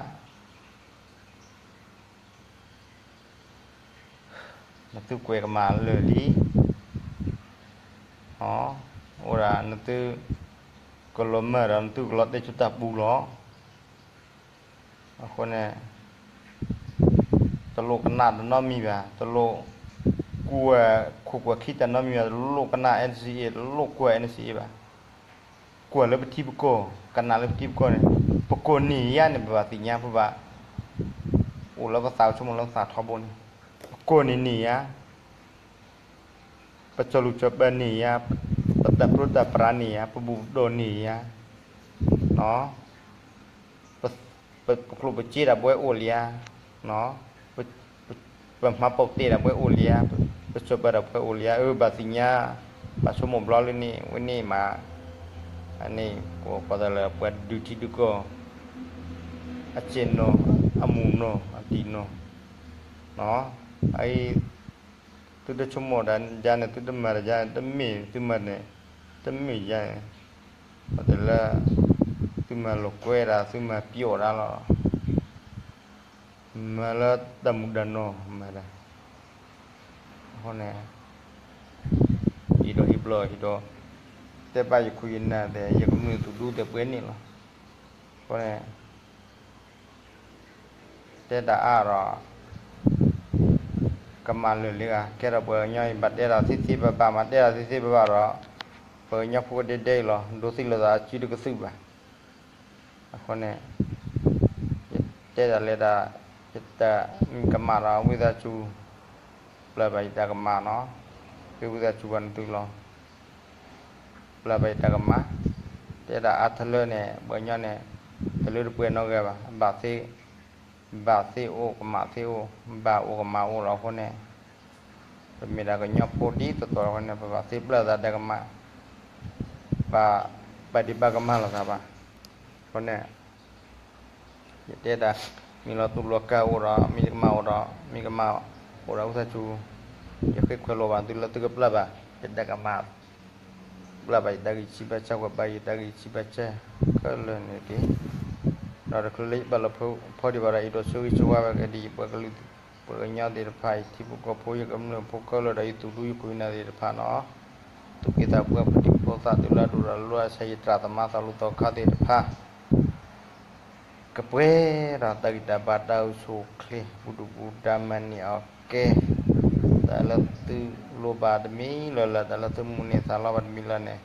နသုကွဲးကမၣ်လၢာ်လံ, အိၣ်ဒၣ်နသုကလီၤမၢ်ဒီး နသုကလီၤတဲာ်ဆူတၢ်ပူၤလီၤ. အဃိန့ၣ် တလိၣ်ကနၣ်တၢ်နီတမံၤဘၣ်, တလိၣ်ကွၢ်ခိၣ်ကွၢ်ခံတၢ်နီတမံၤဘၣ်, တလိၣ်ကနၣ် NCA, တလိၣ်ကွၢ် NCA ဘၣ်. ကွၢ်လၢပထံပကီၢ်, ကနၣ်လၢပထံပကီၢ်န့ၣ်, ပကီၢ်န့ၢ်ယါန့ၣ် ပဘၣ်သ့ၣ်ညါ ပဘၣ်အိၣ်လၢပသး ဆိကမိၣ်လၢပသးထီဘိန့ၣ်, ပကီၢ်န့ၣ်န့ၢ်ယါ ပစီၤလူၢ်စီၤပၤန့ၢ်ယါ, ပတၢ်ပြၢတၢ်ပြးန့ၢ်ယါ, ပဘူၣ်ပတီၢ်န့ၢ်ယါ, ပကျိၣ်ပစ့တၢ်ပှဲၤအိၣ်လံဧါ, ပမၤပိာ်တဲာ်တၢ်ပှဲၤအိၣ်လံဧါ, ပစီၤပၤတၢ်ပှဲၤအိၣ်လံဧါ, အၢ ဘၣ်သ့ၣ်ညါ, ဘၣ်ဆိကမိၣ်ဘျီလၢန့ၣ် ဝဲန့ၣ်မး, အန့ၣ် ကိးသးလၢပှၤဒုးထံဒုးကီၢ်, အစဲးနီၤ, အမူၤနီၤ, အတံၤနီၤ, အအံၤ သုတဆိကမိၣ်တၢ်ယါန့ၣ် သုတမၤတၢ်ယါန့ၣ် တမ့ၢ်သုမၤန့ၣ်, တမ့ၢ်ယါန့ၣ်, ပတဲလၢ သုမၤလိာ်ကွဲဒၣ် သုမၤပျီဒၣ်လီၤ, မၤလၢတၢ်မူဒါနီၢ်မၤဒၣ်, အဃိန့ၣ် ဟံးဒီးဟံးဘျီဟံးဒီး တဲဘၣ်ယခိၣ်ယနၢ်သ့ၣ် ယကမျၢၢ်သူၣ်ဒူသ့ၣ်ပှဲၤန့ၣ်လီၤ, အဃိန့ၣ် တဲတၢ်အါဒီး ကမၣ်လၢာ်လံဧါ, ကဲထီၣ်ပှၤကညီအံၤ ဘၣ်တဲတၢ်သ့သ့ဘၣ်ဘၣ်မး တဲတၢ်သ့သ့ဘၣ်ဘၣ်ဒီး ပှၤကညီဖိကဒဲဒဲအံၤလီၤ, ဒိးသံလိာ်သးစုတကသုၣ်ဘၣ်. အဃိန့ၣ် ယတဲတၢ်လဲၤတၢ် ယတၢ်မ့ၢ်ကမၣ်ဒီးဝံသးစူၤ ပျၢ်ဘၣ်ယတၢ်ကမၣ်နီၤ, ဃ့ဝံသးစူၤပှၤနသုလီၤ, ပျၢ်ဘၣ်ယတၢ်ကမၣ်, တဲတၢ်အါထလၢန့ၣ် ပှၤကညီန့ၣ် တလၢတပှဲၤနီတဂၤဘၣ်, ဘၣ်သ့ၣ်, ဘၣ်သ့ၣ်အိၣ်ကမၣ်သ့ၣ်အိၣ်, ဘၣ်အိၣ်ကမၣ်အိၣ်လီၤအဃိန့ၣ်, ပမ့ၢ်ဒၣ်ကညီဖိဒ်သိးသိးအဃိန့ၣ် ပဘၣ်သ့ၣ်ပျၢ်သးဒီးကမၣ်, ဘၣ်, ဘၣ်ဒံးဘၣ်ကမၣ်လိာ်သးဘၣ်. အဃိန့ၣ် ယတဲဒၣ်, မ့ၢ်လီၤတူာ်လီၤကာ်အိၣ်ဒီး မ့ၢ်ကမၣ်အိၣ်ဒီး မ့ၢ်ကမၣ်အိၣ်ဒီး အူသးစူၤ, ယဃ့ခွဲးလိာ်ဘၣ်သုလၢသုကပျၢ်ဘၣ် ယတၢ်ကမၣ်, ပျၢ်ဘၣ်ယတၢ်ဂံၢ်ဆံးဘၣ်ဆၢ, ကွၢ်ဘၣ်ယတၢ်ဂံၢ်ဆံးဘၣ်ဆၢခဲလၢာ်န့ၣ်တက့ၢ်. ဒီးတချုးလၢယဘၣ်လီၤဖီဒံးဘၣ်ဒီး ယဒိးဆၢဂ့ၤဆၢဝါဘၣ်က့ၤဒံး ယပှၤကလုာ်, ပှၤကညီသ့ၣ်တဖၣ်, ယထံဖိကီၢ်ဖိ, ယကမျၢၢ်ဖိခဲလၢာ်ဒီး ယသူၣ်ဒူယကိးနၤသ့ၣ်တဖၣ်နီၤ, သူၣ်က့သးပှၢ် ပတံၤဖိသၣ် တုၤလၢအဒိၣ်ဒီးလၢအဆါ ယတြၢ်သမါသီလူၤသီခါသ့ၣ်တဖၣ် ကပှဲၤဒီးတၢ်ဂံၢ်တၢ်ဘါ တၢ်အိၣ်ဆူၣ်အိၣ်ချ့ ပူၤဒုၣ်ပူၤဒါ မၤန့ၢ်အီၣ်ကဲ တၢ်လၢသုလိၣ်ဘၣ်တမံၤလၢ်လၢ်, တၢ်လၢသုမုၢ်န့ၢ်သးလီဘၣ်တမံၤလၢ်န့ၣ်,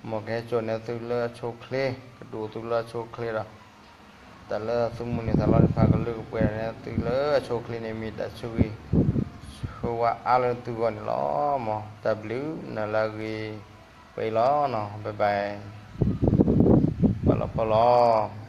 မ်ကဟဲစိာ်န့ၢ်သုလၢအဆိအချ့, ကဒိၣ်သုလၢအဆိအချ့ဒီး တၢ်လၢသုမုၢ်န့ၢ်သးလီတဖၣ် ကလၢကပှဲၤန့ၢ်သုလၢအဆိအချ့န့ၣ် မ့ၢ်တၢ်ဆၢဂ့ၤဆၢဝါအါလၢသုဂီၢ်န့ၣ်လီၤ. မ်တၢ်ဘျုးနၤလၢအဂ့ၤ, ပှဲၤအံၤလီၤနီၤ, ဘၣ်ဘၣ်, ဘၣ်လီၤဖီလီၤ.